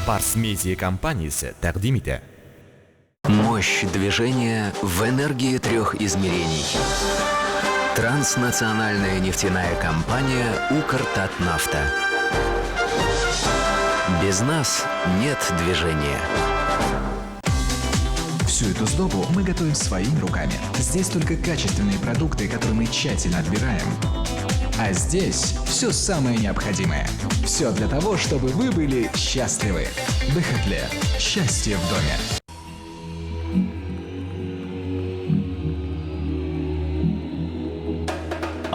Барс Медиа компаниясе тәкъдим итә. Мощь движения в энергии трех измерений. Транснациональная нефтяная компания «Укртатнафта». Без нас нет движения. Всю эту сдобу мы готовим своими руками. Здесь только качественные продукты, которые мы тщательно отбираем. А здесь все самое необходимое. Все для того, чтобы вы были счастливы. Бехетле. Счастье в доме.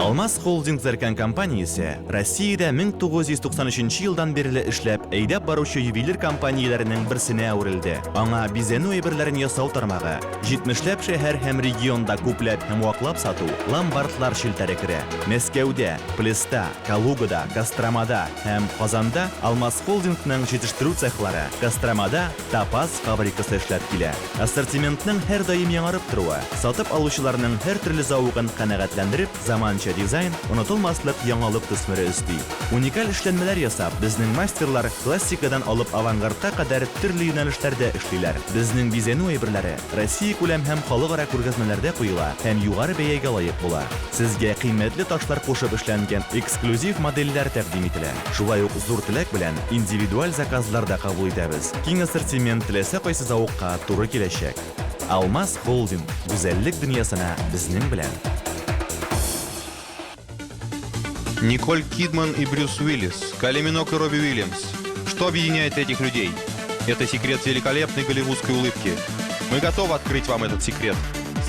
Алмаз Холдинг Зәркән компаниясе Россиядә 1993 елдан бирле эшләп, әйдәп баручы ювелир компанияләренең берсенә әверелде. Аңа бизәнү әйберләрен ясау тармагы, 70ләп шәһәр һәм регионда күпләп һәм ваклап сату, ломбардлар челтәре керә. Мәскәүдә, Плеста, Калугада, Костромада һәм Казанда Алмаз Холдингның җитештерү цехлары, Костромада Топаз фабрикасы эшләп килә. Ассортиментның һәрдаим яңарып торуы, сатып алучыларның һәртөрле зәвыгын канәгатьләндереп, заманча дизайн, онытылмаслык яңалык төсмере өсти. Уникаль эшләнмәләр ясап, безнең мастерлар классикадан алып авангардка кадәр төрле юнәлешләрдә эшлиләр. Безнең бизәнү әйберләре Россиякүләм һәм халыкара күргәзмәләрдә куела һәм югары бәягә лаек була. Сезгә кыйммәтле ташлар кушып эшләнгән эксклюзив модельләр тәкъдим ителә. Шулай ук зур теләк белән индивидуаль заказлар да кабул итәбез. Киң ассортимент теләсә кайсы зәвыкка туры киләчәк. Алмаз Холдинг, гүзәллек дөньясына безнең белән! Николь Кидман и Брюс Уиллис, Кайли Минок и Робби Уильямс. Что объединяет этих людей? Это секрет великолепной голливудской улыбки. Мы готовы открыть вам этот секрет.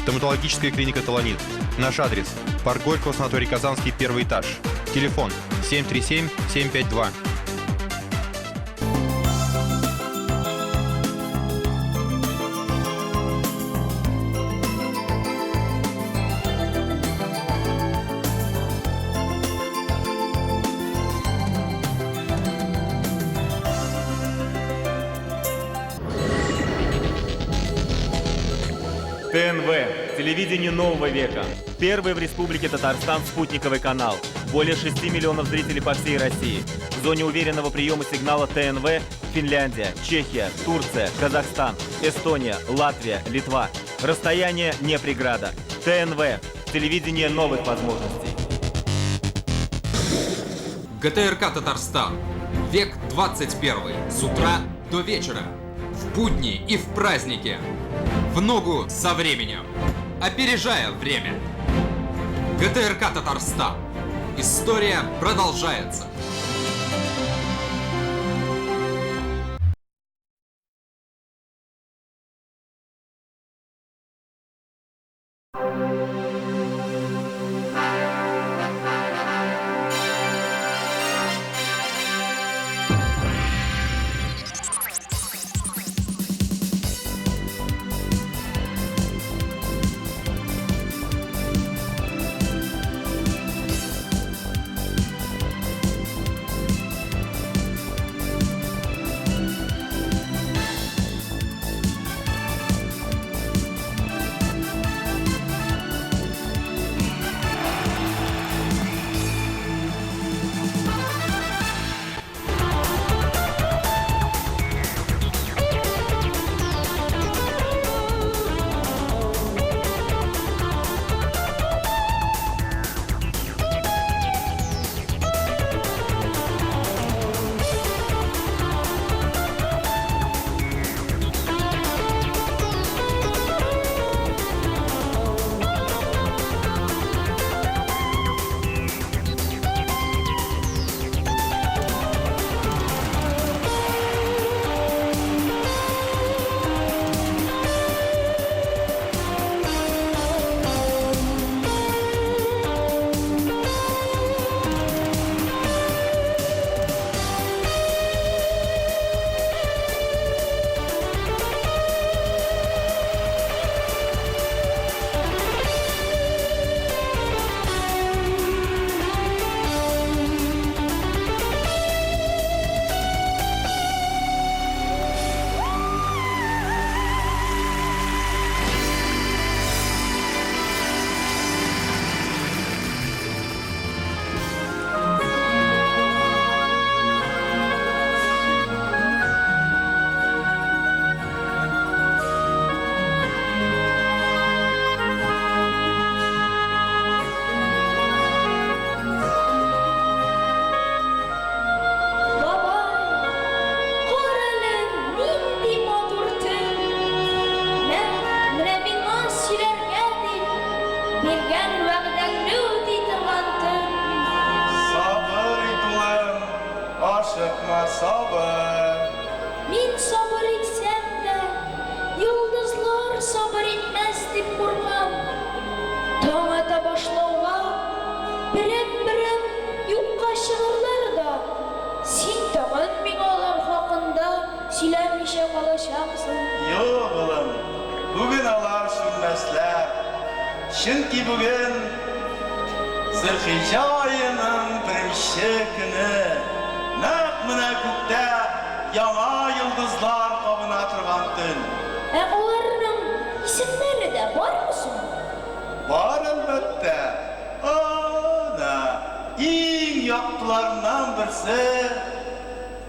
Стоматологическая клиника «Таланит». Наш адрес – парк Горького, санаторий Казанский, первый этаж. Телефон 737-752. ТНВ – телевидение нового века. Первый в Республике Татарстан спутниковый канал. Более 6 миллионов зрителей по всей России. В зоне уверенного приема сигнала ТНВ Финляндия, Чехия, Турция, Казахстан, Эстония, Латвия, Литва. Расстояние не преграда. ТНВ – телевидение новых возможностей. ГТРК Татарстан. Век 21. С утра до вечера. В будни и в праздники. В ногу со временем. Опережая время. ГТРК Татарстан. История продолжается. Ашыкма, сабыр. Мин сабыр итсәм дә, йолдызлар сабыр итмәс дип куркам. Таң ата башлауга, берәм-берәм юкка чыгырлар да, син тагын миңа алар хакында сөйләмичә калачаксың. Юк, улым, бүген алар сүнмәсләр. Чөнки бүген Зөлхиҗә аеның беренче көне. Нәкъ менә күктә яңа йолдызлар кабына торган төн. Ә аларның исемнәре дә бармы соң? Бар, әлбәттә. Ана, иң яктыларыннан берсе,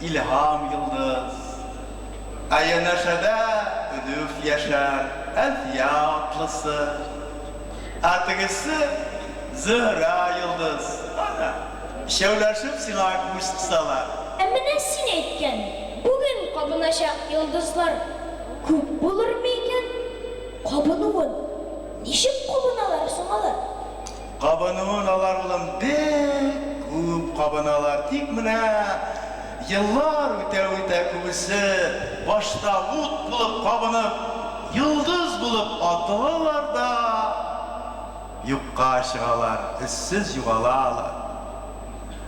Илһам йолдыз. Ә янәшәдә Өнүф яшәр, Әлфия атлысы. Ә тегесе, Зөһрә йолдыз. Ана, өчәүләшеп сиңа күз кысалар. Ә менә син әйткән, бүген кабыначак йолдызлар күп булырмы икән? Кабынуын ничек кабыналар соң алар? Кабынуын алар, улым, бик күп кабыналар. Тик менә еллар үтә-үтә күбесе башта ут булып кабынып, йолдыз булып атылалар да, юкка чыгалар, эзсез югалалар.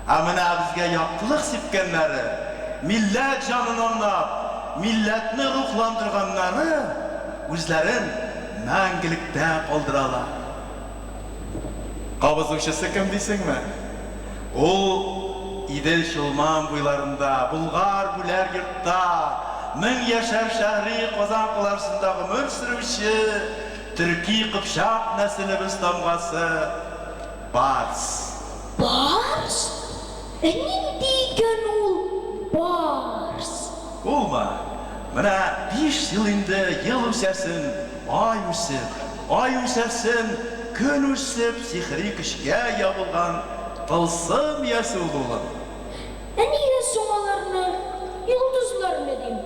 Ә менә безгә яктылык сипкәннәре, милләт җанын аңлап, милләтне рухландырганнары үзләрен мәңгелектә калдыралар. Кабызучысы кем дисеңме? Ул Идел-Чулман буйларында, Болгар-Бүләр йортта, Меңьяшәр шәһри Казан каласында гомер сөрүче төрки-кыпчак нәселебез тамгасы, Барс. Барс? Ә нинди икән ул барс? Улмы? Менә биш ел инде ел үсәсен, ай үсеп, ай үсәсен, көн үсеп, сихри көчкә ия булган тылсым иясе ул, улым. Ә нигә соң аларны, йолдызларны дим,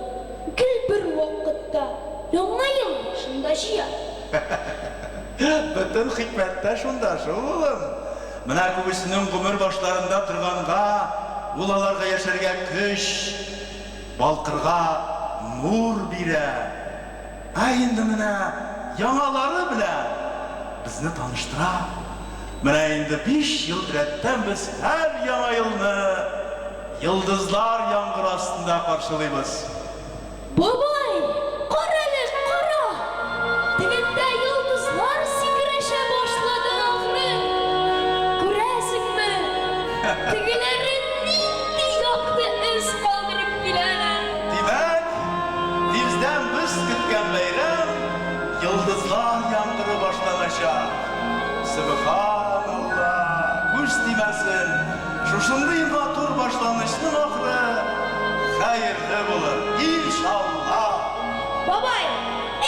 гел бер вакытта, Яңа ел башында җыя? Бөтен хикмәт тә шунда шул, улым. Менә күбесенең гомер башларында торганга, ул аларга яшәргә көч, балкырга нур бирә. Ә инде менә яңалары белән безне таныштыра. Менә инде биш ел рәттән без һәр Яңа елны йолдызлар яңгыры астында каршылыйбыз. Бабай, карале, кара! Тегендә йолдызлар сикерешә башлады, ахры. Күрәсеңме, тегеләре нинди якты эз калдырып киләләр. Димәк, тиздән без көткән бәйрәм, йолдызлар яңгыры башланачак. Сөбханалла, күз тимәсен, шушындый матур башланычның ахыры хәерле булыр, иншалла! Бабай,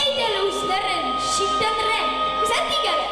әйдә әле үзләрен читтәнрәк күзәтик әле.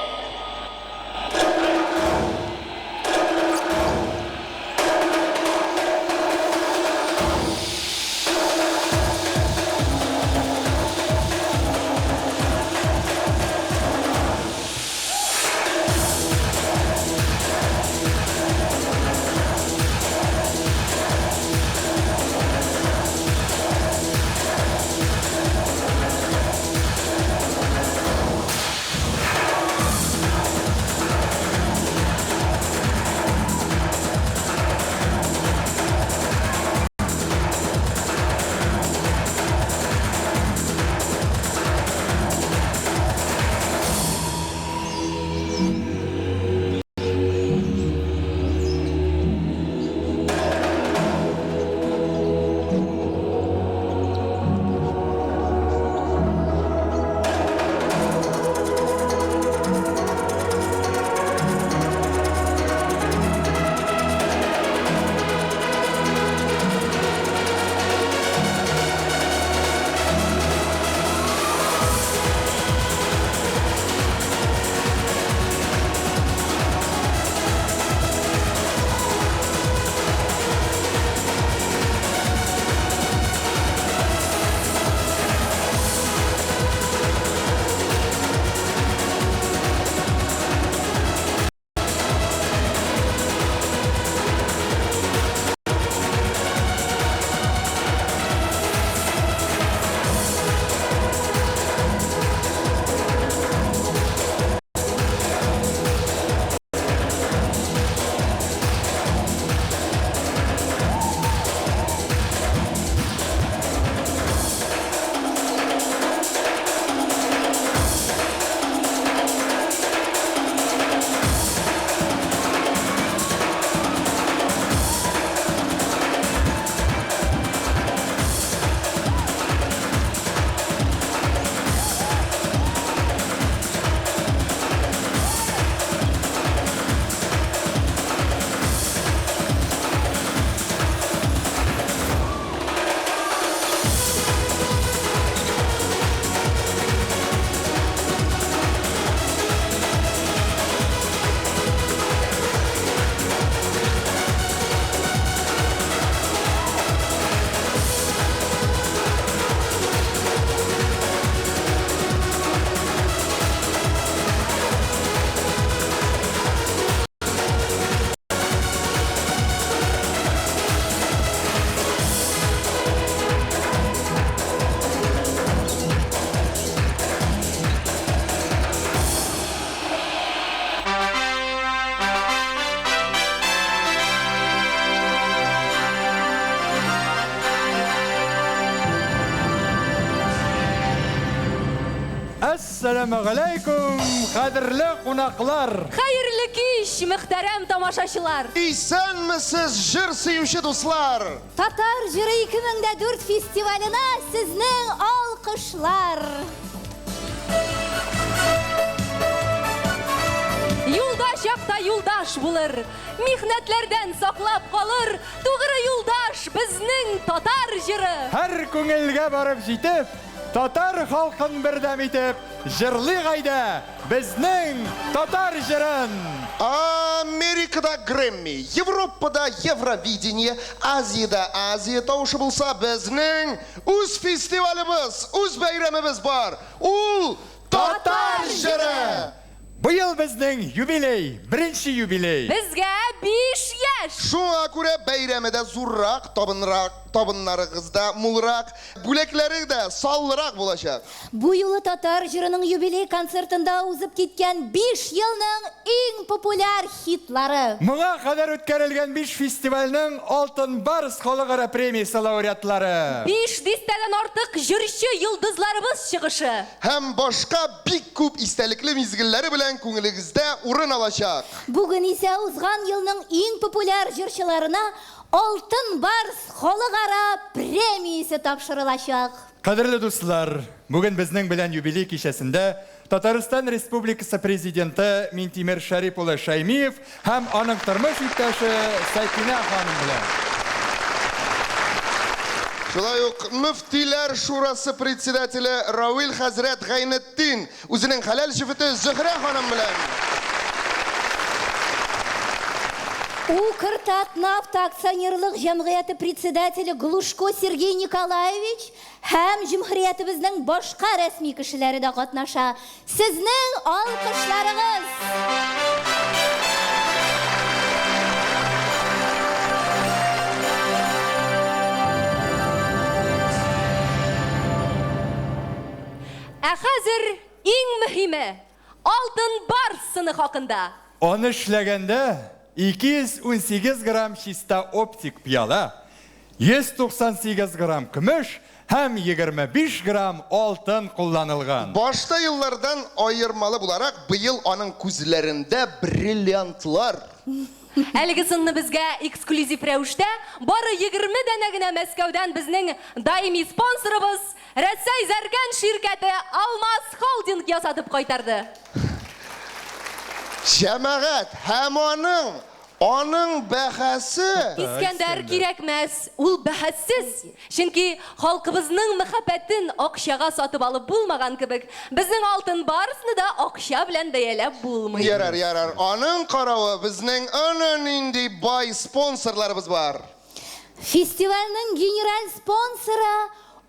Әссәламегаләйкүм, кадерле кунаклар! Хәерле кич, мөхтәрәм тамашачылар! Исәнмесез, җыр сөюче дуслар! Татар җыры 2004 фестиваленә сезнең алкышлар! Юлда чакта юлдаш булыр, михнәтләрдән саклап калыр, тугры юлдаш безнең татар җыры! Һәр күңелгә барып җитеп, Татар халкын бердәм итеп, җырлыйк әйдә, безнең татар җырын! Америкада Грэмми, Европада Евровидение, Азиядә Азия тавышы булса, безнең үз фестивалебез, үз бәйрәмебез бар. Ул, Татар җыры! Быел безнең юбилей, беренче юбилей. Безгә биш яшь! Шуңа күрә бәйрәме дә зуррак, табынрак, табыннарыгыз да мулрак, бүләкләре дә саллырак булачак. Бу юлы Татар җырының юбилей концертында узып киткән биш елның иң популяр хитлары. Моңа кадәр үткәрелгән биш фестивальнең Алтын Барс халыкара премиясе лауреатлары. Биш дистәдән артык җырчы йолдызларыбыз чыгышы. Һәм башка бик күп истәлекле мизгелләре белән күңелегездә урын алачак. Бүген исә узган елның иң популяр җырчыларына Алтын Барс халыкара премиясе тапшырылачак. Кадерле дуслар, бүген безнең белән юбилей кичәсендә Татарстан Республикасы Президенты Минтимер Шәрип улы Шәймиев һәм аның тормыш иптәше Сәкинә ханым белән. Шулай ук Мөфтиләр шурасы председателе Равил хәзрәт Гайнетдин үзенең хәләл җефете Зөһрә ханым белән. Укртатнафта акционерлык җәмгыяте председателе Глушко Сергей Николаевич һәм җөмһүриятебезнең башка рәсми кешеләре дә катнаша. Сезнең алкышларыгыз! Ә хәзер иң мөһиме, Алтын Барс сыны хакында. Аны эшләгәндә 218 грамм чиста оптик пыяла, 198 грамм көмеш һәм 25 грамм алтын кулланылган. Башта еллардан аермалы буларак, быел аның күзләрендә бриллиантлар. Әлеге сынны безгә эксклюзив рәвештә бары 20 данә генә Мәскәүдән безнең даими спонсорыбыз Рәсәй Зәркән ширкәте Алмаз Холдинг ясатып кайтарды. Җәмәгать, һәм аның, аның бәһасе. Искәндәр, кирәкмәс, ул бәһассез. Чөнки халкыбызның мәхәббәтен акчага сатып алып булмаган кебек, безнең Алтын Барсны да акча белән бәяләп булмый. Ярар, ярар, аның каравы безнең әнә нинди бай спонсорларыбыз бар. Фестивальнең генераль спонсоры,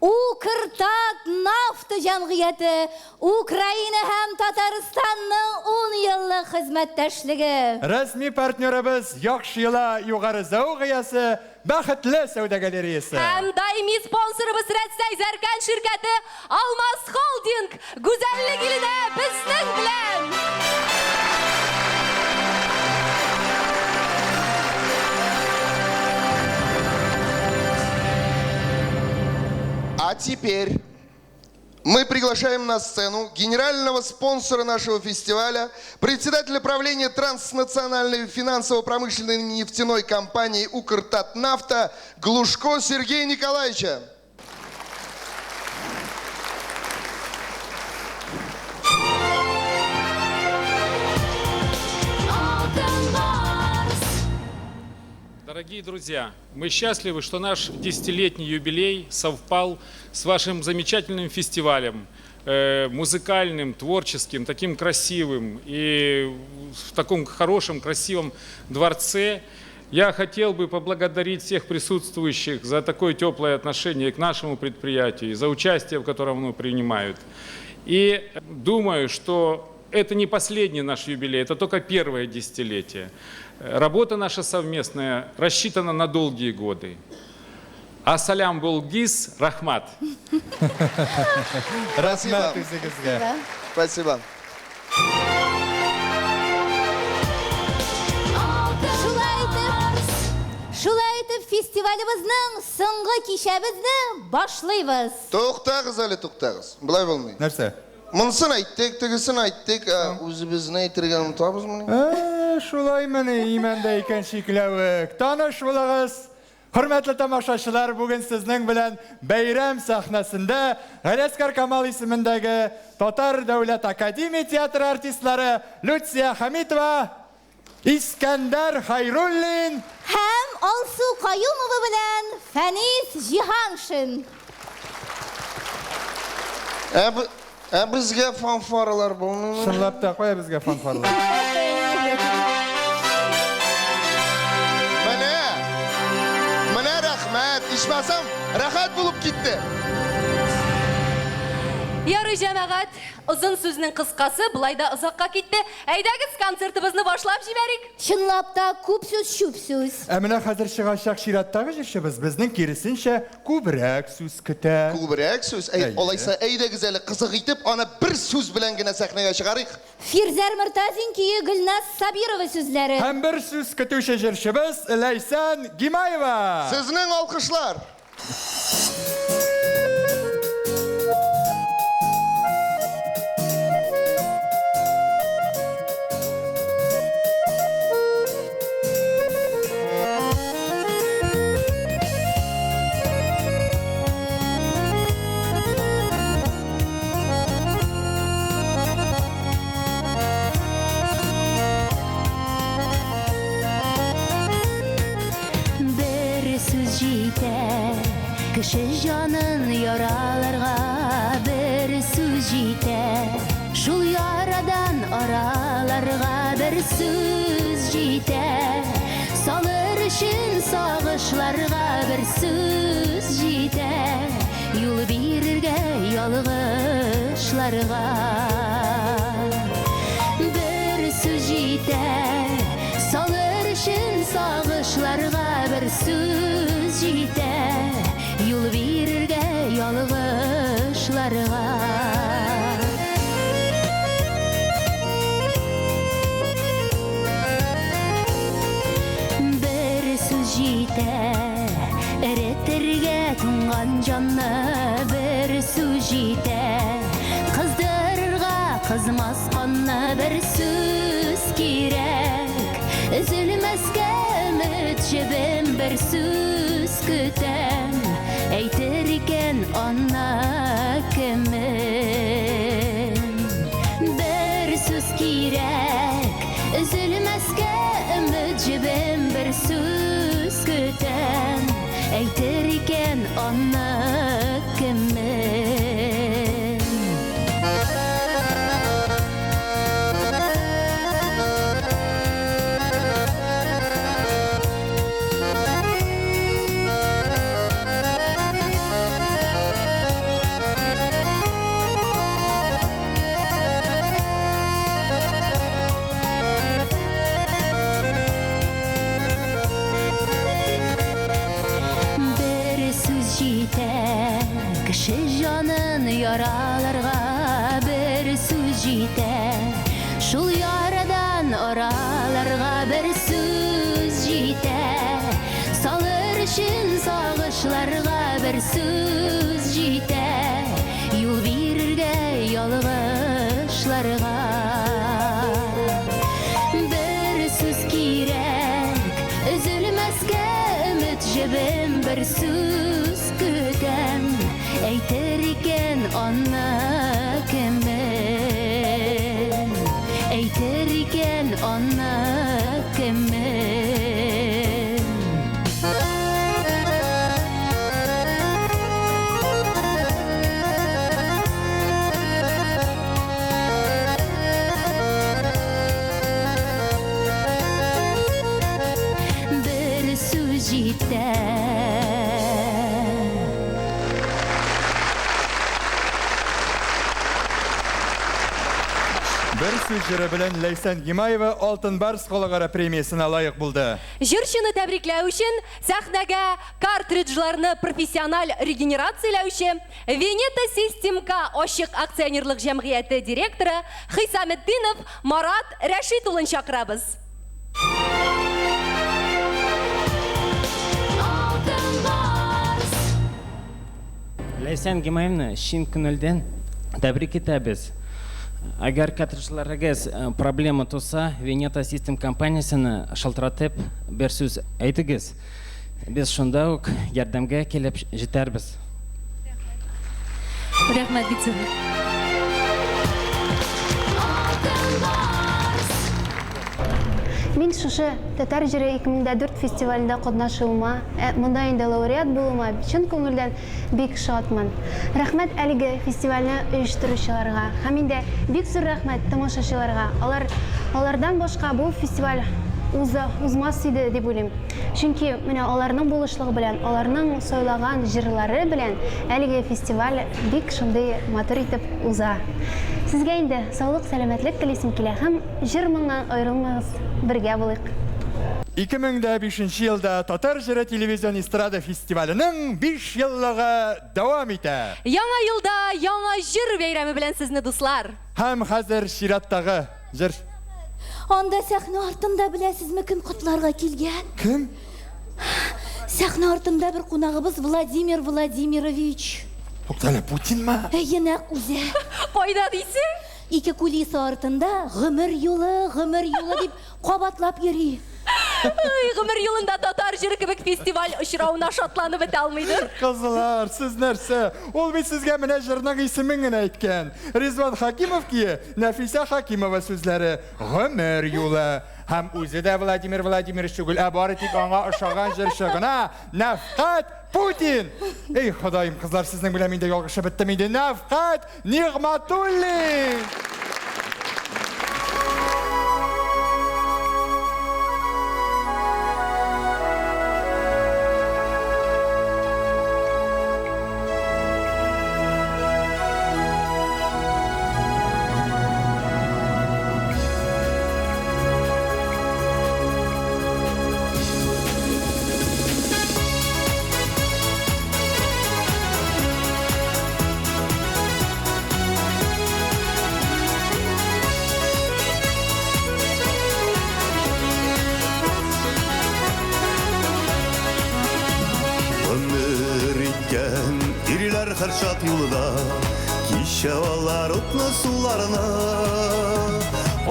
Укртатнафта җәмгыяте, Украина һәм Татарстанның ун еллык хезмәттәшлеге. Рәсми партнерыбыз, Яхшы йола югары зәвык иясе, Бәхетле сәүдә галереясы. Һәм даими спонсорыбыз Рәсәй Зәркән ширкәте Алмаз Холдинг гүзәллек иленә безнең белән! А теперь мы приглашаем на сцену генерального спонсора нашего фестиваля, председателя правления транснациональной финансово-промышленной нефтяной компании «Укртатнафта» Глушко Сергея Николаевича. Дорогие друзья, мы счастливы, что наш десятилетний юбилей совпал с вашим замечательным фестивалем, музыкальным, творческим, таким красивым и в таком хорошем, красивом дворце. Я хотел бы поблагодарить всех присутствующих за такое теплое отношение к нашему предприятию, за участие, в котором оно принимают. И думаю, что это не последний наш юбилей, это только первое десятилетие. Работа наша совместная рассчитана на долгие годы. Асалям булгиз, рахмат. Рәхмәт үзегезгә. Спасибо. Шулай итеп, шулай итеп фестивалебезнең соңгы кичәбезне башлыйбыз. Туктагыз әле, туктагыз. Болай булмый. Нәрсә? Монысын әйттек, тегесен әйттек, ә үзебезне әйтергә онытабызмыни? Ә, шулаймыни, имәндә икән чикләвек. Таныш булыгыз! Хөрмәтле тамашачылар, бүген сезнең белән бәйрәм сәхнәсендә Галиәсгар Камал исемендәге Татар дәүләт академия театры артистлары Люция Хәмитова, Искәндәр Хәйруллин, Һәм Алсу Каюмова белән Фәнис Җиһаншин. Ә, ә безгә фанфаралар булмыймы? Чынлап та, кая безгә фанфаралар? Менә, менә рәхмәт, ичмасам, рәхәт булып китте. Ярый, җәмәгать, озын сүзнең кыскасы, болай да озакка китте. Әйдәгез, концертыбызны башлап җибәрик. Чынлап та, күп сүз чүп сүз. Ә менә хәзер чыгачак чираттагы җырчыбыз безнең киресенчә күбрәк сүз көтә. Күбрәк сүз? Әй, алайса, әйдәгез әле, кызык итеп, аны бер сүз белән генә сәхнәгә чыгарыйк. Фирзәр Мортазин көе Гөлназ Сабирова сүзләре. Һәм бер сүз көтүче җырчыбыз Ләйсән Гимаева! Сезнең алкышлар! Бер сүз җитә кеше җанын яраларга, бер сүз җитә шул ярадан араларга, бер сүз җитә салыр өчен сагышларга, бер сүз җитә юл бирергә ялгышларга. Бер сүз җитә салыр өчен сагышларга, бер сүз җитә юл бирергә ялгышларга. Бер сүз җитә эретергә туңган җанны, бер сүз җитә кыздырырга кызмас канны, бер сүз кирәк өзелмәскә өмет җебем, бер сүз көтәм әйтер икән ана кемем. Бер сүз кирәк өзелмәскә өмет җебем, бер сүз көтәм әйтер икән ана кемем. Бер сүз җитә кеше җанын яраларга, бер сүз җитә шул ярадан араларга, бер сүз җитә салыр өчен сагышларга, бер сүз җитә юл бирергә ялгышларга. Бер сүз кирәк өзелмәскә өмет җебем, бер сүз көтәм әйтер икән ана кемем, әйтер икән ана кемем. Бер сүз җитә. Бер сүз җыры белән Ләйсән Гимаева Алтын Барс халыкара премиясенә лаек булды. Җырчыны тәбрикләү өчен сәхнәгә картриджларны профессиональ регенерацияләүче Венета Систем К ачык акционерлык җәмгыяте директоры Хисаметдинов Марат Рәшит улын чакырабыз. Алтын Барс! Ләйсән Гимаевна чын күңелдән тәбрик итәбез. Әгәр коттеджларыгыз проблема туса, Венета Систем компаниясенә шалтыратып бер сүз әйтегез. Без шунда ук ярдәмгә килеп җитәрбез. Рәхмәт бик зур. Мин шушы Татар җыры 2004 фестивалендә катнашуыма, ә монда инде лауреат булуыма чын күңелдән бик шатмын. Рәхмәт әлеге фестивальне оештыручыларга һәм инде бик зур рәхмәт тамашачыларга. Алар алардан башка бу фестиваль уза узмас иде дип уйлыйм. Чөнки менә аларның булышлыгы белән, аларның сайлаган җырлары белән әлеге фестиваль бик шундый матур итеп уза. Сезгә инде саулык, сәламәтлек телисем килә һәм җыр-моңнан аерылмагыз, бергә булыйк. 2005 нче елда Татар җыры телевизион эстрада фестиваленең биш еллыгы дәвам итә. Яңа елда яңа җыр бәйрәме белән сезне, дуслар! Һәм хәзер чираттагы җыр. Анда сәхнә артында беләсезме кем котларга килгән? Кем? Сәхнә артында бер кунагыбыз Владимир Владимирович. Туктале, Путинмы? Әйе, нәкъ үзе. Кайда дисең? Ике кулиса артында гомер юлы, гомер юлы дип кабатлап йөри. Ой, гомер юлында татар җыры кебек фестиваль очравына шатланып бетә алмыйдыр. Кызлар, сез нәрсә? Ул бит сезгә менә җырның исемен генә әйткән. Ризван Хакимов көе, Нәфисә Хакимова сүзләре, Гомер юлы. Һәм үзе дә Владимир Владимирович түгел, ә бары тик аңа ошаган җырчы гына, Нәфкать Путин! Эй, Ходаем, кызлар, сезнең белән мин дә ялгышып беттем инде. Нәфкать Нигъмәтуллин! Гомер иткән ирләр һәрчак юлда, Кичә алар утлы суларны.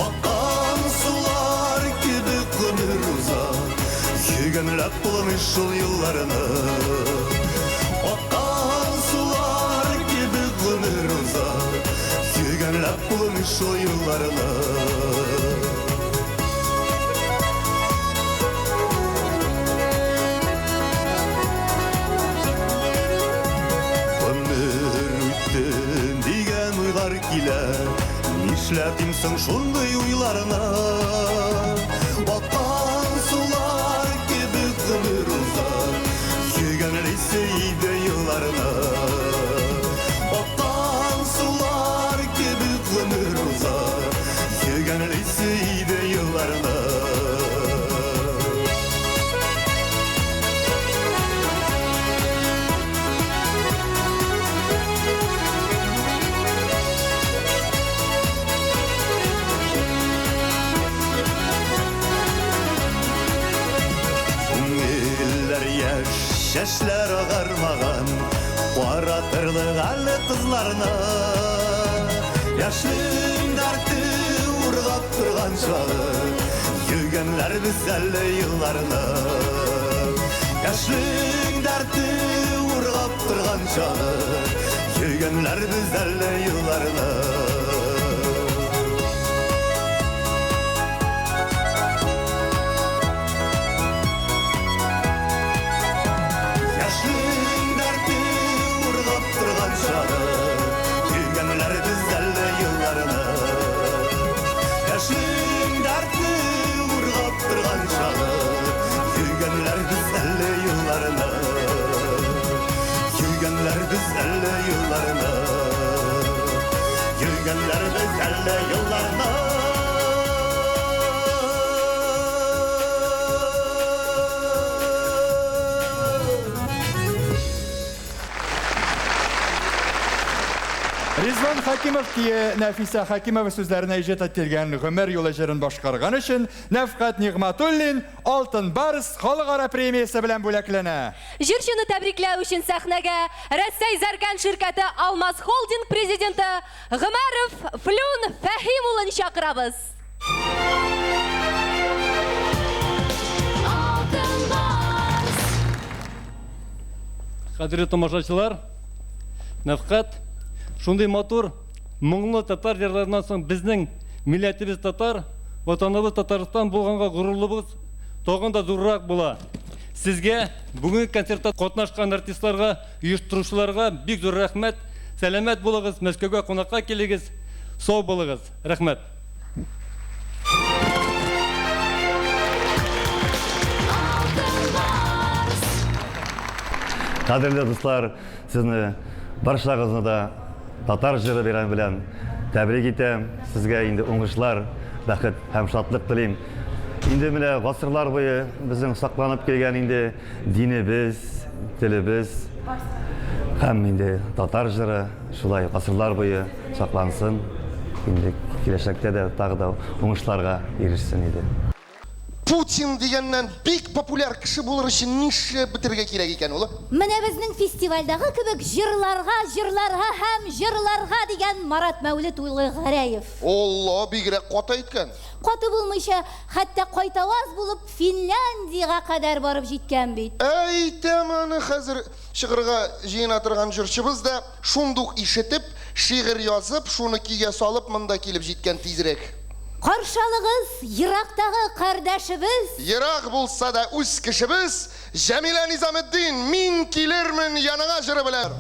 Аккан сулар кебек гомер уза, Йөгәнләп булмый шул елларны. Аккан сулар кебек гомер уза, Йөгәнләп булмый шул елларны. Гомер үтте дигән уйлар килә, Нишләтим соң шундый уйларны? Аккан сулар кебек гомер уза, Йөгәнлисе иде елларны. Аккан сулар кебек гомер уза, Йөгәнлисе иде елларны. Күңелләр яшь, чәчләр агармаган, Каратырлык әле кызларны. Яшьлек дәрте ургап торган чагы, Йөгәнләр без әле елларны. Яшьлек дәрте ургап торган чагы, Йөгәнләр без әле елларны. Яшьлек дәрте ургап торган чагы, Йөгәнләр без әле елларны. Яшьлек дәрте ургап торган чагы, Йөгәнләр без әле елларны. Йөгәнләр без әле елларны. Йөгәнләр без әле елларны. Ризван Хәкимов көе Нәфисә Хәкимова сүзләренә иҗат ителгән Гомер юлы җырын башкарган өчен Нәфкать Нигъмәтуллин Алтын Барс халыкара премиясе белән бүләкләнә. Җырчыны тәбрикләү өчен сәхнәгә Рәсәй Зәркән ширкәте Алмаз Холдинг президенты Гомәров Флүн Фәһим улын чакырабыз. Алтын Барс! Кадерле тамашачылар, Нәфкать, шундый матур, моңлы татар җырларыннан соң безнең милләтебез татар, ватаныбыз Татарстан булганга горурлыгыбыз тагын да зуррак була. Сезгә, бүгенге концертта катнашкан артистларга, оештыручыларга бик зур рәхмәт. Сәламәт булыгыз, Мәскәүгә кунакка килегез. Сау булыгыз. Рәхмәт. Кадерле дуслар, сезне барчагызны да татар җыры бәйрәме белән тәбрик итәм. Сезгә инде уңышлар, бәхет һәм шатлык телим. Инде менә гасырлар буе безнең сакланып килгән инде динебез, телебез һәм инде татар җыры шулай гасырлар буе саклансын, инде киләчәктә дә тагы да уңышларга ирешсен иде. Путин дигәннән, бик популяр кеше булыр өчен нишләп бетерергә кирәк икән ул? Менә безнең фестивальдагы кебек җырларга, җырларга һәм җырларга, дигән Марат Мәүлет улы Гәрәев. Алла, бигрәк каты әйткән. Каты булмыйча, хәтта кайтаваз булып Финляндиягә кадәр барып җиткән бит. Әйтәм аны хәзер чыгырга җыена торган җырчыбыз да шундук ишетеп, шигырь язып, шуны көйгә салып монда килеп җиткән тизрәк. Каршы алыгыз, ерактагы кардәшебез. Ерак булса да үз кешебез, Җәмилә Низаметдин, Мин килермен яныңа җыры белән.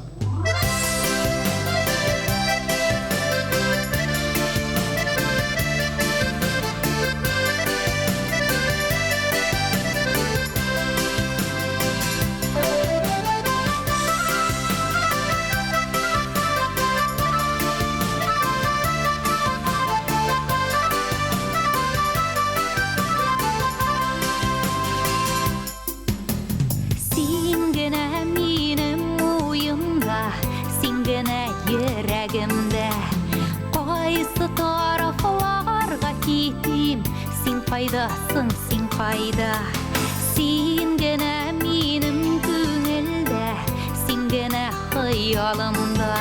Син генә минем уемда, син генә йөрәгемдә. Кайсы тарафларга китим, син кайдасың, син кайда? Син генә минем күңелдә, син генә хыялымда.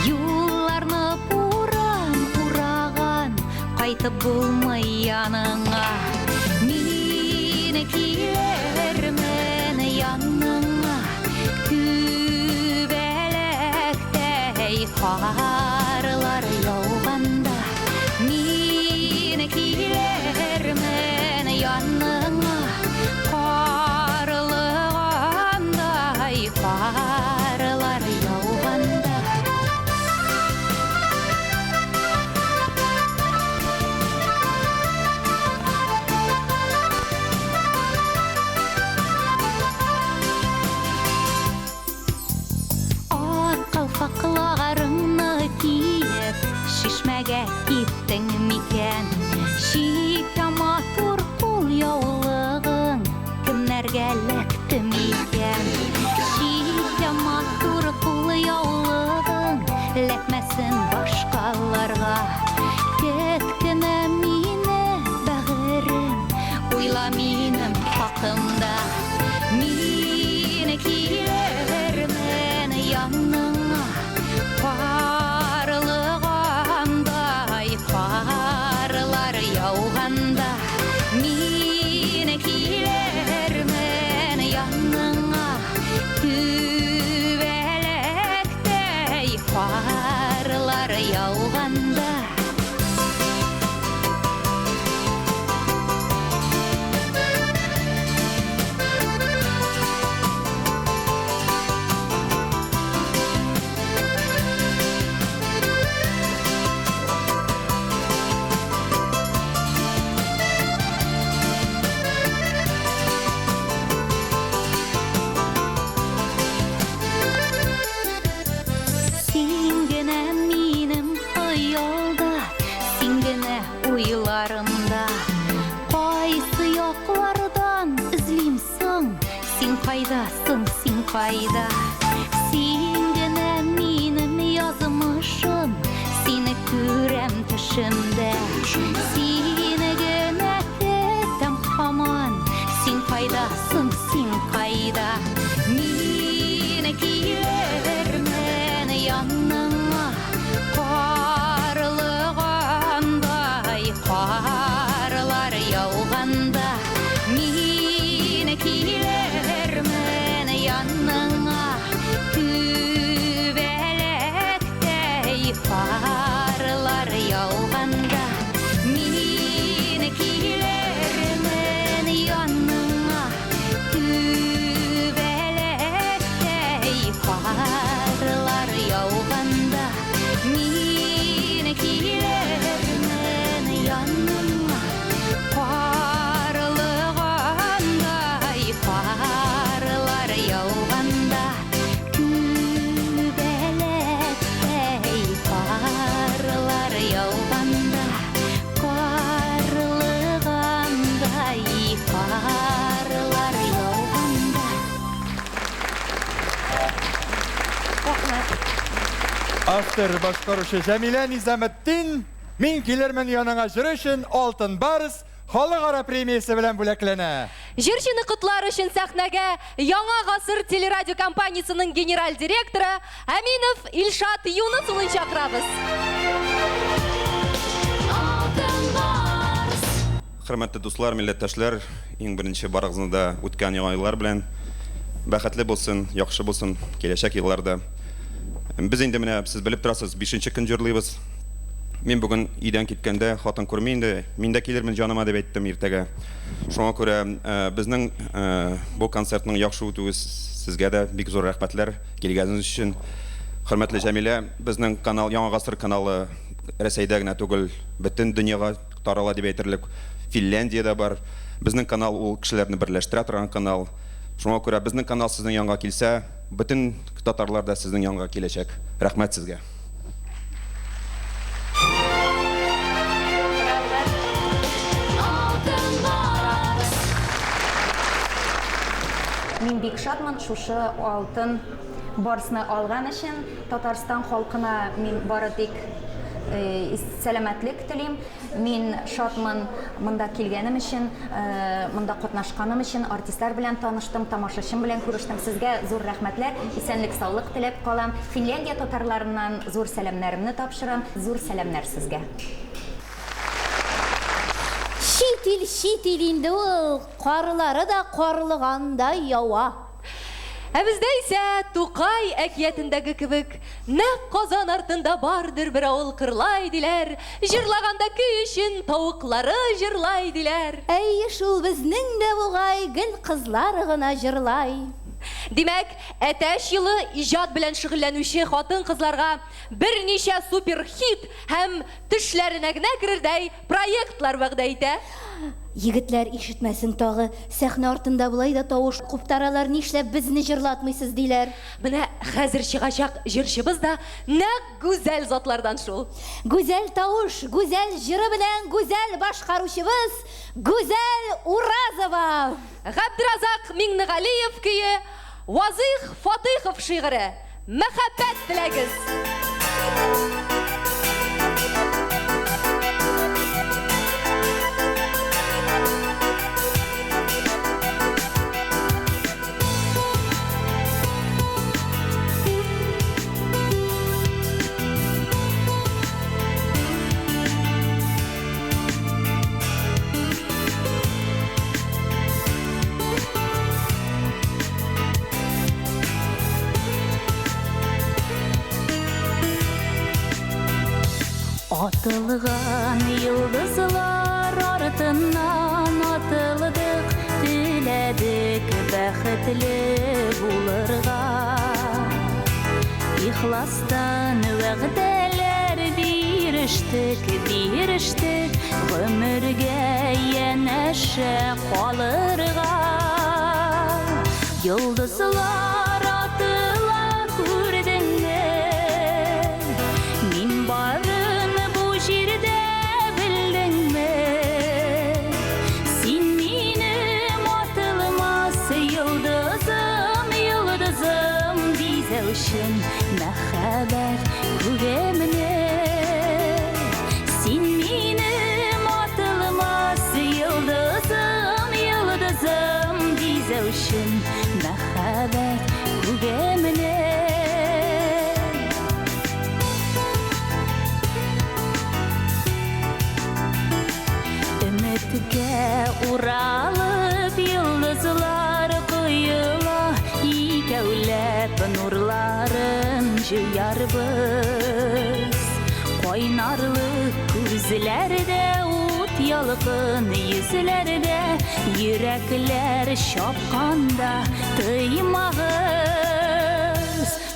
Юлларны буран ураган, кайтып булмый яныңа. Мин килермен яныңа, күбәләктәй карлар яуганда. Мин килермен яныңа, карлыгандай карлар яуганда. Ак калфакларыңны киеп, чишмәгә киттең микән? Чикә матур кулъяулыгың кемнәргә эләкте микән? Чикә матур кулъяулыгың эләкмәсен башкаларга. Көт кенә мине, бәгырем, уйла минем хакымда. Мин килермен яныңа, карлыгандай карлар яуганда. Мин килермен яныңа, күбәләктәй карлар яуганда. Син генә минем хыялда, син генә уйларымда. Кайсы яклардан эзлим соң, син кайдасың, син кайда? Син генә минем язмышым, Төшемдә сине генә көтәм һаман. Син кайда соң, син кайда? Мин килермен яныңа, карлыгандай карлар яуганда. Мин килермен яныңа, күбәләктәй карлар яуганда. Мин килермен яныңа, күбәләктәй карлар яуганда. Мин килермен яныңа, карлыгандай карлар яуганда. Күбәләктәй карлар яуганда, карлыгандай карлар яуганда. Автор башкаручы Җәмилә Низаметдин Мин килермен яныңа җыры өчен Алтын Барс халыкара премиясе белән бүләкләнә. Җырчыны котлар өчен сәхнәгә Яңа гасыр телерадиокомпаниясенең генераль директоры Әминов Илшат Юныс улын чакырабыз. Алтын Барс. Хөрмәтле дуслар, милләттәшләр, иң беренче барыгызны да үткән яңа еллар белән бәхетле булсын, яхшы булсын киләчәк елларда. Без инде менә сез белеп торасыз, 5 көн җырлыйбыз. Мин бүген өйдән киткәндә хатын күрми инде, мин дә килермен җаныма дип әйттем иртәгә. Шуңа күрә безнең бу концертның яхшы үтүе сезгә дә бик зур рәхмәтләр килгәнегез өчен. Хөрмәтле Җәмилә, безнең канал Яңа гасыр каналы Рәсәйдә генә түгел, бөтен дөньяга тарала дип әйтерлек. Финляндиядә бар. Безнең канал ул кешеләрне берләштерә торган канал. Шуңа күрә безнең канал сезнең янга килсә, бөтен татарлар да сезнең янга киләчәк. Рәхмәт сезгә. Алтын Барс. Мин бик шатмын шушы Алтын Барсны алган өчен. Татарстан халкына мин бары тик сәламәтлек телим. Мин шатмын монда килгәнем өчен, монда катнашканым өчен, артистлар белән таныштым, тамашачым белән күрештем. Сезгә зур рәхмәтләр, исәнлек, саулык теләп калам. Финляндия татарларыннан зур сәламнәремне тапшырам. Зур сәламнәр сезгә. Чит ил, чит ил инде ул, карлары да карлыгандай ява. Ә бездә исә Тукай әкиятендәге кебек, нәкъ Казан артында бардыр бер авыл Кырлай диләр, җырлаганда көй өчен тавыклары җырлай диләр. Әйе шул, безнең дә бугай гел кызлар гына җырлай. Димәк, әтәч елы иҗат белән шөгыльләнүче хатын-кызларга берничә супер хит һәм төшләренә генә керердәй проектлар вәгъдә итә. Егетләр ишетмәсен тагы, сәхнә артында болай да тавыш куптаралар, нишләп безне җырлатмыйсыз диләр. Менә хәзер чыгачак җырчыбыз да нәкъ гүзәл затлардан шул. Гүзәл тавыш, гүзәл җыры белән гүзәл башкаручыбыз Гүзәл Уразова. Габдразак Миңнегалиев көе, Вазыйх Фатыйхов шигыре. Мәхәббәт теләгез. Атылган йолдызлар артыннан атылдык, теләдек бәхетле булырга. Ихластан вәгъдәләр бирештек, бирештек, гомергә янәшә калырга. Йолдызлар атыла күрдеңме? Мин барын бу җирдә белдеңме? Син минем атылмас йолдызым, йолдызым, бизәүчем мәхәббәт күгемне. Син Бизәүчем мәхәббәт күгемне. Өметкә уралып йолдызлар коела, икәүләп нурларын җыярбыз. Кайнарлык күзләрдә, ут ялкын йөзләрдә, йөрәкләр чапканда тыймагыз.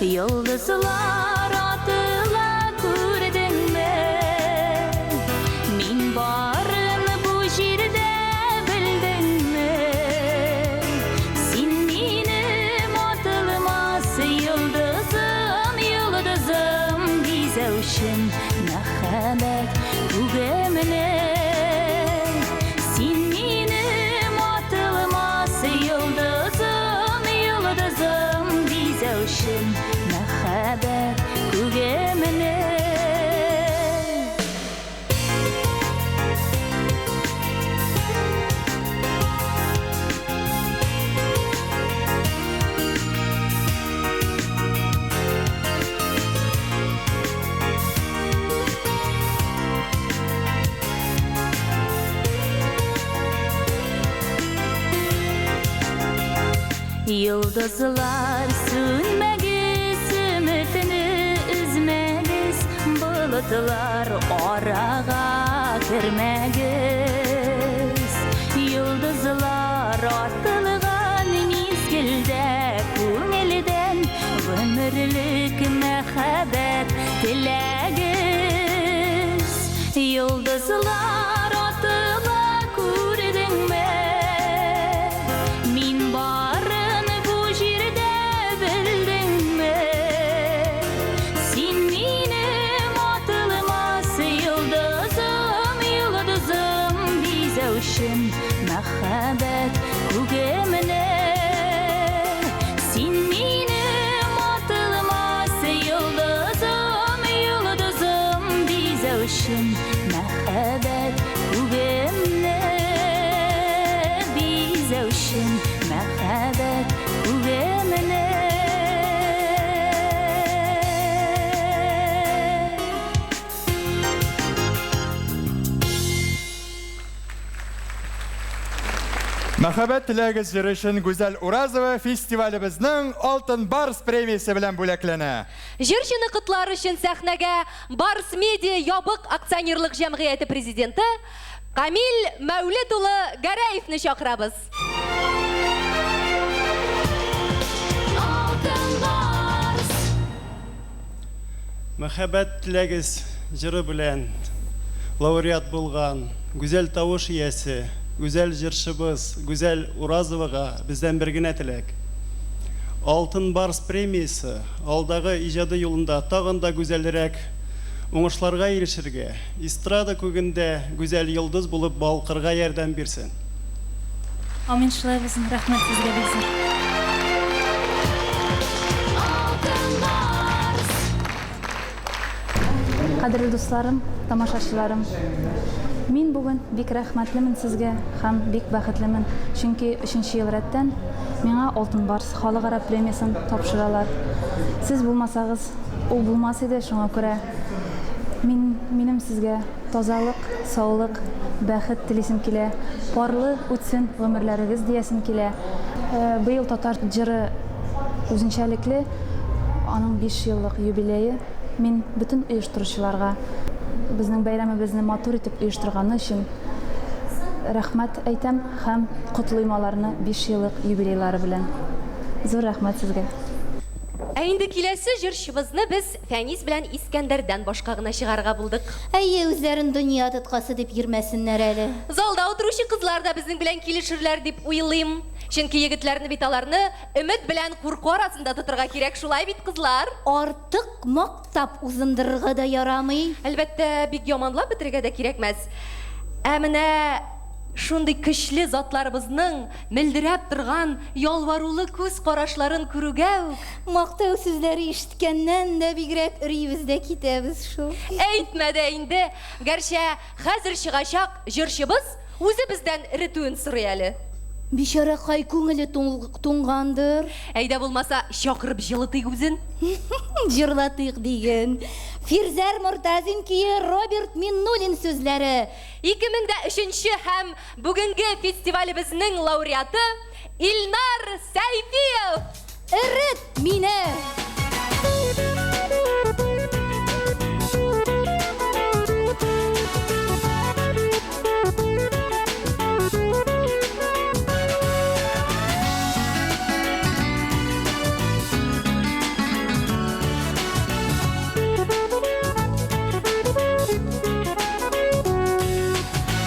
Йолдызлар атыла, күрдеңме? Мин барын бу җирдә белдеңме? Син минем атылмас йолдызым, йолдызым, бизәүчем мәхәббәт күгемне. Син минем атылмас йолдызым, йолдызым, бизәүчем мәхәббәт күгемне. Йолдызлар сүнмәгез, өметне өзмәгез, болытлар арага кермәгез. Йолдызлар атылган мизгелдә күңелдән гомерлек мәхәббәт теләгез. Йолдызлар атыла, күрдеңме? Мин барын бу җирдә белдеңме? Син минем атылмас йолдызым, йолдызым, бизәүчем мәхәббәт күгемне. Син минем атылмас йолдызым, йолдызым, бизәүчем мәхәббәт күгемне. Бизәүчем мәхәббәт күгемне. Мәхәббәт теләгез җыры өчен Гүзәл Уразова фестивалебезнең Алтын Барс премиясе белән бүләкләнә. Җырчыны котлар өчен сәхнәгә Барс Медиа ябык акционерлык җәмгыяте президенты Камил Мәүлет улы Гәрәевне чакырабыз. Алтын Барс! Мәхәббәт теләгез җыры белән лауреат булган гүзәл тавыш иясе, гүзәл җырчыбыз Гүзәл Уразовага бездән бер генә теләк. Алтын Барс премиясе алдагы иҗады юлында тагын да гүзәлрәк уңышларга ирешергә, эстрада күгендә гүзәл йолдыз булып балкырга ярдәм бирсен. Амин, шулай булсын. Рәхмәт сезгә бик зур. Алтын Барс! Кадерле дусларым, тамашачыларым, мин бүген бик рәхмәтлемен сезгә һәм бик бәхетлемен, чөнки өченче ел рәттән миңа Алтын Барс халыкара премиясен тапшыралар. Сез булмасагыз, ул булмас иде, шуңа күрә мин минем сезгә тазалык, саулык, бәхет телисем килә. Парлы үтсен гомерләрегез диясем килә. Быел татар җыры үзенчәлекле, аның 5 еллык юбилее. Мин бөтен оештыручыларга безнең бәйрәмебезне матур итеп оештырганы өчен рәхмәт әйтәм һәм котлыйм аларны 5 еллык юбилейлары белән. Зур рәхмәт сезгә. Ә инде киләсе җырчыбызны без Фәнис белән Искәндәрдән башка гына чыгарырга булдык. Әйе, үзләрен дөнья тоткасы дип йөрмәсеннәр әле. Залда утыручы кызлар да безнең белән килешерләр дип уйлыйм. Чөнки егетләрне бит аларны өмет белән курку арасында тотырга кирәк, шулай бит, кызлар? Артык мактап узындырырга да ярамый. Әлбәттә, бик яманлап бетерергә дә кирәкмәс. Ә менә шундый көчле затларыбызның мөлдерәп торган ялварулы күз карашларын күрүгә үк. Мактау сүзләре ишеткәннән дә бигрәк өрибез дә китәбез шул. Әйтмә дә инде, гәрчә хәзер чыгачак җырчыбыз үзе бездән эретүен сорый әле. Бичаракай күңеле туңгандыр. Әйдә булмаса, чакырып җылытыйк үзен. Җырлатыйк диген. Фирзәр Мортазин көе, Роберт Миннуллин сүзләре. 2003 нче һәм бүгенге фестивалебезнең лауреаты Илнар Сәйфиев! Эрет мине!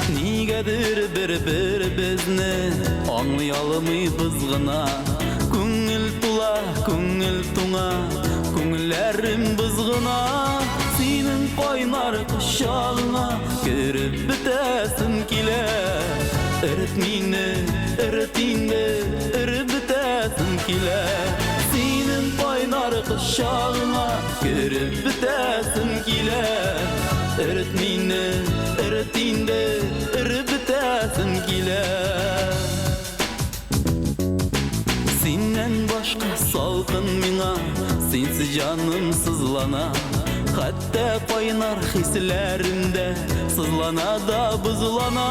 Нигәдер бер-беребезне аңлый алмыйбыз гына. Күңел тула, күңел туңа, күңелләрем бозгына. Синең кайнар кочагыңа кереп бетәсем килә. Эрет мине, эрет инде, эреп бетәсем килә. Синең кайнар кочагыңа кереп бетәсем килә. Эрет мине, эрет инде, эреп бетәсем килә. Синнән башка салкын миңа, синсез җаным сызлана. Хәтта кайнар хисләрем дә сызлана да бозлана.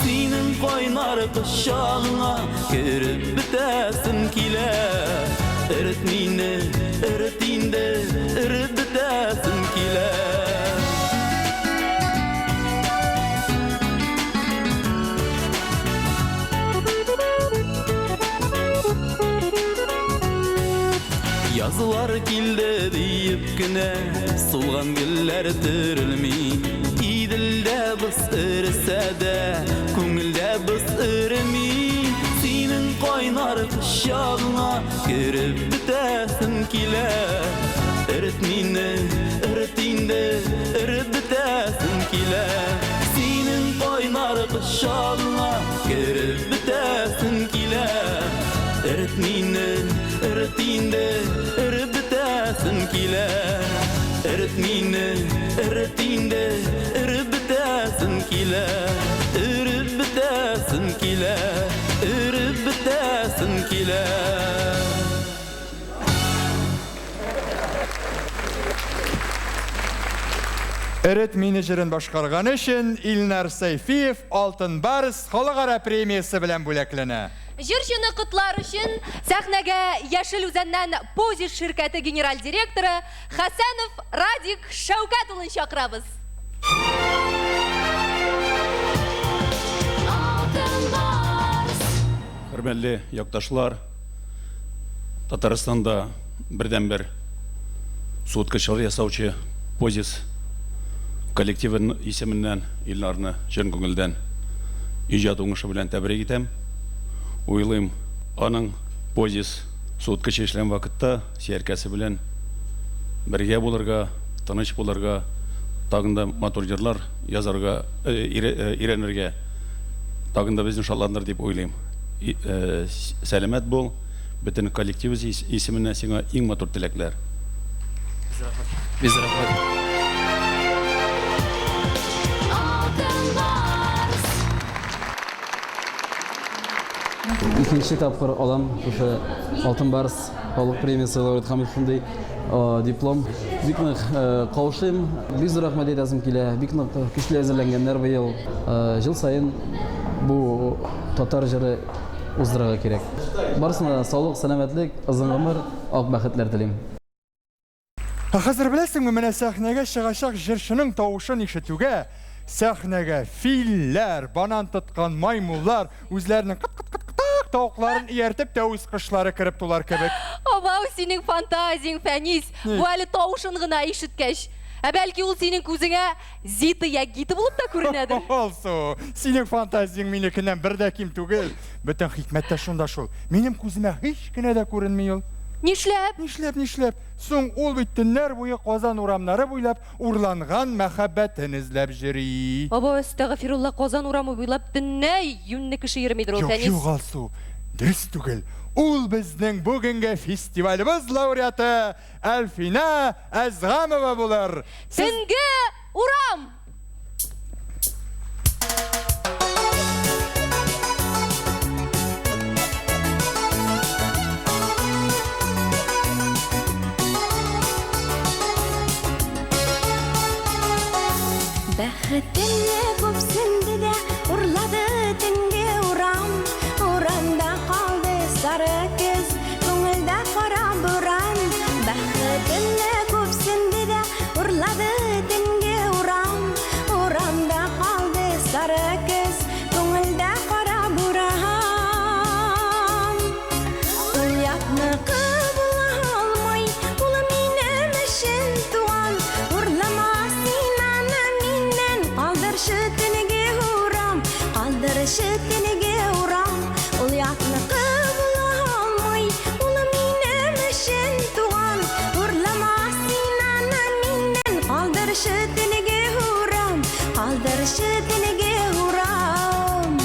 Синең кайнар кочагыңа кереп бетәсем килә. Эрет мине, эрет инде, эреп бетәсем килә. Язлар килде диеп кенә, сулган гөлләр терелми. Иделдә боз эресә дә, күңелдә боз эреми. Синең кайнар кочагыңа кереп бетәсем килә. Эрет мине, эрет инде, эреп бетәсем килә. Синең кайнар кочагыңа кереп бетәсем килә. Эрет мине, эрет инде, эреп бетәсем килә. Эрет мине, эрет инде, эреп бетәсем килә. Эреп бетәсем килә, эреп бетәсем килә. Эрет мине җырын башкарган өчен Илнар Сәйфиев Алтын Барс халыкара премиясе белән бүләкләнә. Җырчыны котлар өчен сәхнәгә Яшел Үзәннән Позис ширкәте генераль директоры Хәсәнов Радик Шәүкәт улын чакырабыз. Алтын Барс. Хөрмәтле якташлар, Татарстанда бердәнбер суыткычлар ясаучы Позис коллективы исеменнән Илнарны чын күңелдән иҗат уңышы белән тәбрик итәм. Уйлыйм, аның Позис суыткычы эшләгән вакытта сөяркәсе белән бергә булырга, тыныч булырга, тагын да матур җырлар язарга, өйрәнергә, тагын да безне шатландыр дип уйлыйм. Сәламәт бул, бөтен коллективыбыз исеменнән сиңа иң матур теләкләр. Без рәхмәт. Алтын Барс. Икенче тапкыр алам шушы Алтын Барс халык премиясе лауреаты һәм шундый диплом. Бик нык каушыйм, бик зур рәхмәт әйтәсем килә. Бик нык көчле әзерләнгәннәр быел. Ел саен бу татар җыры уздырырга кирәк. Барысына да саулык, сәламәтлек, озын гомер, ак бәхетләр телим. Ә хәзер беләсеңме, менә сәхнәгә чыгачак җырчының тавышын ишетүгә, сәхнәгә филләр, банан тоткан маймыллар, үзләренең кыт-кыт-кыт-кытак тавыкларын ияртеп тәвис кошлары кереп тулар кебек. Абау, синең фантазияң, Фәнис! Бу әле тавышын гына ишеткәч. Ә бәлки ул синең күзеңә Зита я Гита булып та күренәдер? Алсу, синең фантазияң минекеннән бер дә ким түгел. Бөтен хикмәт тә шунда шул. Минем күземә һич кенә дә күренми ул. Нишләп? Нишләп, нишләп? Соң ул бит төннәр буе Казан урамнары буйлап урланган мәхәббәтен эзләп йөри. Абау, әстәгафирулла, Казан урамы буйлап төнлә юньле кеше йөрмидер ул, Юк, Фәнис. юк, Алсу, дөрес түгел. Ул безнең бүгенге фестивалебез лауреаты Әлфинә Әзгамова булыр. Сез... Төнге урам! Калдыршы төнге урам. Ул ятныкы була алмый, ул минем өчен туган. Урлама син аны миннән, калдыршы төнге урам, калдыршы төнге урам.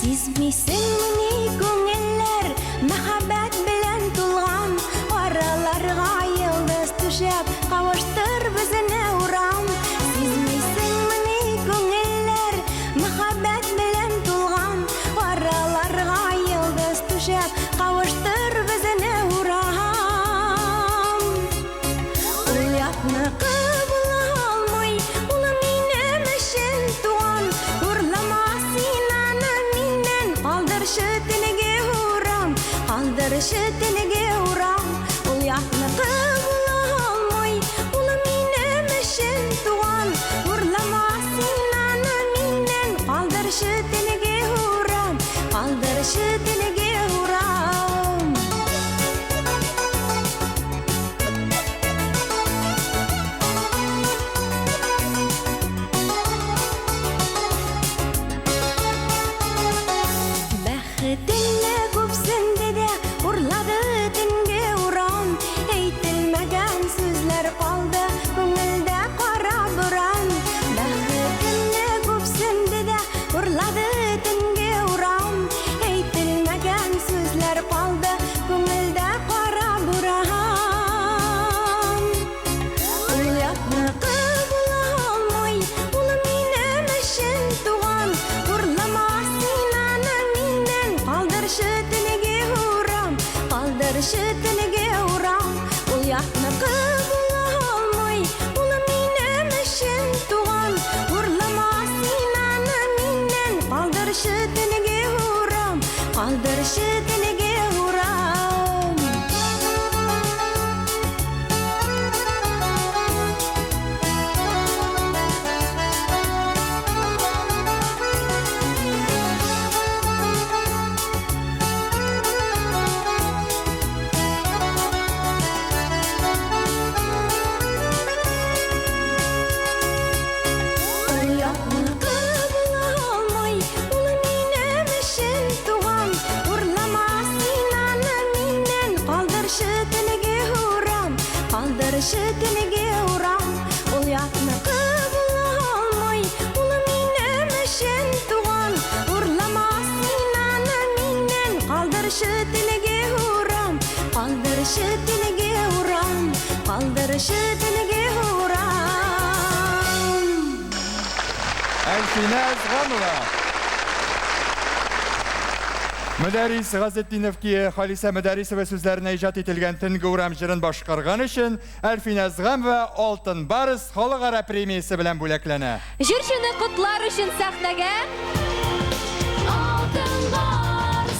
Сизмисеңмени күңелләр мәхәббәт белән тулган, араларга йолдыз түшәп, кавыштыр безне урам. Сизмисеңмени күңелләр мәхәббәт белән тулган, араларга йолдыз түшәп, кавыштыр безне урам. Ул ятныкы була алмый, ул минем өчен туган. Урлама син аны миннән, калдыршы төнге урам, калдыршы төнге урам. Ул ятныкы була алмый, ул минем өчен туган. Урлама син аны миннән, калдыршы төнге урам, калдыршы төнге урам. Бәхетеңне күпсенде дә урлады төнге урам. Әйтелмәгән сүзләр калды күңелдә кара буран. Бәхетеңне күпсенде дә урлады төнге урам. Әйтелмәгән сүзләр калды күңелдә кара буран. Ул ятныкы була алмый, ул минем өчен туган. Урлама син аны миннән, калдыршы төнге урам, калдыршы төнге урам. Ул ятныкы була алмый, ул минем өчен туган. Урлама син аны миннән, калдыршы төнге урам, калдыршы төнге урам. Ул ятныкы була алмый, ул минем өчен туган. Урлама син аны миннән, калдыршы төнге урам, калдыршы төнге урам. Ул ятныкы була алмый, ул минем өчен туган. Урлама син аны миннән, калдыршы төнге урам, калдыршы төнге урам, калдыршы төнге урам. Әлфинә Әзгамова. Мөдәррис Газетдинов көе Халисә Мөдәррисова сүзләренә иҗат ителгән Төнге урам җырын башкарган өчен Әлфинә Әзгамова Алтын Барс халыкара премиясе белән бүләкләнә. Җырчыны котлар өчен сәхнәгә Алтын Барс!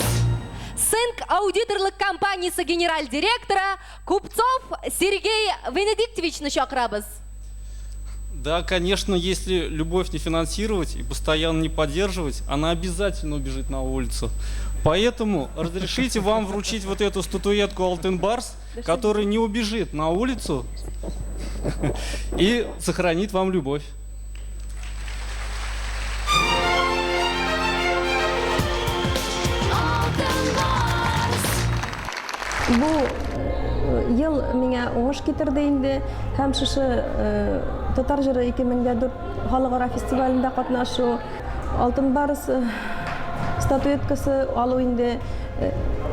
Сынк аудиторлык компаниясе генераль директоры Купцов Сергей Венедиктовичны чакырабыз. Да, конечно, если любовь не финансировать и постоянно не поддерживать, она обязательно убежит на улицу. Поэтому разрешите вам вручить вот эту статуэтку Алтын Барс, которая не убежит на улицу и сохранит вам любовь. Алтын Барс! Бу ел миңа уңыш китерде инде һәм шушы Татар җыры 2004 халыкара фестивалендә катнашу, Алтын Барс статуэткасы алу инде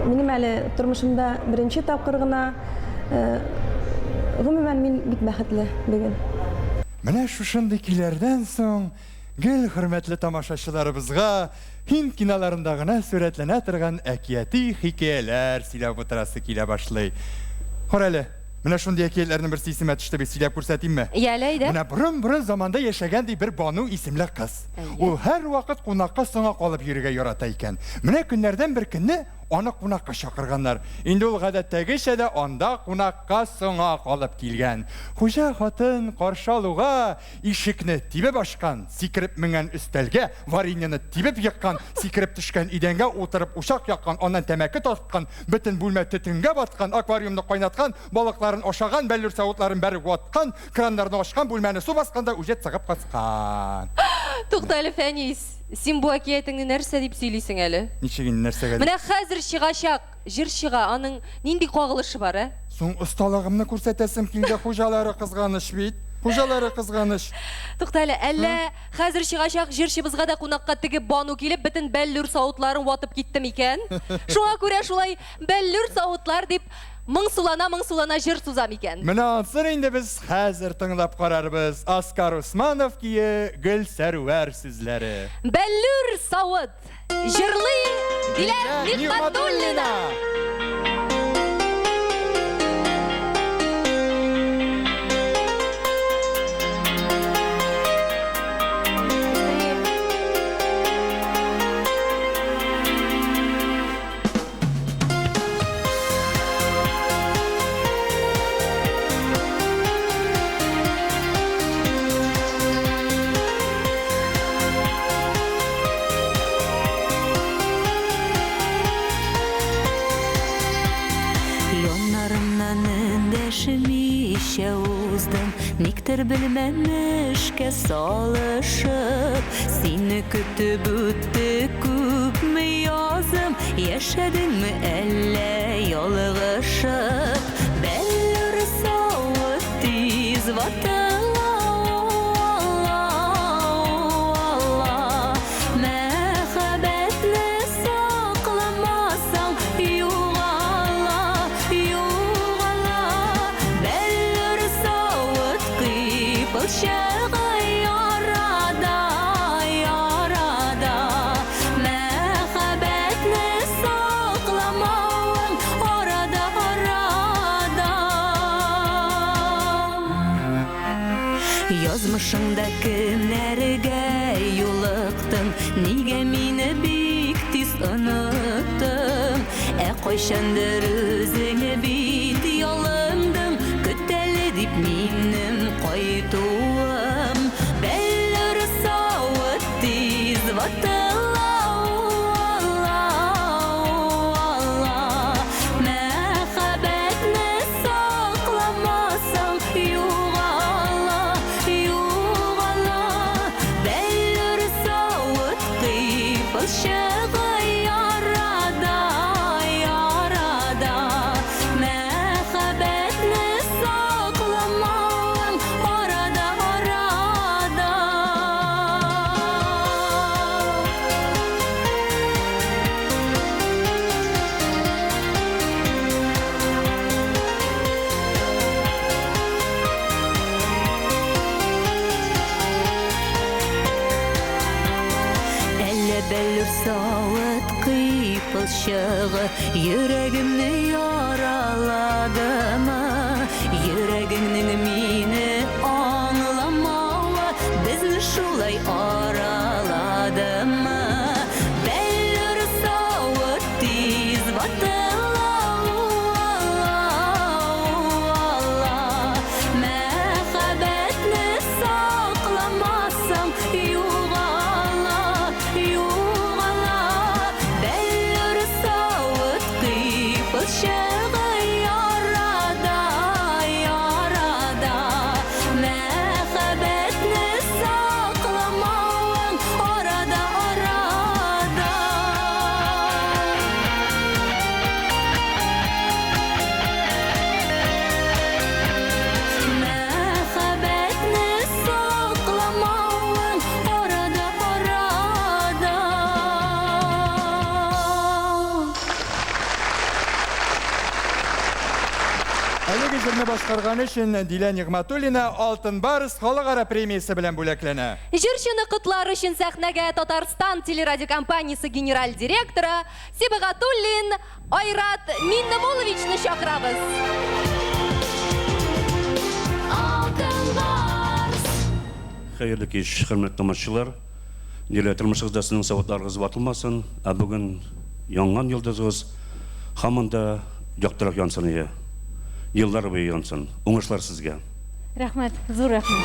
минем әле тормышымда беренче тапкыр гына. Гомумән, мин бик бәхетле бүген. Менә шушындый көйләрдән соң гел хөрмәтле тамашачыларыбызга һинд киноларында гына сурәтләнә торган әкияти хикәяләр сөйләп утырасы килә башлый. Карале, менә шундый әкиятләрнең берсе исемә төште бит, сөйләп күрсәтимме? Яле, әйдә. Менә борын-борын заманда яшәгән ди бер Бану исемле кыз. Ул һәрвакыт кунакка соңа калып йөрергә ярата икән. Менә көннәрдән бер көнне аны кунакка чакырганнар. Инде ул гадәттәгечә дә анда кунакка соңа калып килгән. Хуҗа хатын каршы алуга ишекне тибеп ачкан, сикереп менгән өстәлгә, вареньены тибеп еккан, сикереп төшкән идәнгә утырып учак яккан, аннан тәмәке тарткан, бөтен бүлмә төтенгә баткан, аквариумны кайнаткан, балыкларын ашаган, бәллүр савытларын бәреп ваткан, краннарны ачкан, бүлмәне су баскан да үзе чыгып качкан. Тукта әле, Фәнис, син бу әкиятеңне нәрсә дип сөйлисең әле? Ничек инде нәрсәгә дип? Менә хәзер чыгачак җырчыга аның нинди кагылышы бар, ә? Соң осталыгымны күрсәтәсем килде, хуҗалары кызганыч бит. Хуҗалары кызганыч. Тукта әле, әллә хәзер чыгачак җырчыбызга да кунакка теге Бану килеп, бөтен бәллүр савытларын ватып китте микән? Шуңа күрә шулай бәллүр савытлар дип моңсулана-моңсулана җыр суза микән? Менә ансын инде без хәзер тыңлап карарбыз. Аскар Усманов көе, Гөлсәрвәр сүзләре. Бәллүр савыт. Җырлый Дилә Нигъмәтуллина. Яннарымнан эндәшмичә уздың, Никтер белмәмешкә салышып. Сине көтеп үтте күпме язым, Яшәдеңме әллә ялгышып? Бәллүр савыт тиз ватыла, Алла, Мәхәббәтне сакламасаң, югала, югала. Бәллүр савыт кыйпылчыгы ярада, ярада. Мәхәббәтне сакламавың арада, арада. Язмышыңда кемнәргә юлыктың, Нигә мине бик тиз оныттың? Ә кайчандыр үзең бит ялындың, Көт әле дип минем кайтуым. Бәллүр савыт тиз ватыла, Алла, Алла. Мәхәббәтне сакламасаң, югала, югала. Бәллүр савыт кыйпылчыгы ярада, ярада. Мәхәббәтне сакламавың арада, арада. Әллә бәллүр савыт кыйпылчыгы Йөрәгемне яраладымы? Йөрәгеңнең мине аңламавы Безне шулай араладымы? Бәллүр савыт тиз ватыла, Алла, Мәхәббәтне сакламасаң, югала, югала. Бәллүр савыт кыйпылчыгы ярада, ярада. Мәхәббәтне сакламавың арада, арада. Мәхәббәтне сакламавың арада, арада. Әлеге җырны башкарган өчен Дилә Нигъмәтуллина Алтын Барс халыкара премиясе белән бүләкләнә. Җырчыны котлар өчен сәхнәгә Татарстан телерадиокомпаниясе генераль директоры Сибагатуллин Айрат Миннемулловичны чакырабыз. Алтын Барс. Хәерле кич, хөрмәтле тамашачылар. Дилә, тормышыгызда сезнең савытларыгыз ватылмасын, ә бүген янган йолдызыгыз Һаман да яктырак янсын ие. Еллар буе янсын. Уңышлар сезгә. Рәхмәт, зур рәхмәт.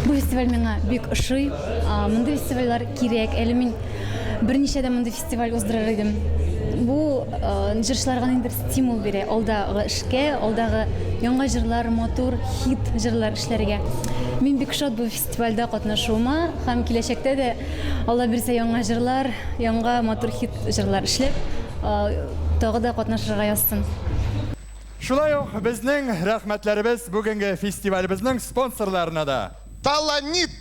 Бу фестиваль миңа бик ошый. Мондый фестивальләр кирәк. Әле мин берничә дә мондый фестиваль уздырыр идем. Бу җырчыларга ниндидер стимул бирә алдагы эшкә, алдагы яңа җырлар, матур хит җырлар эшләргә. Мин бик шат бу фестивальдә катнашуыма һәм киләчәктә дә Алла бирсә яңа җырлар, яңа матур хит җырлар эшләп, тагы да катнашырга язсын. Шулай ук безнең рәхмәтләребез бүгенге фестивалебезнең спонсорларына да. Таланит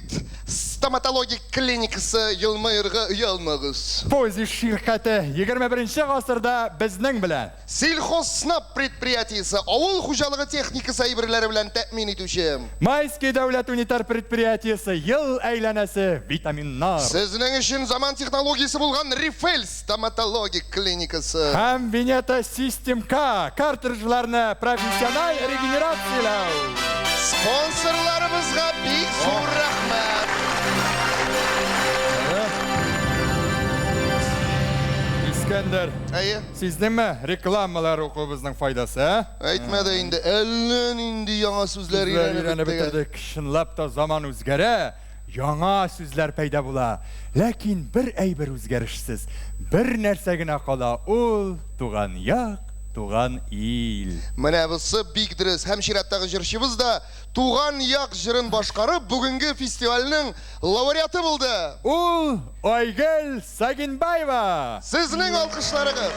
стоматологик клиникасы елмаерга оялмагыз. Пози ширкәте 21 гасырда безнең белән. Сельхозснаб предприятиесе, авыл хуҗалыгы техникасы әйберләре белән тәэмин итүче. Майский дәүләт унитар предприятиесе, ел әйләнәсе витаминнар. Сезнең өчен заман технологиясе булган Рифель стоматологик клиникасы. Һәм Венета Систем К картриджларны профессиональ регенерацияләү. Спонсорларыбызга бик зур рәхмәт! Искәндәр. Әйе. Сиздеңме, рекламалар укуыбызның файдасы, ә? Әйтмә дә инде, әллә нинди яңа сүзләр өйрәнеп беттек. Чынлап та заман үзгәрә, яңа сүзләр пәйда була. Ләкин бер әйбер үзгәрешсез, бер нәрсә генә кала, ул туган як, туган ил. Менә бусы бик дөрес. Һәм чираттагы җырчыбыз да Туган як җырын башкарып, бүгенге фестивальнең лауреаты булды. Ул Айгөл Сагинбаева! Сезнең алкышларыгыз!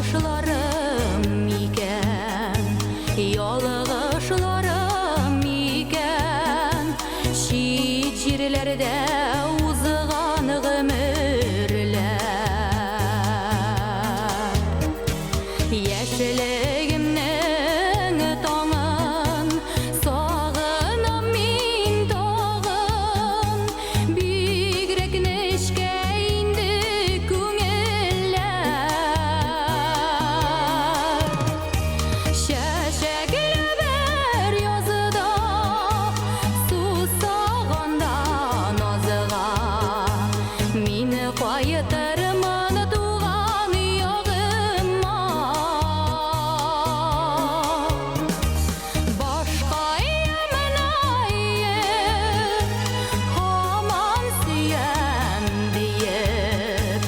Язмышларым икән, ялгышларым икән, чит җирләрдә узган гомерләр. Яшьлегемнең таңын сагынам мин тагын, бигрәк нечкә инде күңелләр. Чәчәкле бер язда сусаганда назга, мин кайтырмын туган ягыма. Башкаемны иеп, һаман сөям диеп,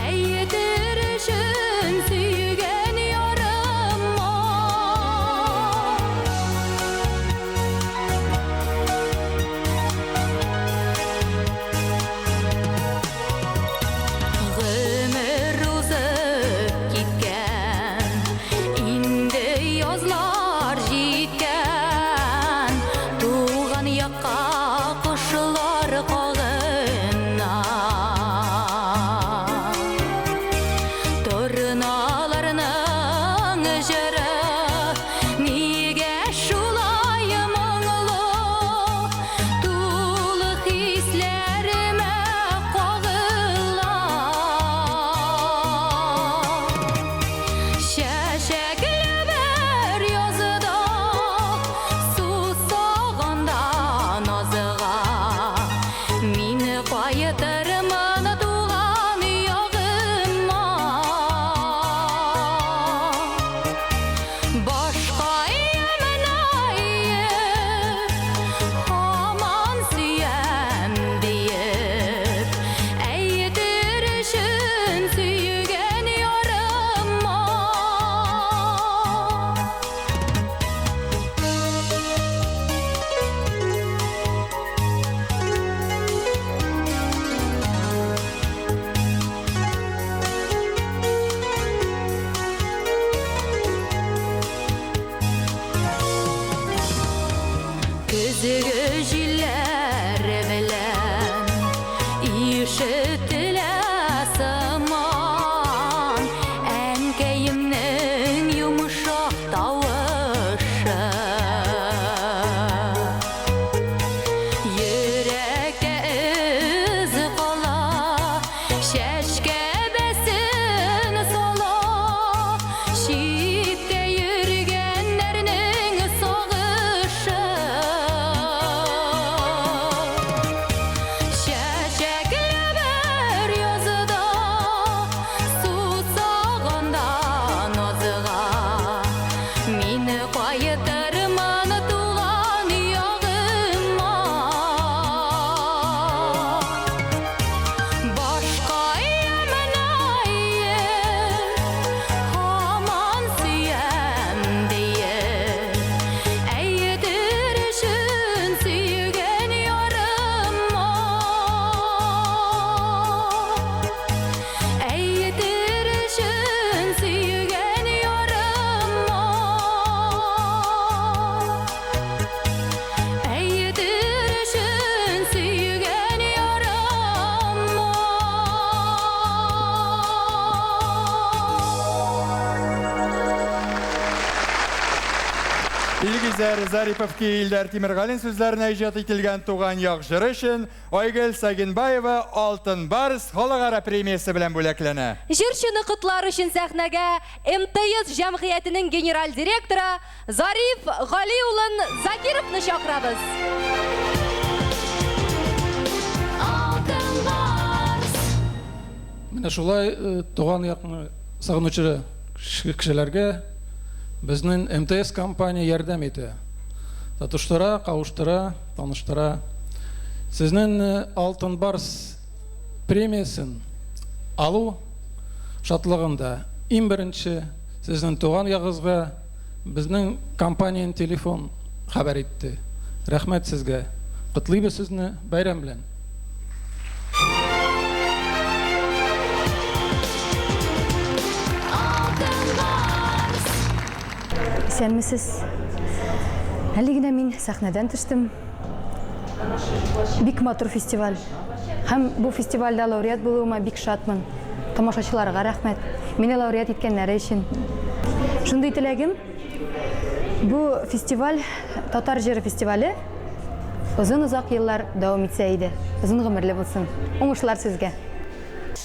әйтер өчен сөйгән ярыма. Гомер узып киткән, инде язлар җиткән, туган якка кошлар кагына. Торналарның җыры нигә шулай моңлы, тулы хисләремә кагыла. Чәчәкле бер язда сусаганда назга, Илгизәр Зарипов көе Илдар Тимергалин сүзләренә иҗат ителгән Туган як җыры өчен Айгөл Сагинбаева Алтын Барс халыкара премиясе белән бүләкләнә. Җырчыны котлар өчен сәхнәгә МТС җәмгыятенең генераль директоры Зариф Гали улын Закировны чакырабыз. Алтын Барс. Менә шулай туган якны сагынучы кешеләргә безнең МТС компания ярдәм итә. Татыштыра, кавыштыра, таныштыра. Сезнең Алтын Барс премиясен алу шатлыгында иң беренче сезнең туган ягыгызга безнең компаниянең телефон хәбәр итте. Рәхмәт сезгә. Котлыйбыз сезне бәйрәм белән. Исәнмесез. Әле генә мин сәхнәдән төштем. Бик матур фестиваль. Һәм бу фестивальдә лауреат булуыма бик шатмын. Тамашачыларга рәхмәт. Мине лауреат иткәннәре өчен. Шундый теләгем, бу фестиваль, татар җыры фестивале озын-озак еллар дәвам итсә иде. Озын гомерле булсын. Уңышлар сезгә!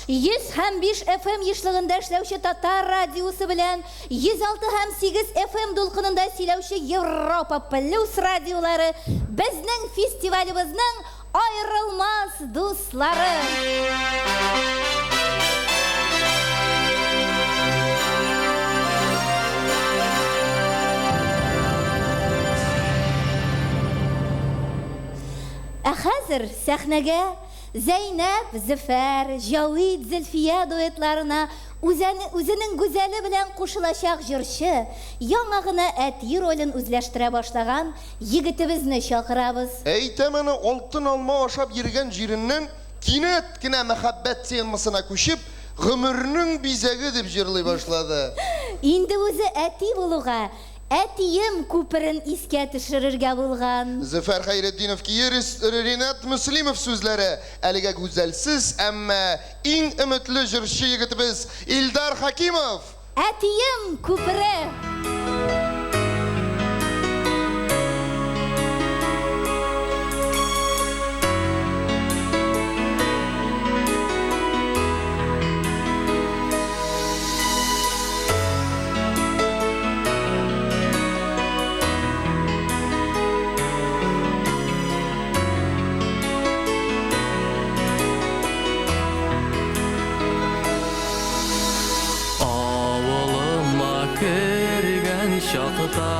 100 һәм 5 FM ешлыгында эшләүче Татар радиосы белән 106 һәм 8 FM дулкынында сөйләүче Европа Плюс радиолары безнең фестивалебезнең аерылмас дуслары. Ә хәзер сәхнәгә Зәйнәб, Зөфәр, Җавит, Зөлфия дуэтларына үзәне, үзенең гүзәле белән кушылачак җырчы, яңа гына әти ролен үзләштерә башлаган егетебезне чакырабыз. Әйтәм аны алтын алма ашап йөргән җиреннән кинәт кенә мәхәббәт темасына күчеп, гомернең бизәге дип җырлый башлады. Инде үзе әти булуга, Әтием күперен искә төшерергә булган. Зөфәр Хәйретдинов көе, Ренат Мөслимов сүзләре. Әлегә гүзәлсез, әмма иң өметле җырчы егетебез Илдар Хәкимов! Әтием күпере! Авылыма кергән чакта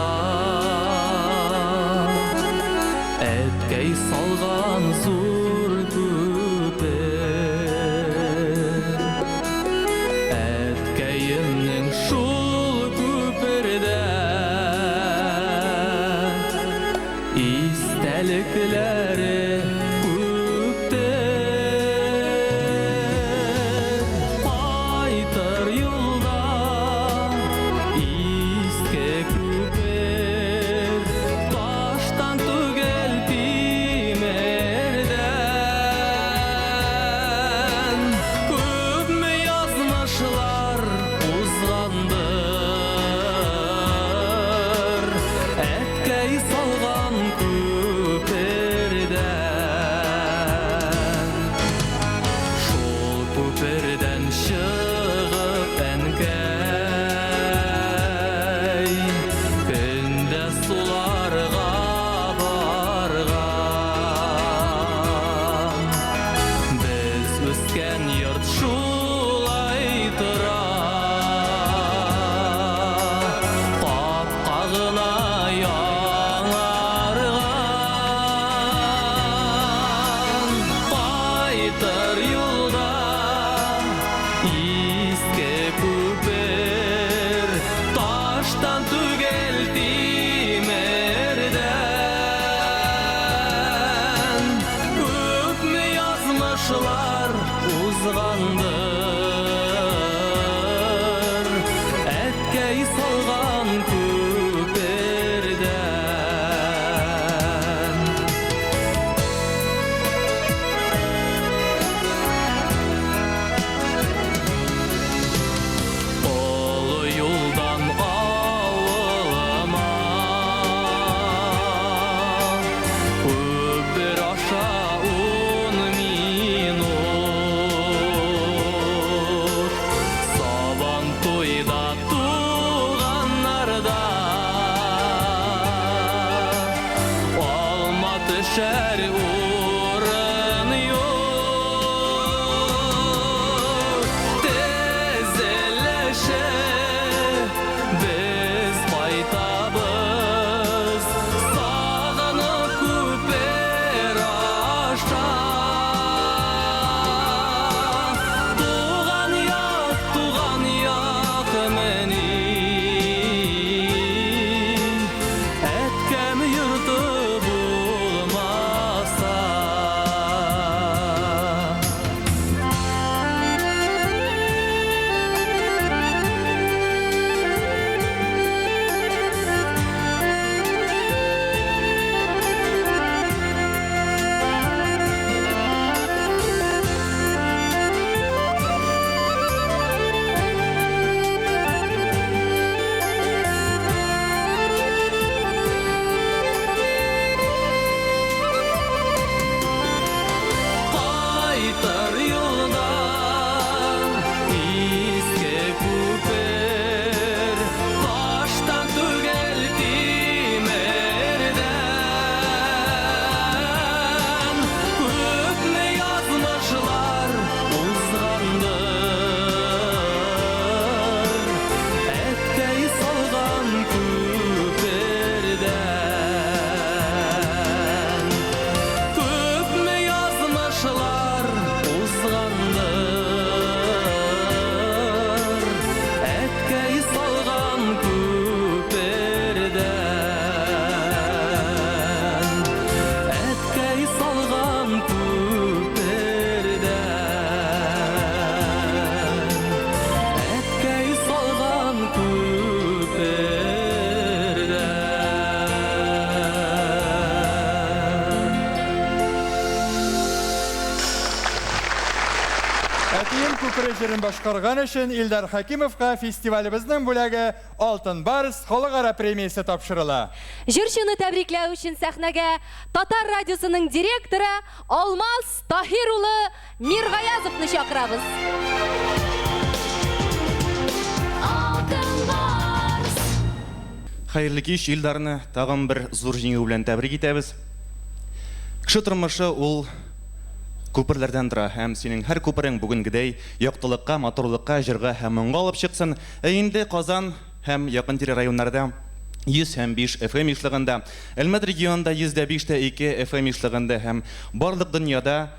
Әткәй салган зур күпер Әткәемнең шул күпердә Истәлекләре күптер. Кайтыр юлда иске күпер Таштан түгел тимердән. Күпме язмышлар узгандыр, Әткәй салган күпердән. Урын юк. Тезелешеп без кайтабыз, сагынып күпер аша. Туган як, туган як мени, әткәм йорты булмаса. Кайтыр юлда иске күпер, таштан түгел, тимердән. Күпме язмышлар узгандыр әткәй салган күпердән. Күпме язмышлар узгандыр әткәй салган күпердән. Әткәй салган күпердән. Әткәй салган күпердән. Әтием күпере җырын башкарган өчен Илдар Хәкимовка фестивалебезнең бүләге Алтын Барс халыкара премиясе тапшырыла. Җырчыны тәбрикләү өчен сәхнәгә Татар радиосының директоры Алмаз Таһир улы Миргаязовны чакырабыз. Алтын барс. Хәерле кич, Илдарны тагын бер зур җиңү белән тәбрик итәбез. Кеше тормышы ул күперләрдән тора һәм синең һәр күперең бүгенгедәй яктылыкка, матурлыкка, җырга һәм моңга алып чыксын. Ә инде Казан һәм якын-тирә районнарда 100 һәм 5 FM ешлыгында, Әлмәт регионында 105.2 FM ешлыгында һәм барлык дөньяда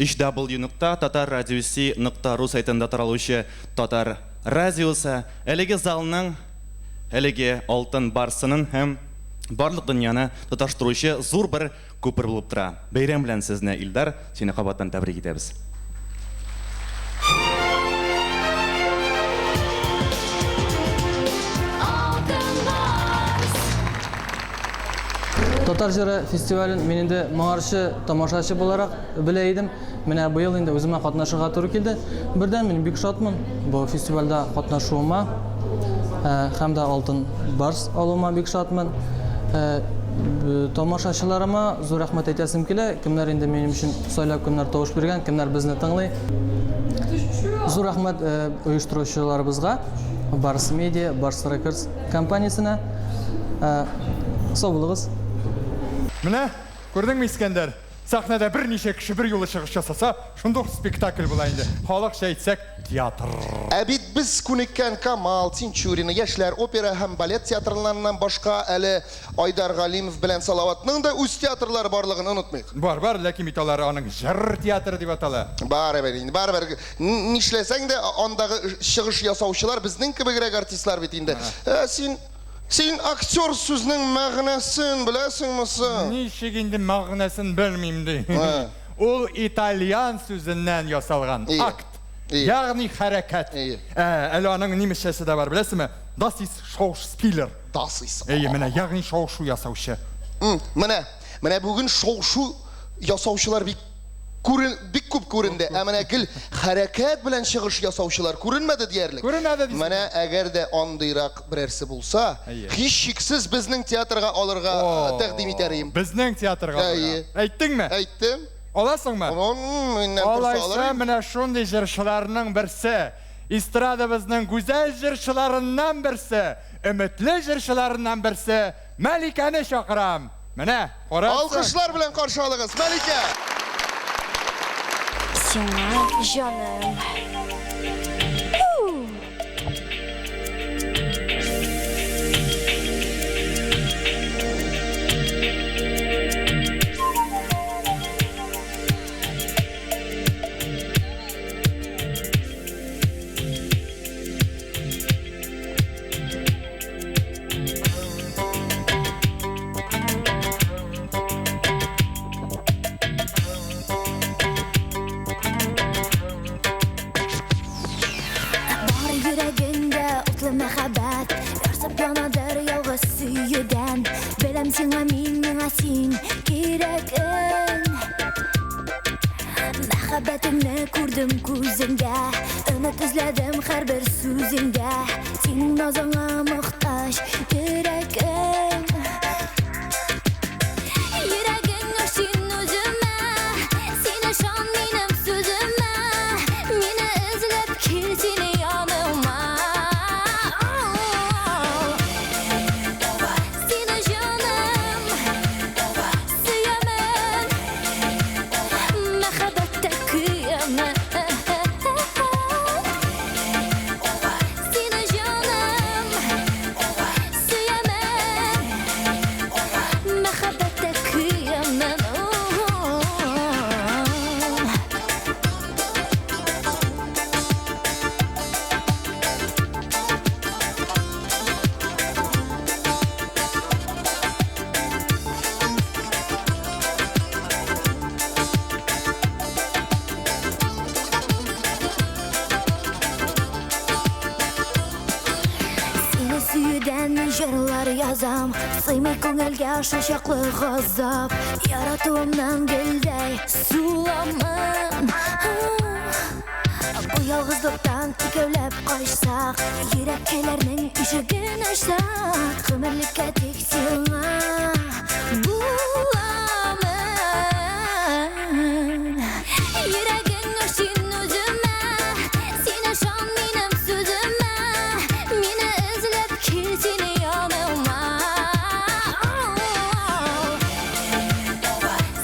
www.tatarradiosi.ru сайтында таралучы Татар радиосы әлеге залның, әлеге Алтын Барсының һәм барлык дөньяны тоташтыручы зур бер күпер булып тора. Бәйрәм белән сезне, Илдар, сине кабаттан тәбрик итәбез. Алтын барс. Татар җыры фестивален мин инде моңарчы тамашачы буларак белә идем. Менә быел инде үземә катнашырга туры килде. Бердән мин бик шатмын бу фестивальдә катнашуыма һәм дә Алтын Барс алуыма бик шатмын. Тамашачыларыма зур рәхмәт әйтәсем килә. Кемнәр инде минем өчен сайлап, кемнәр тавыш биргән, кемнәр безне тыңлый. Зур рәхмәт оештыручыларыбызга, Барс Медиа, Барс Рекордс компаниясенә. Сау булыгыз. Менә, күрдеңме, Искәндәр? Сәхнәдә берничә кеше бер юлы чыгыш ясаса, шундук спектакль була инде. Халыкча әйтсәк, театр. Ә бит без күнеккән Камал, Тинчурина, Яшьләр опера һәм балет театрларыннан башка әле Айдар Галимов белән Салаватның да үз театрлары барлыгын онытмыйк. Бар, бар, ләкин бит алар аның җыр театры дип атала. Барыбер инде, барыбер. Нишләсәң дә, андагы чыгыш ясаучылар безнең кебегрәк артистлар бит инде. Ә син, син актер сүзнең мәгънәсен беләсеңме соң? Ничек инде мәгънәсен белмим ди. Ул итальян сүзеннән ясалган. Акт. Ягъни хәрәкәт. Ә, әле аның нимесчәсе дә бар, беләсеңме? Das ist Schauspieler. Das ist. Әйе, менә, ягъни шау-шу ясаучы. Менә, менә бүген шау-шу ясаучылар бик күрен, бик күп күренде. Ә менә гел хәрәкәт белән чыгыш ясаучылар күренмәде диярлек. Күренмәде дисең. Менә әгәр дә андыйрак берәрсе булса, һичшиксез безнең театрга алырга тәкъдим итәр идем. Безнең театрга алырга. Әйе. Әйттеңме? Әйттем. Аласыңмы? Миннән торса Алайса, алыр идем. менә шундый җырчыларның берсе, эстрадабызның гүзәл җырчыларыннан берсе, өметле җырчыларыннан берсе Мәликәне чакырам. Менә, карарсың. Алкышлар белән каршы алыгыз, Мәликә! Сиңа җаным. Бар йөрәгеңдә утлы мәхәббәт, Ярсып янадыр ялгыз сөюдән. Беләм сиңа мин, миңа син кирәгең. Мәхәббәтеңне күрдем күзеңдә, Өмет эзләдем һәрбер сүзеңдә. Синең назыңа мохтаҗ йөрәгем. Йөрәгең өчен үземә, Син ышан минем сүземә. Мине эзләп кил син яныма. Сине җаным сөямен, Мәхәббәттә көямен. Сине җаным сөямен, Мәхәббәттә көямен. Сине сөюдән мин җырлар язам, Сыймый күңелгә шашаклы газап. Яратуымнан гөлдәй суламын. Бу ялгызлыктан икәүләп качсак, Йөрәккәйләрнең ишеген ачсак, Гомерлеккә тик сиңа буламын. Йөрәгең өчен үземә, Син ышан минем сүземә. Мине эзләп кил син яныма.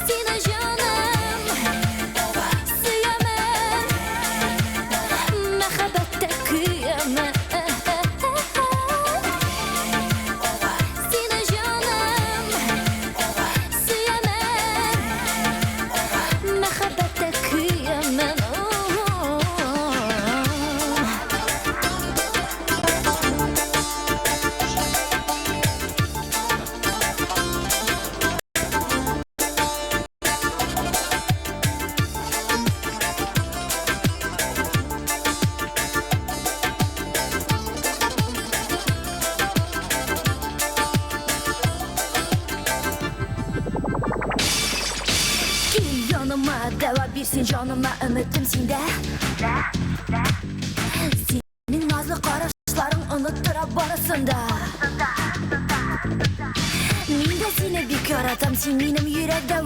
Сине җаным сөямен, Мәхәббәттә көямен. Сине җаным сөямен, Мәхәббәттә көямен. Кил яныма, дәва бирсен җаныма, Өметем синдә. Синең назлы карашларың оныттыра барысын да. Мин дә сине бик яратам, син минем йөрәк дәвам.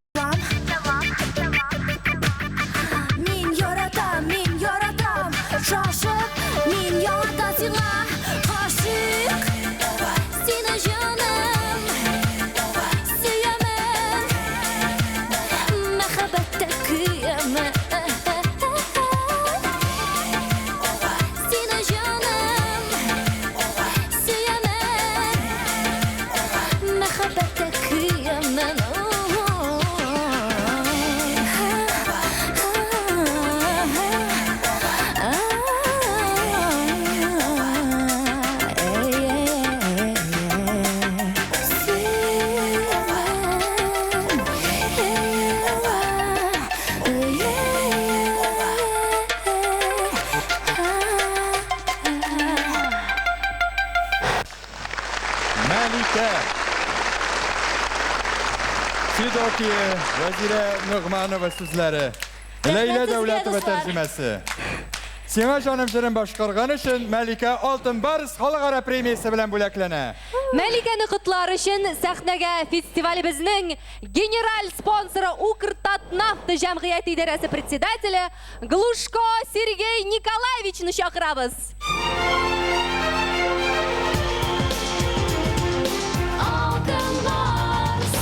Мин яратам, мин яратам, шашып, мин яңадан сиңа гашыйк. Сине җаным сөямен, Мәхәббәттә көямен. Сине җаным сөямен, Мәхәббәттә көямен. Мәликә. Фидоки, Вәзирә Ногманова сүзләре. Ләйлә сезгә, Дәүләтова дуслар. тәрҗемәсе. Сиңа җаным җырын башкарган өчен Мәликә Алтын Барс халыкара премиясе белән бүләкләнә. Мәликәне котлар өчен сәхнәгә фестивалебезнең генераль спонсоры Укртатнафта җәмгыяте идарәсе председателе Глушко Сергей Николаевичны чакырабыз. Алтын Барс.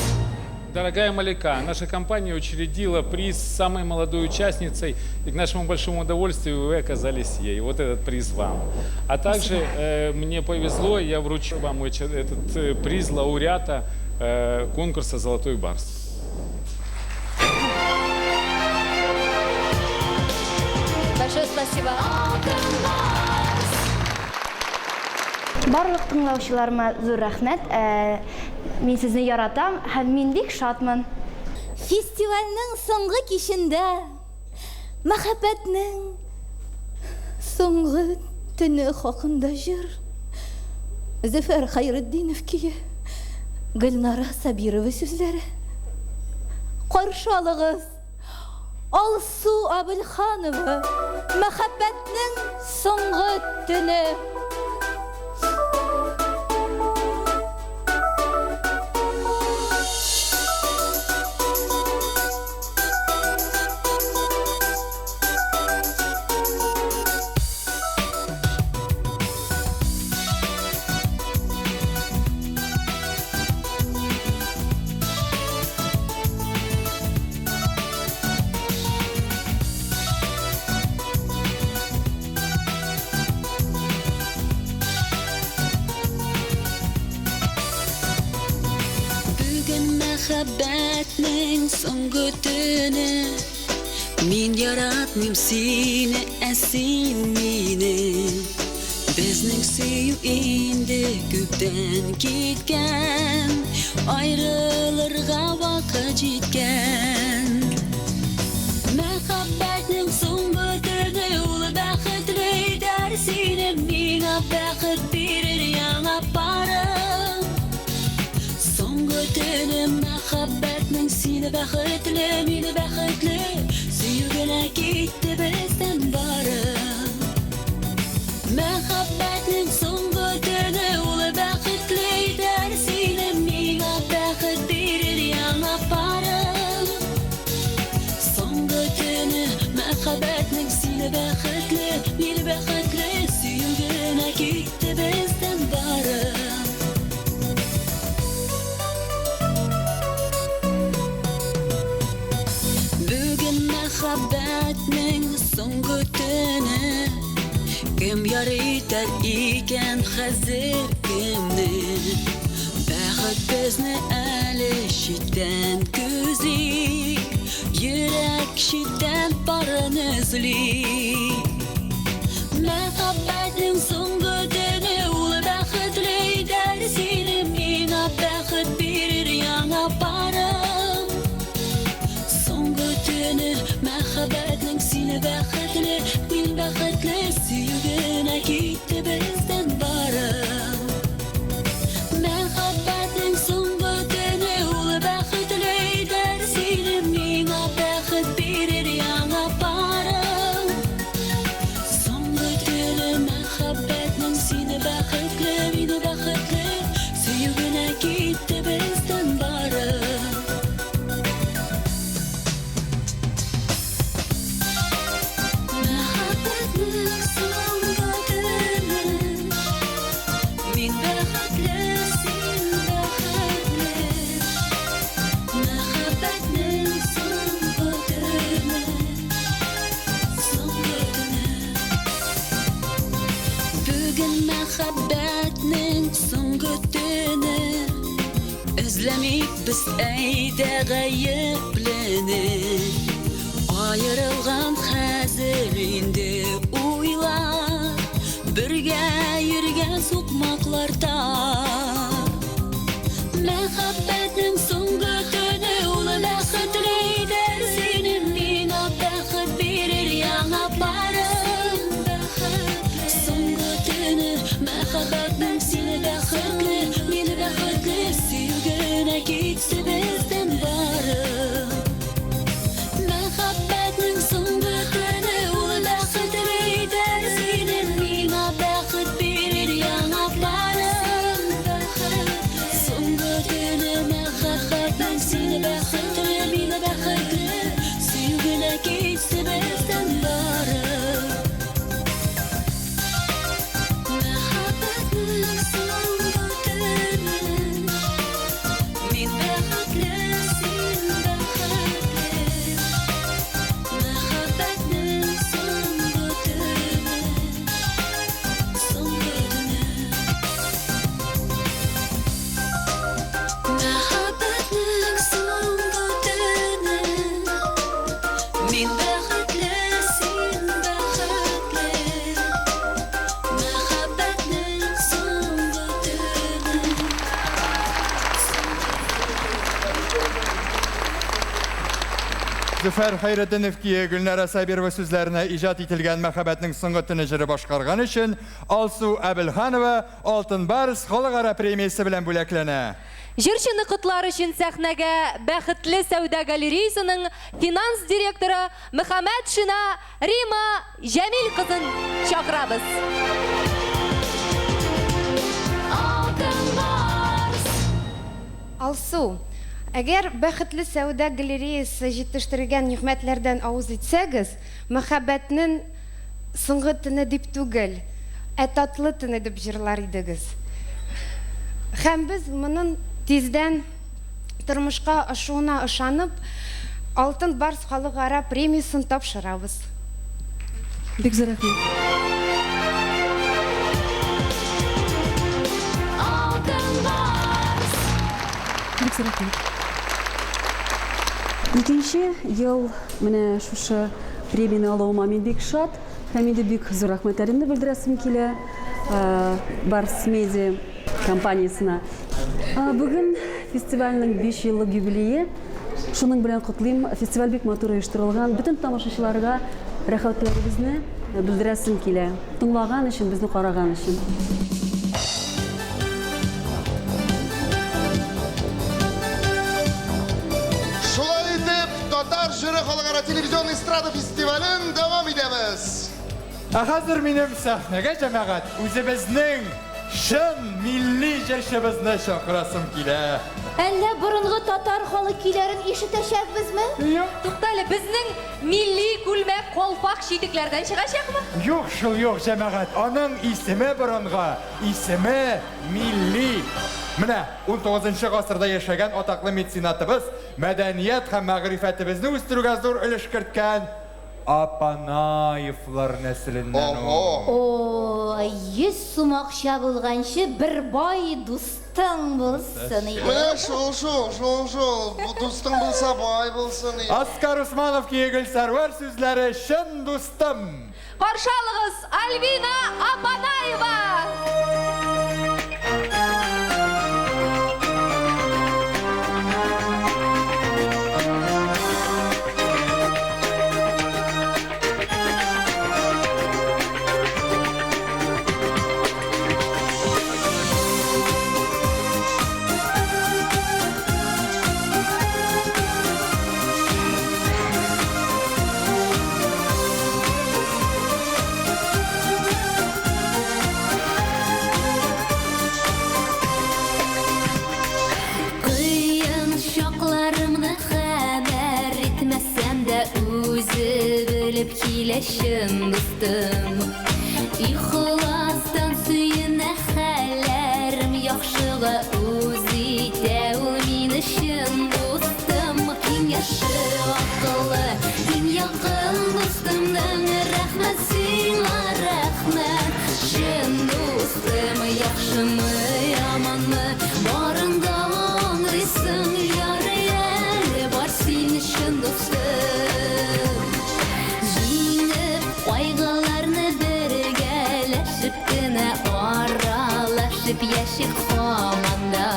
Дорогая Малика, наша компания учредила приз самой молодой участницей, и к нашему большому удовольствию вы оказались ей. Вот этот приз вам. А также мне повезло, я вручу вам этот приз лауреата конкурса «Золотой барс». Большое спасибо. Барлык тыңлаучыларыма зур рәхмәт. Мин сезне яратам һәм мин бик шатмын. Фестивальнең соңгы кичендә мәхәббәтнең соңгы төне хакында җыр. Зөфәр Хәйретдинов көе, Гөлнара Сабирова сүзләре. Каршы алыгыз, Алсу Абелханова, Мәхәббәтнең соңгы төне. Бүген мәхәббәтнең соңгы төне. Мин яратмыйм сине, ә син мине. Безнең сөю инде күптән киткән, Аерылырга вакыт җиткән. Мәхәббәтнең соңгы төне ул бәхетле итәр сине, Миңа бәхет бирер яңа парың. Соңгы төне мәхәббәтнең сине бәхетле, мине бәхетле, Сөю генә китте бездән бары. Мәхәббәтнең соңгы төне ул бәхетле итәр сине, Миңа бәхет бирер яңа парың. Соңгы төне мәхәббәтнең сине бәхетле, мине бәхетле, Сөю генә китте бездән бары. Бүген мәхәббәтнең соңгы төне. Кем яр итәр икән хәзер кемне? Бәхет безне әле читтән күзи, Йөрәк читтән парын эзли. Мәхәббәтнең соңгы төне ул бәхетле итәр сине, Миңа бәхет бирер яңа парың. Соңгы төне мәхәббәтнең сине бәхетле, мин бәхетле, Сөю генә китте бездән бары. Мәхәббәтнең соңгы төне ул бәхетле итәр сине, Миңа бәхет бирер яңа парың. Соңгы төне мәхәббәтнең сине бәхетле, мине бәхетле, Сөю генә китте бездән бары. Мәхәббәтнең соңгы төне. Мин бәхетле, син бәхетле. Мәхәббәтнең соңгы төне. Соңгы төне. Бүген мәхәббәтнең соңгы төне. Эзләмик без әйдә гаеплене. Аерылган хәзер инде уйлар, Бергә йөргән сукмакларда. Мәхәббәтнең соңгы төне ул бәхетле итәр сине, Миңа бәхет бирер яңа парың. Соңгы төне мәхәббәтнең сине бәхетле, мине бәхетле, Сөю генә китте бездән бары. Мәхәббәтнең соңгы төне ул бәхетле итәр сине, Миңа бәхет бирер яңа парың. Соңгы төне Син бәхетле, син бәхетле, мәхәббәтнең соңгы төне. Зөфәр Хәйретдинов көе Гөлнара Сабирова сүзләренә иҗат ителгән Мәхәббәтнең соңгы төне җыры башкарган өчен Алсу Әбелханова Алтын Барс халыкара премиясе белән бүләкләнә. Җырчыны котлар өчен сәхнәгә Бәхетле сәүдә галереясының финанс директоры Мөхәммәтшина Рима Җәмил кызын чакырабыз. Алтын Барс. Алсу, әгәр Бәхетле сәүдә галереясы җитештергән нигъмәтләрдән авыз итсәгез, мәхәббәтнең соңгы төне дип түгел, ә татлы төне дип җырлар идегез. Һәм без моның тиздән тормышка ашуына ышанып, Алтын Барс халыкара премиясен тапшырабыз. Бик зур рәхмәт. Алтын Барс. Бик зур рәхмәт. Икенче ел менә шушы премияне алуыма мин бик шат һәм инде бик зур рәхмәтләремне белдерәсем килә Барс Медиа компаниясенә. Бүген фестивальнең 5 еллык юбилее. Шуның белән котлыйм. Фестиваль бик матур оештырылган. Бөтен тамашачыларга рәхмәтләребезне белдерәсем килә. Тыңлаган өчен, безне караган өчен. Шулай итеп, Татар җыры халыкара телевизион эстрада фестивален дәвам итәбез. Ә хәзер минем сәхнәгә, җәмәгать, үзебезнең чын милли җырчыбызны чакырасым килә. Әллә борынгы татар халык көйләрен ишетәчәкбезме? Юк. Туктале, безнең милли күлмәк, калфак, читекләрдән чыгачакмы? Юк шул, юк, җәмәгать, аның исеме борынгы, исеме милли. Менә 19 гасырда яшәгән атаклы меценатыбыз, мәдәният һәм мәгърифәтебезне үстерүгә зур өлеш керткән Апанаевлар нәселеннән ул. О, 100 сум акча булганчы бер бай дустың булсын иде. Менә шул, шул, шул, шул. Бу дустың булса, бай булсын иде. Аскар Усманов көе Гөлсәрвәр сүзләре Чын дустым. Каршы алыгыз, Альбина Апанаева! Кыен чакларымны хәбәр итмәсәм дә, үзе белеп килә чын дустым. Ихластан сөенә хәлләрем яхшыга, үз итә ул мине чын дустым. Киңәше акыллы, иң якын дустымның рәхмәт сиңа, рәхмәт. Чын дустым, яхшымы, яманмы, барын да аңлыйсың, ярый әле бар син чын дустым. Җиңеп кайгыларны бергәләшеп кенә аралашып яшик һаман да.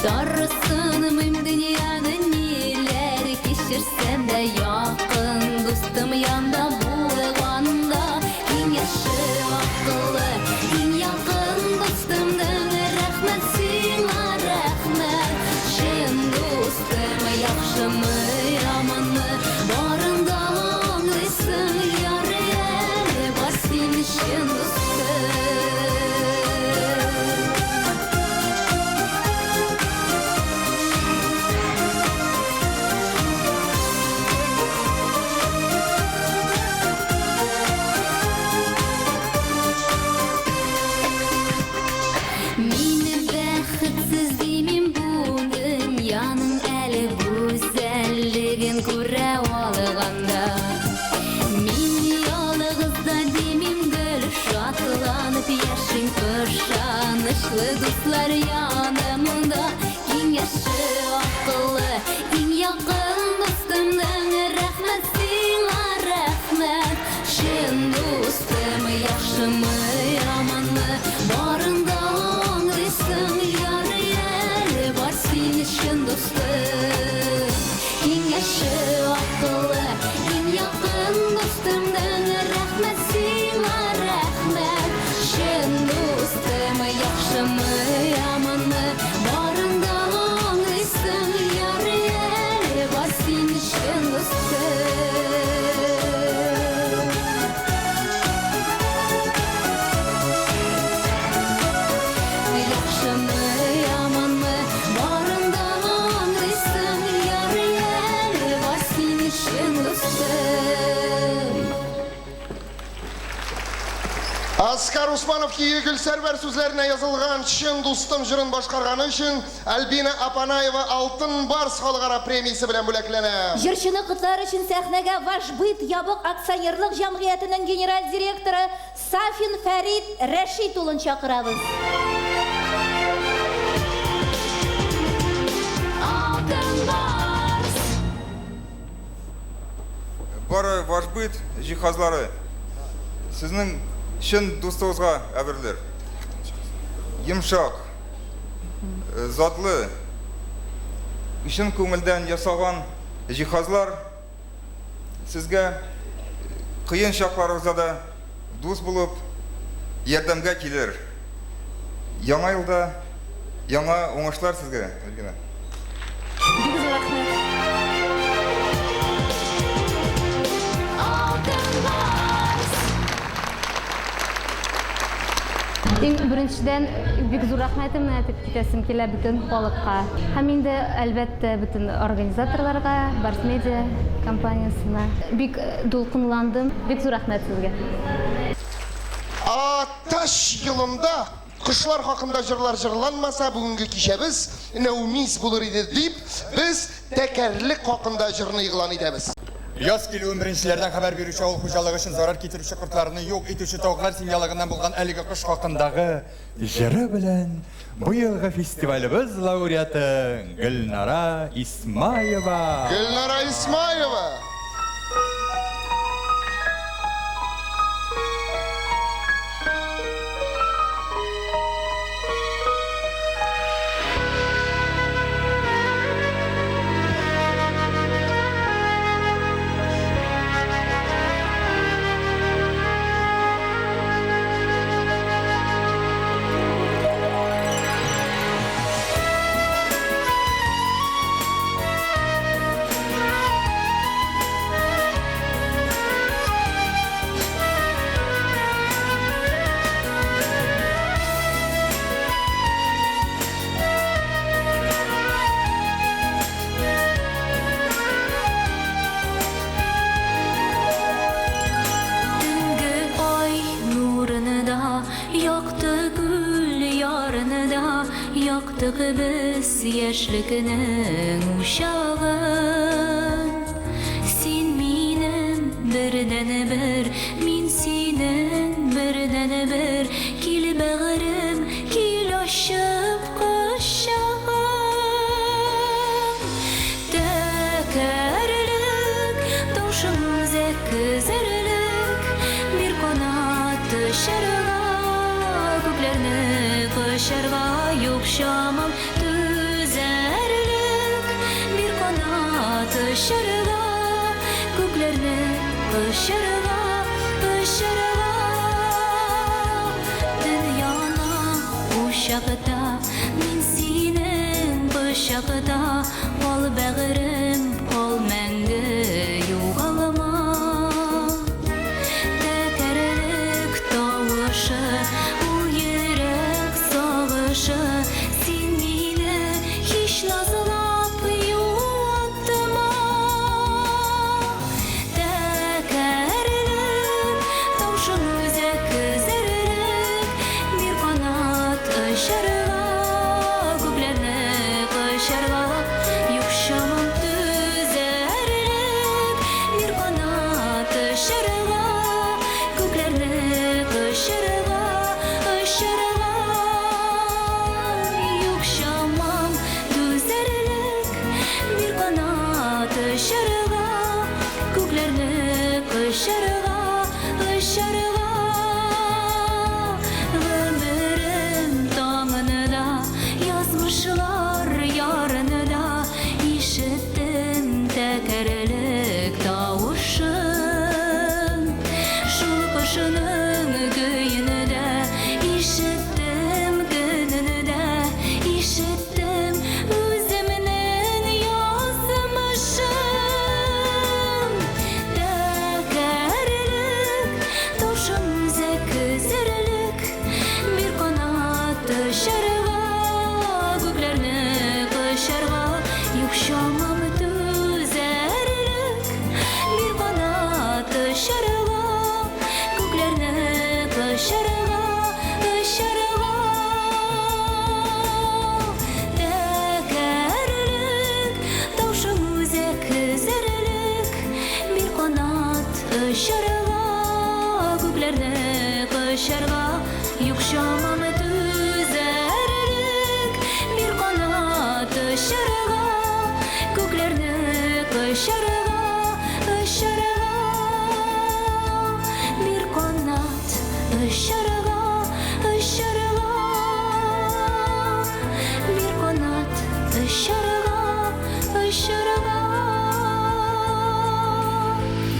Тарсынмыйм дөньяны ниләр кичерсәм дә, якын дустым янда булганда. Киңәше акыллы, иң якын дустымның рәхмәт сиңа, рәхмәт. Чын дустым, яхшымы, яманмы, барын да аңлыйсың, ярый әле бар син чын дустым. Мине бәхетсез димим бу дөньяның әле гүзәллеген күрә алганда. Мин ялгыз да димим, гел шатланып яшим, ышанычлы дуслар янымда. Киңәше акыллы, иң якын дустымның рәхмәт Чын дустым. Аскар Усманов көе, Гөлсәрвәр сүзләренә язылган «Чын дустым» җырын башкарганы өчен Альбина Апанаева «Алтын Барс» халыкара премиясе белән бүләкләнә. Җырчыны котлар өчен сәхнәгә Ваш быт ябык акционерлык җәмгыятенең генераль директоры Сафин Фәрит Рәшит улын чакырабыз. Алтын Барс. Бары Вашбыт җиһазлары сезнең чын дустыгызга әверелер. Йомшак, затлы, чын күңелдән ясалган җиһазлар сезгә кыен чакларыгызда да дус булып, ярдәмгә килер. Яңа елда яңа уңышлар сезгә, Альбина. Бик зур рәхмәт. Алтын Барс. Иң беренчедән, бик зур рәхмәтемне әйтеп китәсем килә бөтен халыкка. Һәм инде, әлбәттә, бөтен организаторларга, Барс Медиа компаниясенә. Бик дулкынландым. Бик зур рәхмәт сезгә. Атач елында кошлар хакында җырлар җырланмаса, бүгенге кичәбез нәүмиз булыр иде, дип, без тәкәрлек хакында җырны игълан итәбез. Яз килүен беренчеләрдән хәбәр бирүче авыл хуҗалыгы өчен зарар китерүче кортларны юк итүче тавыклар семьялыгыннан булган әлеге кош хакындагы җыры белән быелгы фестивалебез лауреаты Гөлнара Исмаева. Гөлнара Исмаева! Төнге ай нурында, якты күл ярында яктык без яшьлекнең учагын. Син минем бердәнбер, мин синең бердәнбер. Кил, бәгырем, кил ачып кочагым. Тәкәрлек, таушың үзәк өзәрлек, бир канат очарга, күкләрне кочарга, юк чамам түзәрлек. Бир канат очарга, күкләрне кочарга, очарга. Дөньяны учакта, мин синең кочакта, кал, бәгырем, кал мәңге, югалма. Тәкәрлек тавышы, ул йөрәк сагышы, син мине һич назлап юатма. Тәкәрлек, таушың үзәк өзәрлек, бир канат очарга, күкләрне кочарга, юк чамам. Очарга, күкләрне кочарга, юк чамам түзәрлек. Бир канат очарга, күкләрне кочарга, очарга. Бир канат очарга, очарга. Бир канат очарга, очарга.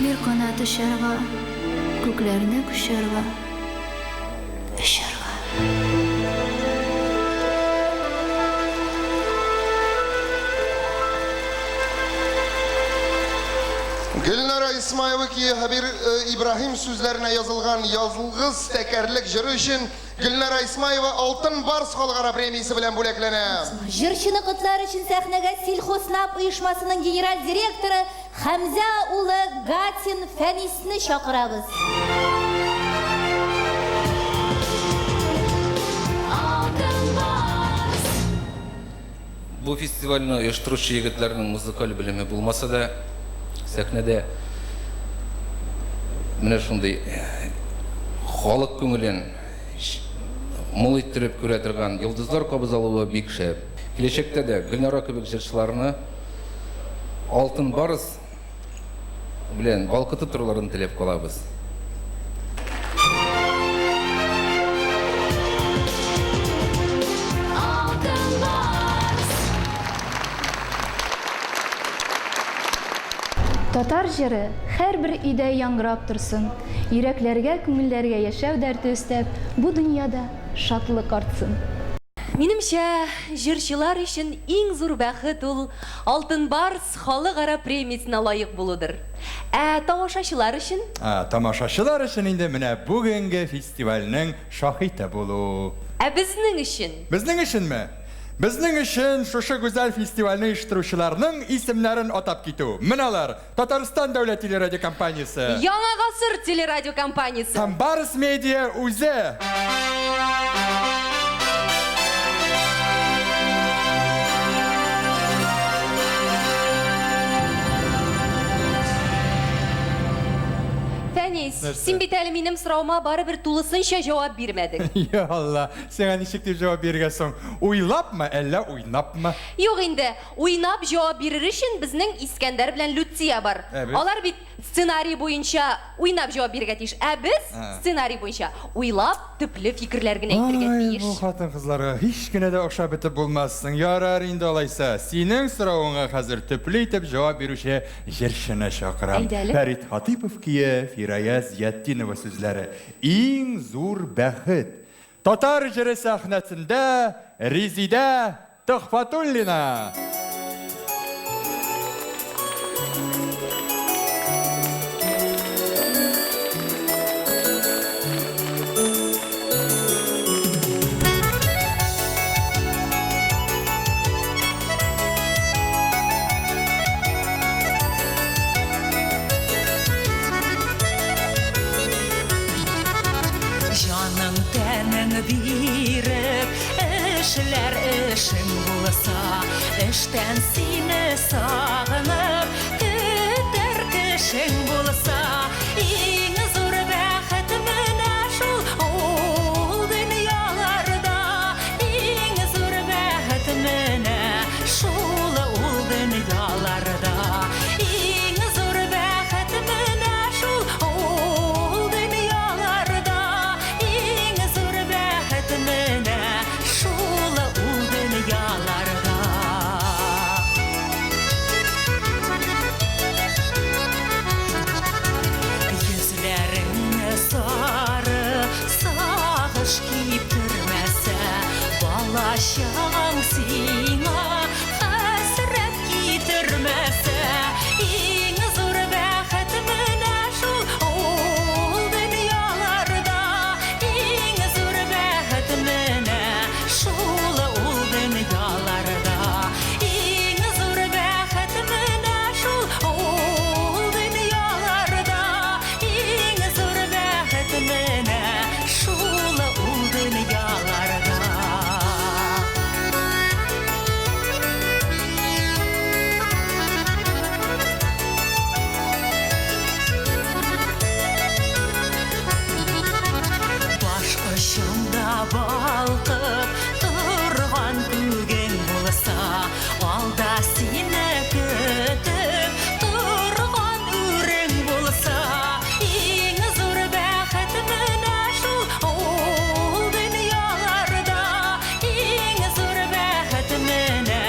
Бир канат очарга, күкләрне кочарга, очарга. Гөлнара Исмаева көе Хәбир Ибраһим сүзләренә язылган Язылгыз тәкәрлек җыры өчен Гөлнара Исмаева Алтын Барс халыкара премиясе белән бүләкләнә. Җырчыны котлар өчен сәхнәгә Сельхознаб оешмасының генераль директоры Хәмзә улы Гатин Фәнисне чакырабыз. Алтын Барс. Бу фестивальне оештыручы егетләрнең музыкаль белеме булмаса да, сәхнәдә менә шундый халык күңелен мул иттереп күрә торган йолдызлар кабыза алуы бик шәп. Киләчәктә дә Гөлнара кебек җырчыларны Алтын Барс белән балкытып торуларын теләп калабыз. Алтын Барс. Татар җыры һәрбер өйдә яңгырап торсын, йөрәкләргә, күңелләргә яшәү дәрте өстәп, бу дөньяда шатлык артсын. Минемчә, җырчылар өчен иң зур бәхет ул Алтын Барс халыкара премиясенә лаек булудыр. Ә тамашачылар өчен? Ә тамашачылар өчен инде менә бүгенге фестивальнең шаһиты булу. Ә безнең өчен? Безнең өченме? Безнең өчен шушы гүзәл фестивальне оештыручыларның исемнәрен атап китү. Менә алар, Татарстан дәүләт телерадиокомпаниясе. Яңа гасыр телерадиокомпаниясе. Һәм Барс Медиа үзе. Фәнис, Нәрсә? син бит әле минем соравыма барыбер тулысынча җавап бирмәдең. Я Алла, сиңа ничек дип җавап бирергә соң? Уйлапмы, әллә уйнапмы? Юк инде, уйнап җавап бирер өчен безнең Искәндәр белән Люция бар. Ә без? Алар бит сценарий буенча уйнап җавап бирергә тиеш. Ә без Ә. сценарий буенча уйлап, төпле фикерләр генә әйтергә Ай, тиеш. бу хатын-кызларга һич кенә дә охшап бетеп булмассың. Ярар инде алайса. Синең соравыңа хәзер төпле итеп җавап бирүче җырчыны чакырам. Әйдә әле. Фәрит Хатыйпов көе, Фирая Зиятдинова сүзләре. Иң зур бәхет. Татар җыры сәхнәсендә Резидә Төхфәтуллина. Җаның тәнең биреп, эшләр эшең булса, эштән сине сагынып, көтәр кешең булса, иң зур бәхет менә шул ул дөньяларда, иң зур бәхет менә шул ул дөньяларда, иң зур бәхет менә шул ул дөньяларда, иң зур бәхет менә шул ул дөньяларда. Йөзләрең сары, сагыш киптермәсә, бала чагаң сиңа хәсрәт китермәсә, иң зур бәхет менә шул ул дөньяларда, иң зур бәхет менә шул ул дөньяларда, иң зур бәхет менә шул ул дөньяларда, иң зур бәхет менә шул ул дөньяларда. Балкып торган күгең булса, алда сине көтеп торган үрең булса, иң зур бәхет менә шул ул дөньяларда, иң зур бәхет менә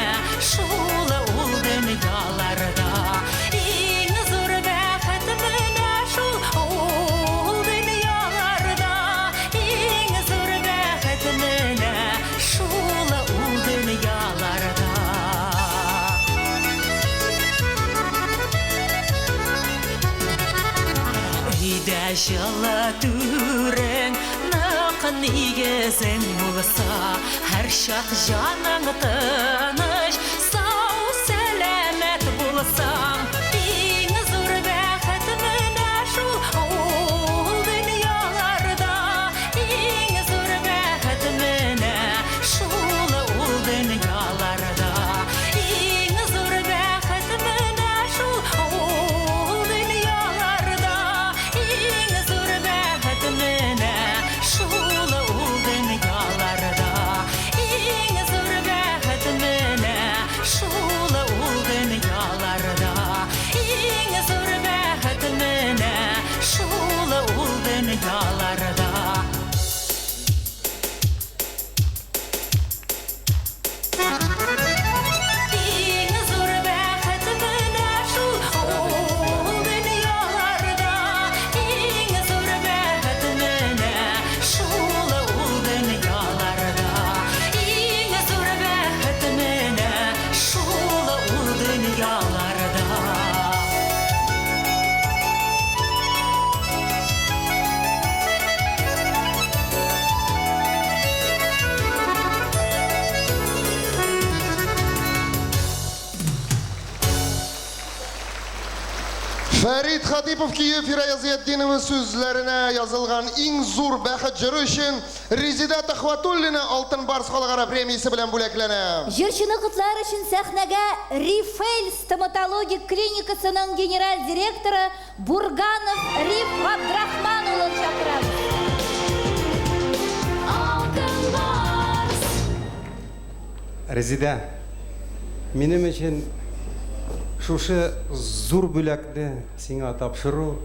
шул ул дөньяларда, иң зур бәхет менә шул ул дөньяларда, иң зур бәхет менә шул ул дөньяларда. Өйдә җылы түрең, нык нигезең булса, һәрчак җаның тыныч, сау сәламәт булсаң, иң зур бәхет менә шул ул дөньяларда, иң зур бәхет менә шул ул дөньяларда, иң зур бәхет менә шул ул дөньяларда, иң зур бәхет менә шул ул дөньяларда, иң зур бәхет менә шул ул дөньяларда, иң зур бәхет менә шул ул дөньяларда. Иң зур бәхет менә шул ул дөньяларда, иң зур бәхет менә шул ул дөньяларда, иң зур бәхет менә шул ул дөньяларда. Фәрит Хатипов көе Фирая Зыятдинова сүзләренә язылган иң зур бәхет җыры өчен Резеда Төхвәтуллина Алтын Барс халыкара премиясе белән бүләкләнә. Җырчыны котлар өчен сәхнәгә Рифель стоматологик клиникасының генераль директоры Бурганов Риф Габдрахман улын чакырабыз. Алтын Барс. Резеда, минем өчен шушы зур бүләкне сиңа тапшыру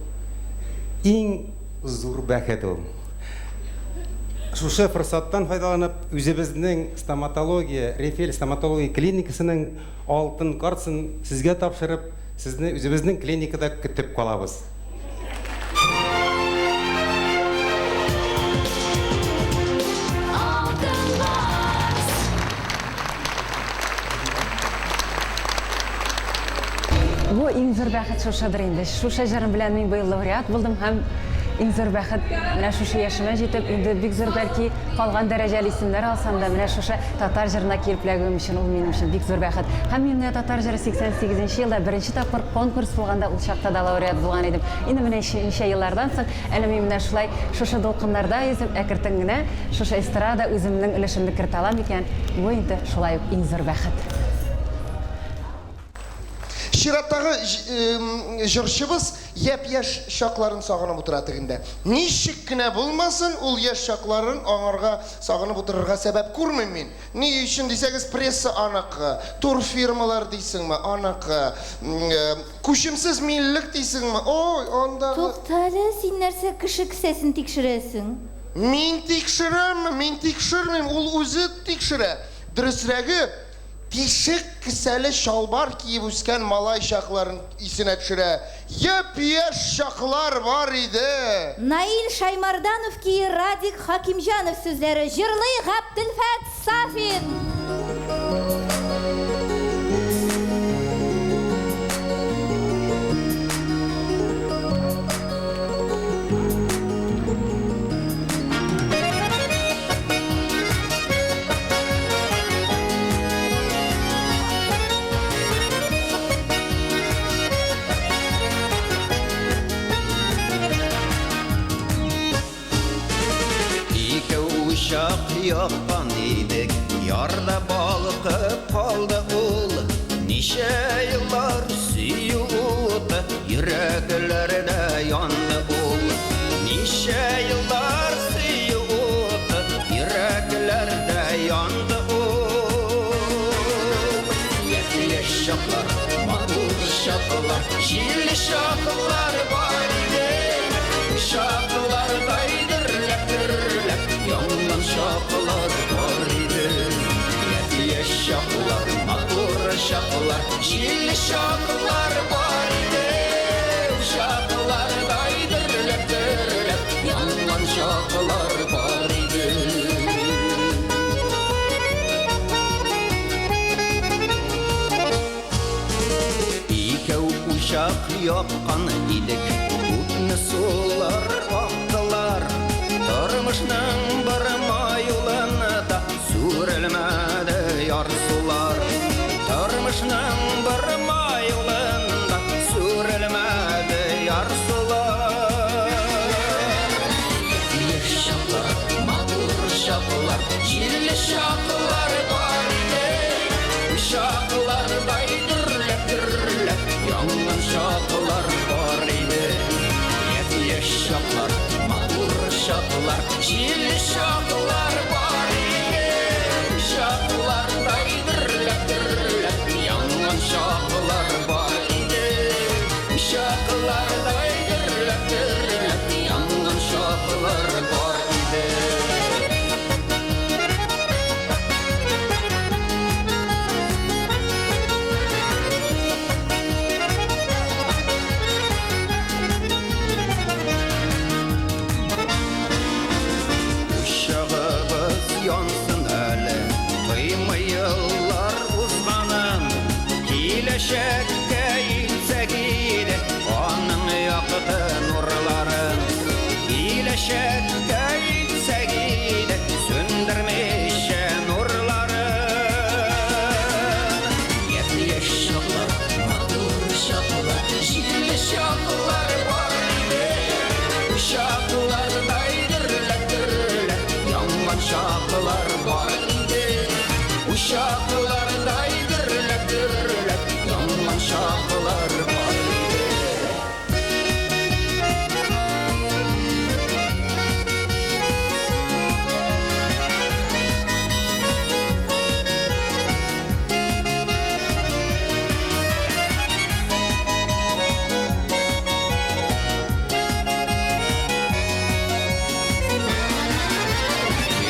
иң зур бәхет ул. Шушы форсаттан файдаланып, үзебезнең стоматология, Рефель стоматология клиникасының алтын картасын сезгә тапшырып, сезне үзебезнең клиникада көтеп калабыз. Алтын Барс. Бу иң зур бәхет шушыдыр инде. Шушы җырым белән мин быел лауреат булдым һәм иң зур бәхет менә шушы яшемә җитеп, инде бик зур бәлки калган дәрәҗәле исемнәр алсам да, менә шушы татар җырына килеп эләгүем өчен ул минем өчен бик зур бәхет. Һәм мин менә татар җыры 88 елда беренче тапкыр конкурс булганда ул чакта да лауреат булган идем. Инде менә ничә еллардан соң әле мин менә шулай шушы дулкыннарда йөзеп, әкертен генә шушы эстрада үземнең өлешемне кертә алам икән, бу инде шулай ук иң зур бәхет. Чираттагы җырчыбыз япь-яшь чакларын сагынып утыра тегендә. Ничек кенә булмасын, ул яшь чакларын аңарга сагынып утырырга сәбәп күрмим мин. Ни өчен дисәгез, пресса аныкы, турфирмалар дисеңме, аныкы, күчемсез миллек дисеңме, ой, андагы. Туктале, син нәрсә кеше кесәсен тикшерәсең? Мин тикшерәмме? Мин тикшермим, ул үзе тикшерә. Дөресрәге, тишек кесәле чалбар киеп үскән малай чакларын исенә төшерә. Япь-яшь чаклар бар иде. Наил Шаймарданов көе Радик Хакимҗанов сүзләре җырлый Габделфәт Сафин. Ике учак яккан идек, ярда балкып калды ул. Ничә еллар сөю уты йөрәкләрдә янды ул. Ничә еллар сөю уты йөрәк чаклар, җилле чаклар бар иде. Учаклардай дөрләп, дөрләп янган чаклар бар иде. Икәү учак яккан идек, Күпме сулар актылар. Тормышның борма юлында Сүрелмәде ярсулар. Тормышның борма юлында Сүрелмәде ярсулар. Яшь чаклар, матур чаклар, Җилле чаклар бар иде. Учаклардай дөрләп, дөрләп янган чаклар бар иде. Япь-яшь чаклар, матур чаклар, җилле чаклар бар иде. Учаклардай дөрләп, дөрләп янган чаклар бар иде. Учаклардай дөрләп, дөрләп янган чаклар бар иде. Учагыбыз янсын әле, Тоймый еллар узганын. Киләчәккә илтсәк иде Аның якты нурларын. Киләчәккә илтсәк иде Сүндермичә нурларын. Япь-яшь чаклар, матур чаклар, Җилле чаклар бар иде. Учаклардай дөрләп, дөрләп янган чаклар бар иде. Учаклардай дөрләп, дөрләп янган чаклар бар иде.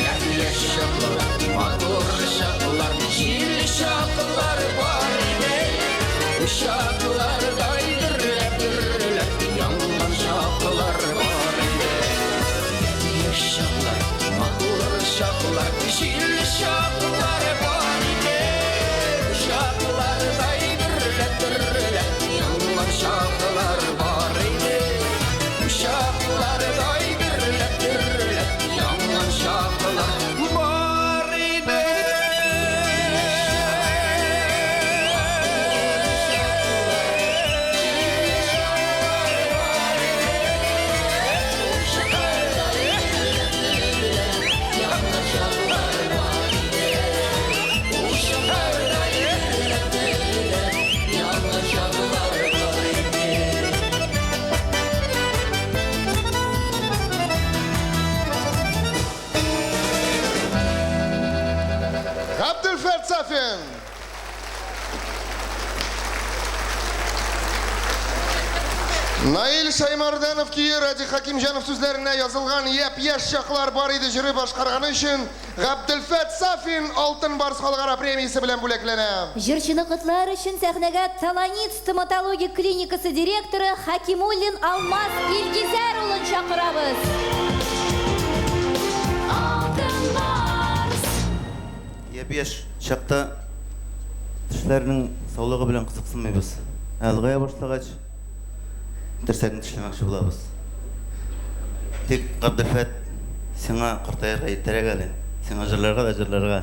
Япь-яшь чаклар, матур чаклар, җилле чаклар бар иде. Учаклардай дөрләп, дөрләп янган чаклар бар иде. Япь-яшь чаклар, матур чаклар, җилле чаклар бар иде. Учаклардай дөрләп, дөрләп янган чаклар бар иде. Учаклардай дөрләп, дөрләп янган чаклар бар иде. Габделфәрт Сафин! Наил Шаймарданов көе Радий Хакимҗанов сүзләренә язылган Япь-яшь чаклар бар иде җыры башкарганы өчен Габделфәт Сафин Алтын Барс халыкара премиясе белән бүләкләнә. Җырчыны котлар өчен сәхнәгә Таланит стоматологик клиникасы директоры Хакимуллин Алмаз Илгизәр улын чакырабыз. Алтын Барс! Япь-яшь чакта тешләрнең саулыгы белән кызыксынмыйбыз. Ә олыгая башлагач, терсәкне тешләмәкче булабыз. Тик, Габделфәт, сиңа картаерга иртәрәк әле. Сиңа җырларга да җырларга.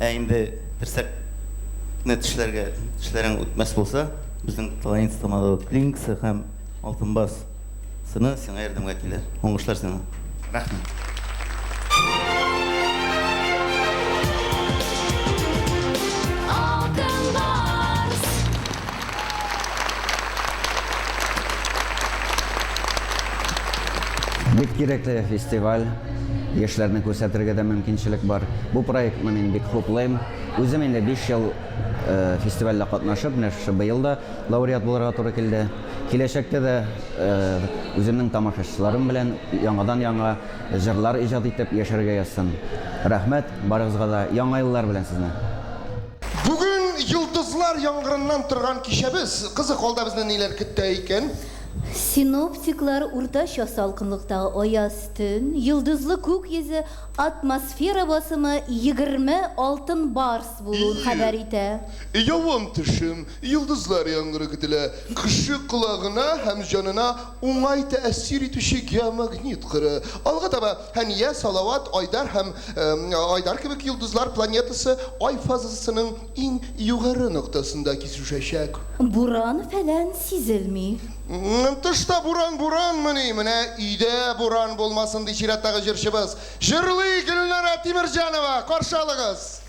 Ә инде терсәкне тешләргә тешләрең үтмәс булса, безнең Таланит стоматологик клиникасы һәм Алтын Барс сыны сиңа ярдәмгә килер. Уңышлар сиңа. Рәхмәт. Алтын Барс! Бик кирәкле фестиваль. Яшьләрне күрсәтергә дә мөмкинчелек бар. Бу проектны мин бик хуплыйм. Үзем инде 5 ел фестивальдә катнашып, менә шушы быел да лауреат булырга туры килде. Киләчәктә дә үземнең тамашачыларым белән яңадан-яңа җырлар иҗат итеп яшәргә язсын. Рәхмәт барыгызга да. Яңа еллар белән сезне! Бүген Йолдызлар яңгырыннан торган кичәбез. Кызык, алда безне ниләр көтә икән? Синоптиклар уртача салкынлыктагы аяз төн, йолдызлы күк йөзе, атмосфера басымы 20 алтын барс булуын хәбәр итә. Явым-төшем, йолдызлар яңгыры көтелә. Кеше колагына һәм җанына уңай тәэсир итүче геомагнит кыры. Алга таба Хәния, Салават, Айдар һәм Айдар кебек йолдызлар планетасы Ай фазасының иң югары ноктасында кисешәчәк. Буран-фәлән сизелми. Тышта буран буранмыни, менә өйдә буран булмасын, ди чираттагы җырчыбыз. Җырлый Гөлнара Тимерҗанова, каршы алыгыз!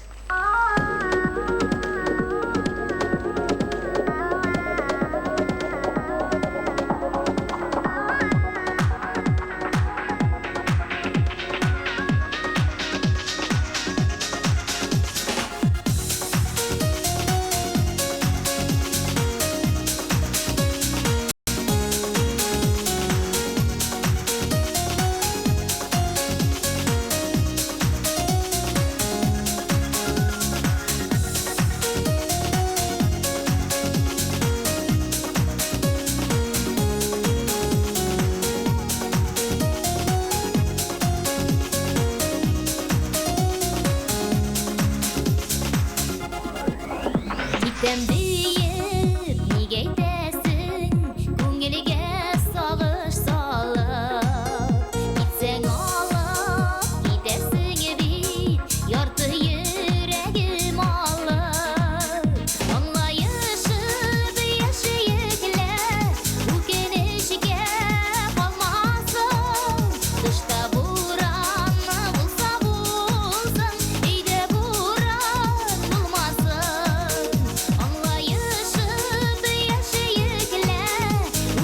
Китәм диеп, нигә әйтәсең, күңелгә сагыш салып. Китсәң алып, китәсең бит, ярты йөрәгем алып. Аңлаешып яшәек лә, үкенечкә калмасын. Тышта буран булса булсын, өйдә буран булмасын. Аңлаешып яшәек лә,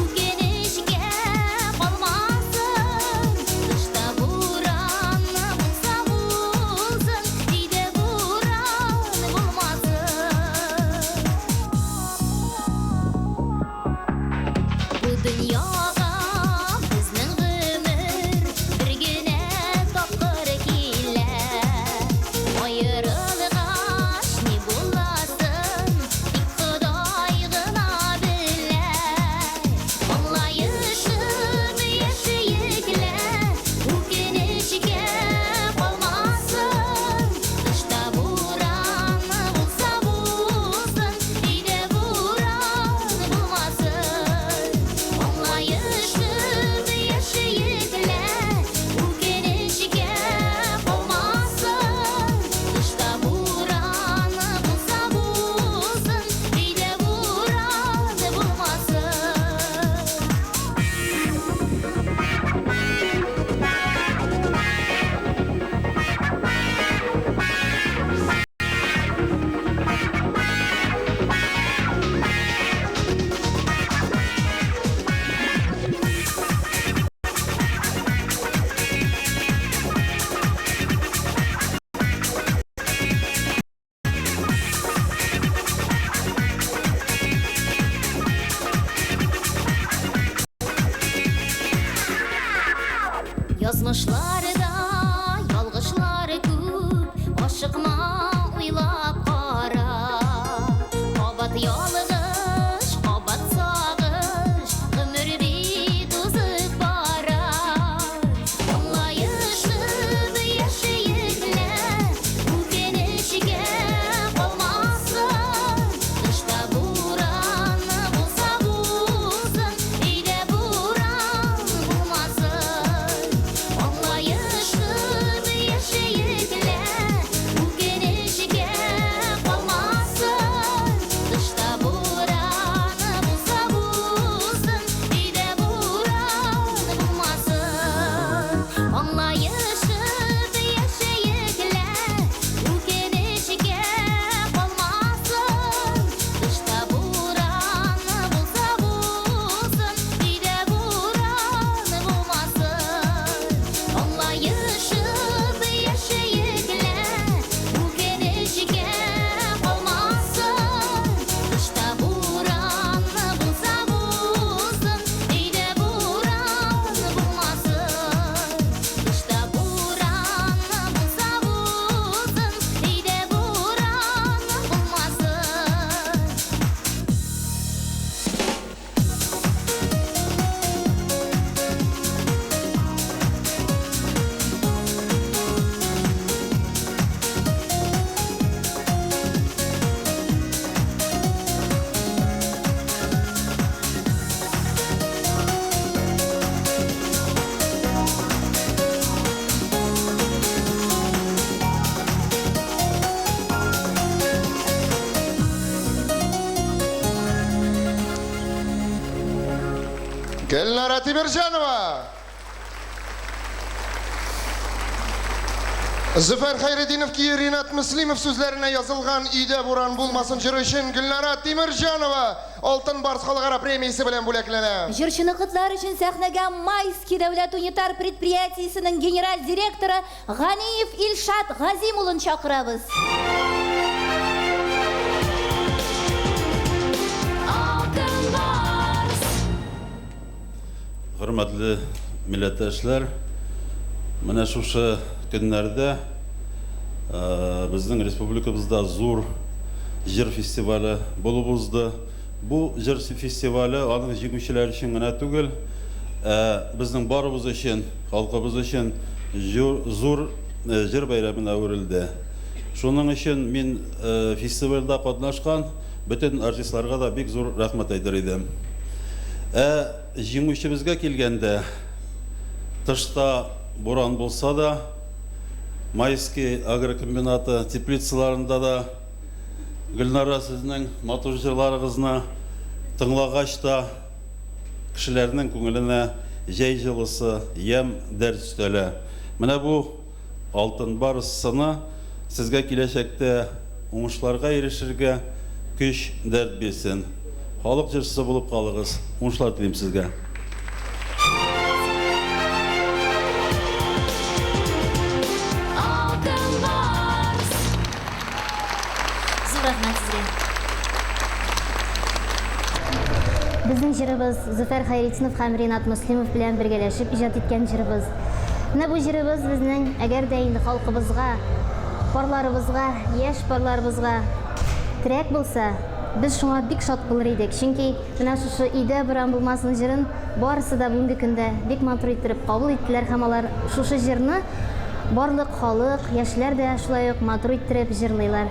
үкенечкә калмасын. Тышта буран булса булсын, өйдә буран булмасын. Бу дөньяга безнең гомер бер генә тапкыр килә. Аерылгач ни буласын, тик Ходай гына белә. Аңлаешып яшәек лә, үкенечкә калмасын. Тышта буран булса булсын, өйдә буран булмасын. Аңлаешып яшәек лә, үкенечкә калмасын. Тышта буран булса булсын, өйдә буран булмасын. Язмышларда ялгышлар күп, ашыкма уйлап кара. Кабат ялгыш, кабат сагыш, гомер бит узып бара. Аңлаешып яшәек лә, үкенечкә калмасын. Тышта буран булса булсын, өйдә буран булмасын. Аңлаешып Гөлнара Тимерҗанова! Зөфәр Хәйретдинов көе Ринат Мөслимов сүзләренә язылган Өйдә буран булмасын җыры өчен Гөлнара Тимерҗанова Алтын Барс халыкара премиясе белән бүләкләнә. Җырчыны котлар өчен сәхнәгә Майский дәүләт унитар предприятиесенең генераль директоры Ганиев Илшат Газим улын чакырабыз. Алтын Барс! Хөрмәтле милләттәшләр, менә шушы көннәрдә безнең республикабызда зур җыр фестивале булып узды. Бу җыр фестивале аның җиңүчеләр өчен генә түгел, ә безнең барыбыз өчен, халкыбыз өчен зур җыр бәйрәменә әверелде. Шуның өчен мин фестивальдә катнашкан бөтен артистларга да бик зур рәхмәт әйтер идем. Ә җиңүчебезгә килгәндә, тышта буран булса да, Майский агрокомбинаты теплицаларында да Гөлнара сезнең матур җырларыгызны тыңлагач та, кешеләрнең күңеленә җәй җылысы, ямь, дәрт өстәлә. Менә бу Алтын Барс сыны сезгә киләчәктә уңышларга ирешергә көч, дәрт бирсен. Халык җырчысы булып калыгыз. Уңышлар телим сезгә. Алтын Барс! Зур рәхмәт сезгә. Безнең җырыбыз Зөфәр Хәйретдинов һәм Ринат Мөслимов белән бергәләшеп иҗат иткән җырыбыз. Менә бу җырыбыз безнең, әгәр дә инде халкыбызга, парларыбызга, яшь парларыбызга терәк булса, без шуңа бик шат булыр идек. Чөнки менә шушы Өйдә буран булмасын җырын барысы да бүгенге көндә бик матур иттереп кабул иттеләр һәм алар шушы җырны барлык халык, яшьләр дә шулай ук матур иттереп җырлыйлар.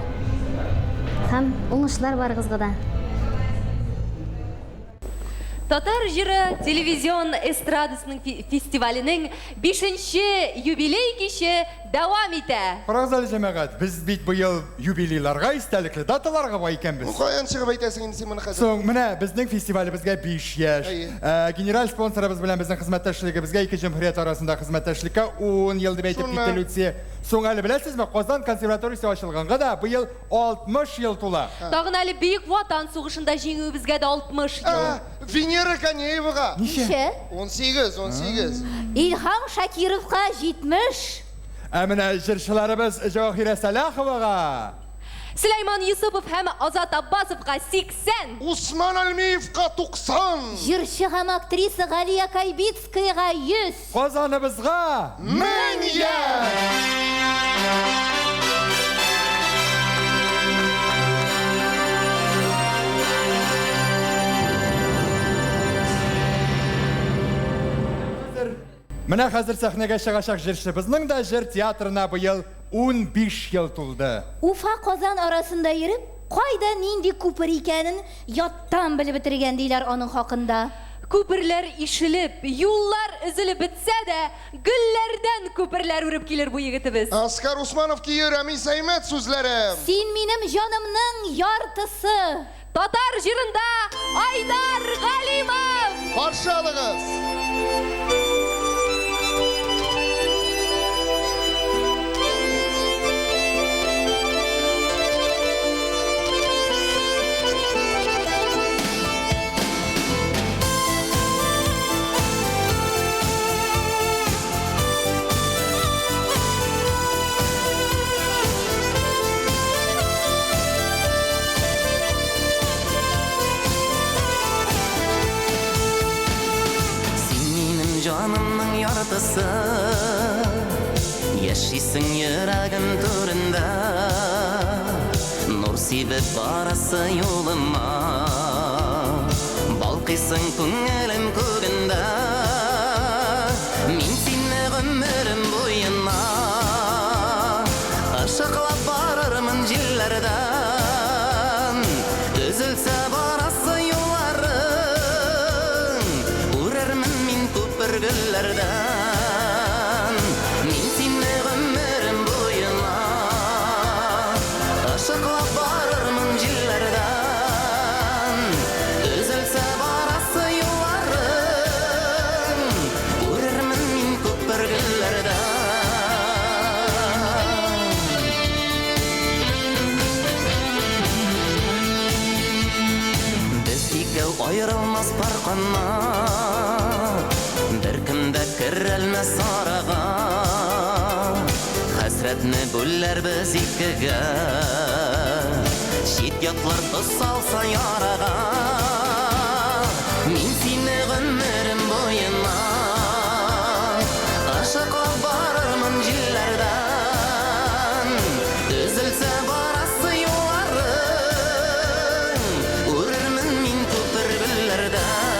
Һәм уңышлар барыгызга да! Татар җыры телевизион эстрадасының фестиваленең бишенче юбилей киче дәвам итә. Карагыз әле, җәмәгать, без бит быел юбилейларга, истәлекле даталарга бай икәнбез. Каян чыгып әйтәсең инде син моны хәзер? Соң, менә безнең фестивалебезгә 5 яшь. Әйе. Генераль спонсорыбыз белән безнең хезмәттәшлегебезгә, ике җөмһүрият арасында хезмәттәшлеккә 10 ел дип әйтеп Шуннан. китте Люция. Соң әле беләсезме, Казан консерваториясе ачылганга да быел 60 ел тула. Тагын әле Бөек Ватан сугышында җиңүебезгә дә 60 ел. Венера Конеевага. Ничә? 18, 18. Илһам Шакировка 70. Ә менә җырчыларыбыз Җәвахирә Сәлаховага. Сөләйман Йосыпов һәм Азат Аббасовка 80. Усман Альмиевка 90. Җырчы һәм актриса Галия Кайбицкаяга 100. Казаныбызга 1000 яшь! Менә хәзер сәхнәгә чыгачак җырчыбызның да җыр театрына быел 15 ел тулды. Уфа-Казан арасында йөреп, кайда нинди күпер икәнен яттан белеп бетергән, диләр аның хакында. Күперләр ишелеп, юллар өзелеп бетсә дә, гөлләрдән күперләр үреп килер бу егетебез. Оскар Усманов көе, Рәмис Әймәт сүзләре. Син минем җанымның яртысы. Татар җырында Айдар Галимов! Каршы алыгыз! Син минем җанымның яртысы, Яшисең йөрәгем түрендә, Нур сибеп барасы юлыма, Балкыйсың күңелем күгендә. Мин сине гомерем буена Ышыклап барырмын җилләрдән. Төзелсә барасы юлларың, Үрермен мин күпер гөлләрдән. Мин сине гомерем буена Ышыклап барырмын җилләрдән. Төзелсә барасы юлларың, канат. Беркем дә керәлмәс арага. Хәсрәтне бүләрбез икегә. Чит ятлар тоз салса ярага. Мин сине гомерем буена Ышыклап барырмын җилләрдән. Өзелсә барасы юлларың, Үрермен мин күпер гөлләрдән.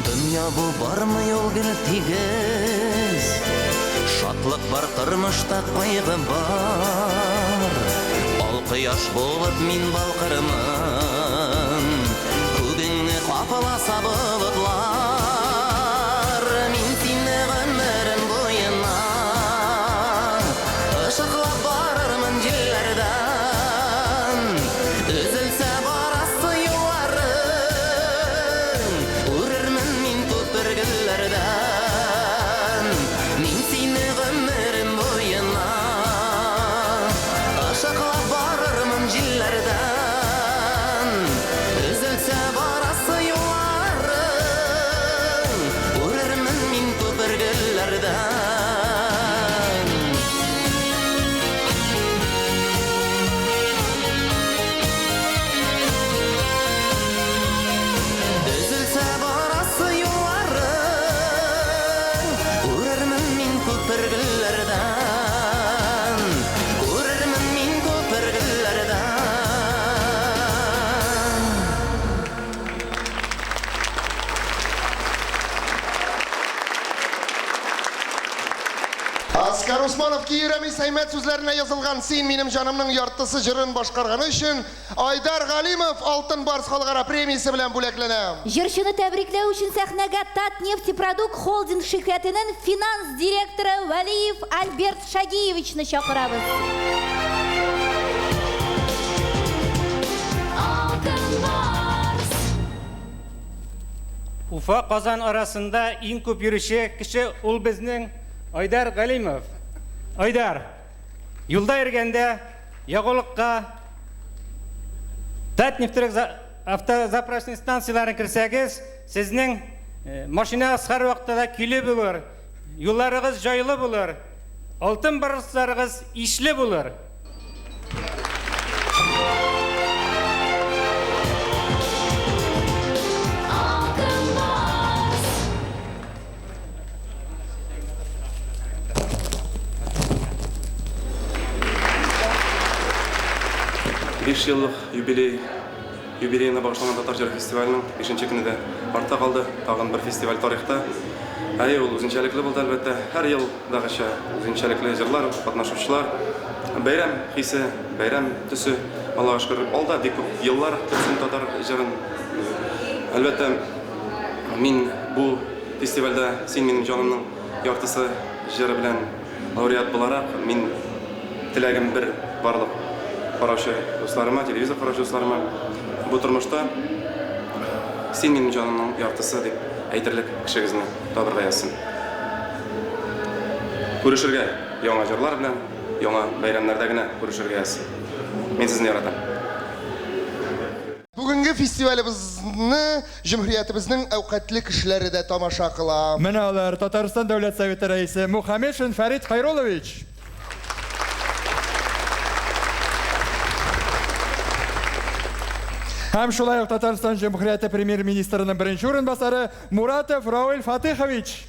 Дөнья бу бармый ул гел тигез. Шатлык бар тормышта, кайгы бар. Ал кояш булып мин балкырмын. Күгеңне капласа болытлар. Мин сине гомерем буена ышыклап барырмын җилләрдән. Өзелсә барасы юлларың, Үрермен мин күпер гөлләрдән. Мин сине гомерем буена Ышыклап барырмын җилләрдән. Өзелсә барасы юлларың, Үрермен мин күпер гөлләрдән. Өзелсә барасы юлларың, Үрермен мин күпер гөлләрдән. Үрермен мин күпер гөлләрдән. Аскар Усманов Рәмис Әймәт сүзләренә язылган Син минем җанымның яртысы җырын башкарганы өчен Айдар Галимов Алтын Барс халыкара премиясе белән бүләкләнә. Җырчыны тәбрикләү өчен сәхнәгә Татнефтепродукт холдинг ширкәтенең финанс директоры Вәлиев Альберт Шагиевичны чакырабыз. Алтын Барс. Уфа Казан арасында иң күп йөрүче кеше ул безнең Айдар Галимов. Айдар, юлда йөргәндә ягулыкка Татнефть автозаправочный станцияләрен керсәгез, сезнең машинагыз һәрвакытта да көйле булыр, юлларыгыз җайлы булыр, алтын барсларыгыз ишле булыр. Алтын Барс. Биш еллык юбилей юбилеена багышланган татар җыры фестиваленең бишенче көне дә артта калды. Тагын бер фестиваль тарихта. Әйе, ул үзенчәлекле булды, әлбәттә. Һәр елдагыча үзенчәлекле җырлар, катнашучылар, бәйрәм хисе, бәйрәм төсе. Аллага шөкер, алда бик күп еллар көтсен татар җырын. Әлбәттә, мин бу фестивальдә Син минем җанымның яртысы җыры белән лауреат буларак, мин теләгем бер барлык караучы дусларыма, телевизор караучы дусларыма, бу тормышта син минем җанымның яртысы дип әйтерлек кешегезне табырга язсын. Күрешергә яңа җырлар белән, яңа бәйрәмнәрдә генә күрешергә язсын. Мин сезне яратам. Бүгенге фестивалебезне җөмһүриятебезнең әүкатьле кешеләре дә тамаша кыла. Менә алар, Татарстан Дәүләт Советы Рәисе Мухаметшин Фәрит Хәйруллович. Һәм шулай ук Татарстан Җөмһүрияте Премьер-министрының беренче урынбасары Муратов Равил Фатыхович.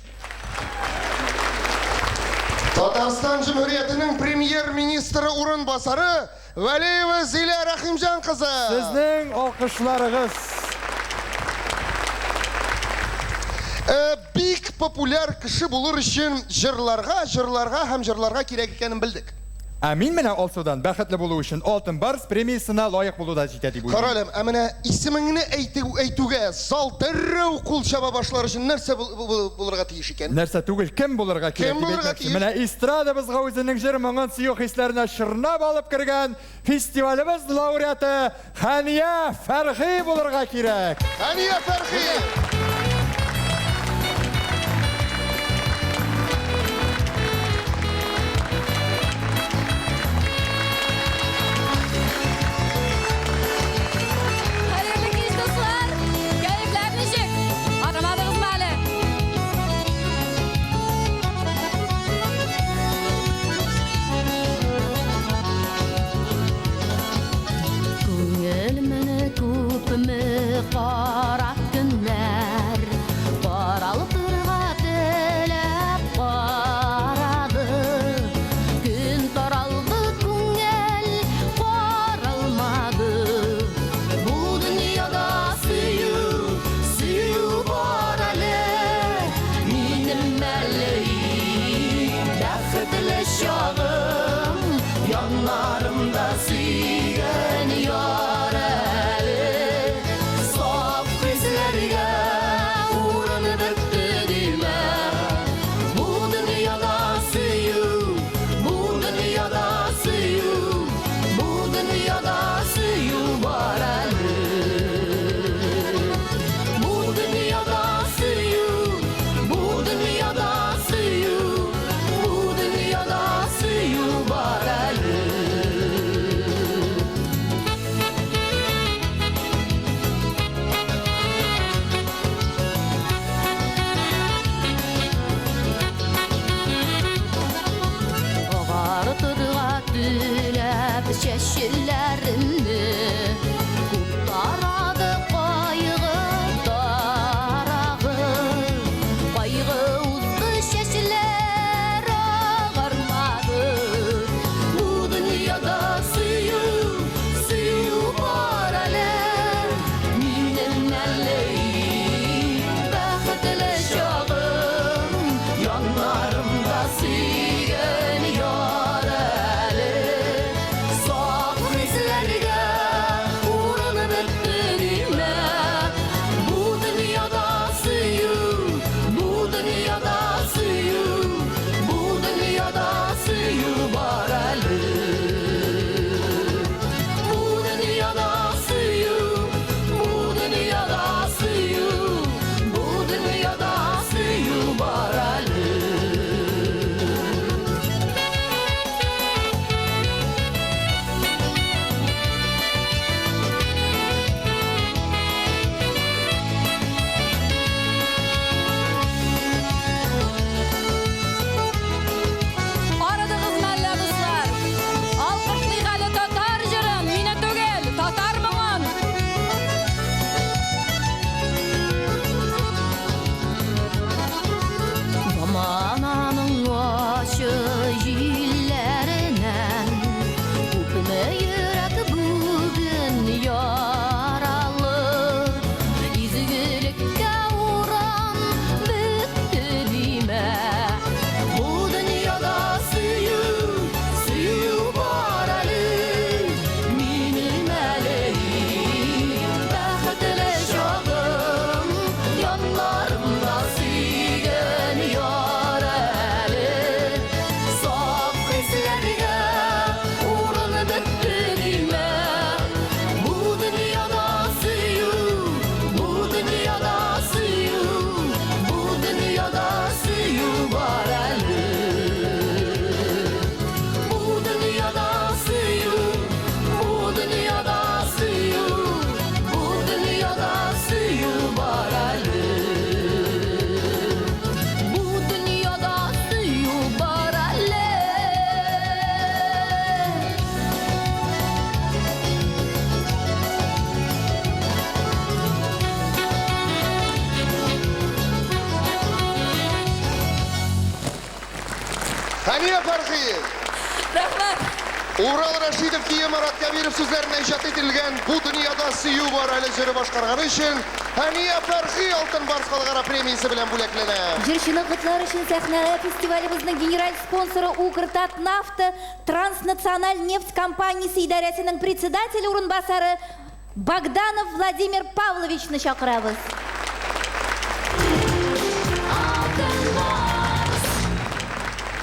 Татарстан Җөмһүриятенең Премьер-министры урынбасары Вәлиева Зилә Рәхимҗан кызы. Сезнең алкышларыгыз. Бик популяр кеше булыр өчен җырларга, җырларга һәм җырларга кирәк икәнен белдек. Ә мин менә Алсудан бәхетле булу өчен Алтын Барс премиясенә лаек булу да җитә дип уйлыйм. Карале, ә менә исемеңне әйтү, әйтүгә зал дәррәү кул чаба башлар өчен нәрсә булырга тиеш икән? Нәрсә түгел, кем булырга кирәк Кем дип булырга әйтмәкче. тиеш? Менә эстрадабызга үзенең җыр-моңын сөю хисләренә чорнап алып кергән фестивалебез лауреаты Хәния Фәрхи булырга кирәк. Хәния Фәрхи! Хәерле кич, дуслар! Кәефләр ничек? Арымадыгызмы әле? Күңелемне күпме кара көннәр Каралтырга теләп карады. Көн таралды, күңел каралмады. Бу дөньяда сөю, сөю бар әле. Минем әле бәхетле чагым, Яннарымда сөйгән яр әле. Саф хисләргә урын бетте димә. Бу дөньяда сөю, бу дөньяда сөю, бу дөньяда сөю бар әле. Бу дөньяда сөю, бу дөньяда сөю, бу дөньяда сөю бар әле. Агартырга теләп чәчләремне, Күп тарады кайгы тарагы. Кайгы узды, чәчләр агармады. Бу дөньяда сөю, сөю бар әле. Минем әле бәхетле чагым, Яннарымда сөйгән яр әле. Саф хисләргә урын бетте димә. Бу дөньяда сөю, бу дөньяда сөю, бу дөньяда сөю бар әле. Бу дөньяда сөю, бу дөньяда сөю, бу дөньяда сөю бар әле. Арыдыгызмы әллә, дуслар? Алкышлыйк әле татар җырын, мине түгел, татар моңын. Замананың ачы җилләреннән Күпме йөрәк бүген яралы. Изгелеккә урын бетте димә. Бу дөньяда сөю, сөю бар әле. Минем әле бәхетле чагым, Яннарымда сөйгән яр әле. Саф хисләргә урын бетте димә. Бу дөньяда сөю, бу дөньяда сөю, бу дөньяда сөю бар әле. Бу дөньяда сөю, бу дөньяда сөю, бу дөньяда сөю бар әле. Бу дөньяда сөю бар әле. Хәния Фәрхи! Рәхмәт. Урал Рәшитов көе Марат Кәбиров сүзләренә иҗат ителгән Бу дөньяда сөю бар әле җыры башкарганы өчен Хәния Фәрхи Алтын Барс халыкара премиясе белән бүләкләнә. Җырчыны котлар өчен сәхнәгә фестивалебезнең генераль спонсоры Укртатнафта транснациональ нефть компаниясе идарәсенең председателе урынбасары Богданов Владимир Павловичны чакырабыз.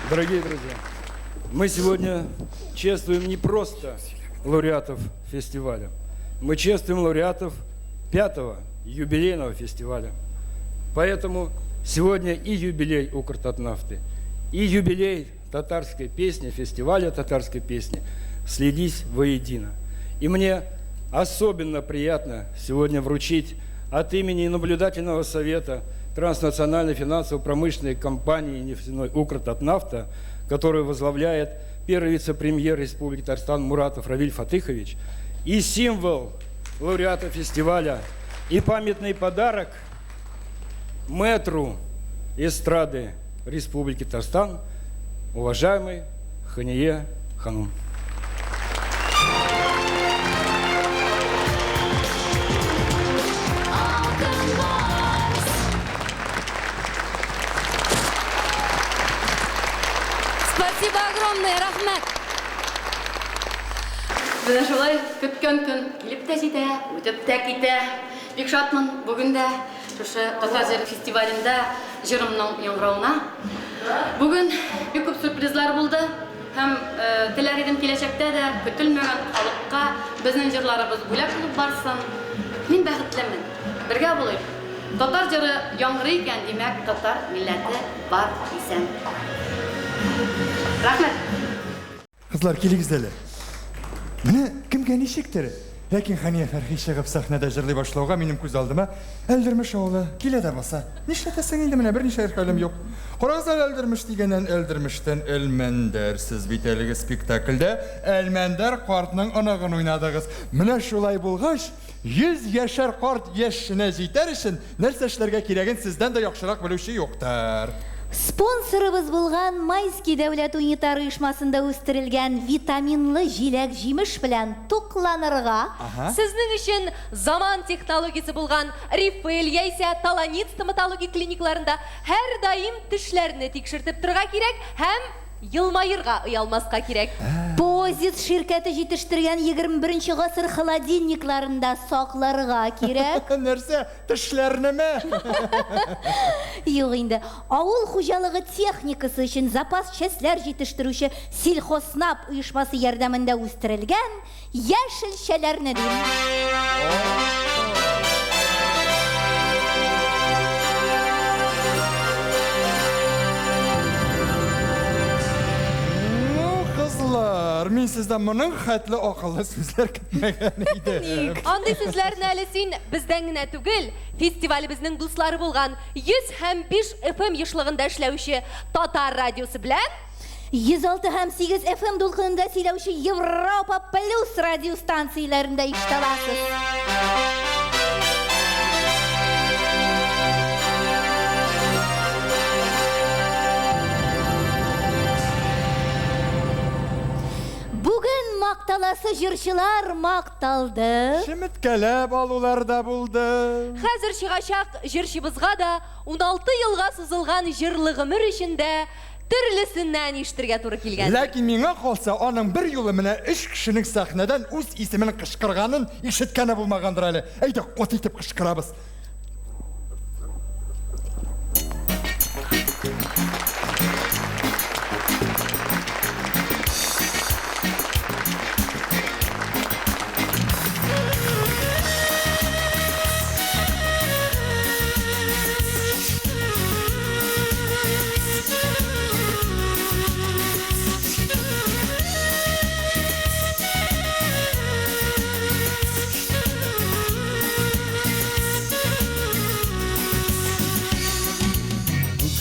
Дорогие друзья, мы сегодня чествуем не просто лауреатов фестиваля, мы чествуем лауреатов пятого юбилейного фестиваля. Поэтому сегодня и юбилей Укртатнафты, и юбилей татарской песни, фестиваля татарской песни слились воедино. И мне особенно приятно сегодня вручить от имени наблюдательного совета транснациональной финансово-промышленной компании нефтяной «Укртатнафта», которую возглавляет первый вице-премьер Республики Татарстан Муратов Равиль Фатыхович, и символ лауреата фестиваля, и памятный подарок мэтру эстрады Республики Татарстан, уважаемый Хание Ханум. Спасибо огромное, рәхмәт. Менә шулай көткән көн килеп тә җитә, үтеп тә китә. Бик шатмын бүген дә шушы татар җыры фестивалендә җырымның яңгыравына. Бүген бик күп сюрпризлар булды һәм теләр идем киләчәктә дә көтелмәгән халыкка безнең җырларыбыз бүләк булып барсын. Мин бәхетлемен. Бергә булыйк. Татар җыры яңгырый икән, димәк, татар милләте бар исән. Рәхмәт. Кызлар, килегез әле. Менә кемгә ничектер, ләкин Хәния Фәрхи чыгып сәхнәдә җырлый башлауга минем күз алдыма Әлдермеш авылы килә дә баса. Нишләтәсең инде менә, берничә хәлем юк. Карагыз әле, Әлдермеш дигәннән Әлдермештән Әлмәндәр. Сез бит әлеге спектакльдә Әлмәндәр картның оныгын уйнадыгыз. Менә шулай булгач, 100 яшәр карт яшенә җитәр өчен нәрсә эшләргә кирәген сездән дә яхшырак белүче юктыр. Спонсорыбыз булган Майский дәүләт унитар оешмасында үстерелгән витаминлы җиләк-җимеш белән тукланырга. Сезнең өчен заман технологиясе булган Рифэль яисә Таланит стоматологик клиникаларында һәрдаим тешләрне тикшертеп торырга кирәк һәм елмаерга оялмаска кирәк. Позис ширкәте җитештергән 21 гасыр холодильникларында сакларга кирәк. Нәрсә, тешләрнеме? Юк инде. Авыл хуҗалыгы техникасы өчен запас частьләр җитештерүче Сельхознаб оешмасы ярдәмендә үстерелгән яшелчәләрне дим. Ну, кызлар, мин сездән моның хәтле акыллы сүзләр көтмәгән идем. Андый сүзләрне әле син бездән генә түгел, фестивалебезнең дуслары булган 100 һәм 5 FM ешлыгында эшләүче Татар радиосы белән 106 һәм 8 FM дулкынында сөйләүче Европа Плюс радиостанцияләрендә ишетә аласыз. Бүген макталасы җырчылар макталды. Чеметкәләп алулар да булды. Хәзер чыгачак җырчыбызга да 16 елга сузылган җырлы гомер эчендә төрлесеннән ишетергә туры килгән. Ләкин миңа калса, аның бер юлы менә өч кешенең сәхнәдән үз исемен кычкырганын ишеткәне булмагандыр әле. Әйдә, каты итеп кычкырабыз.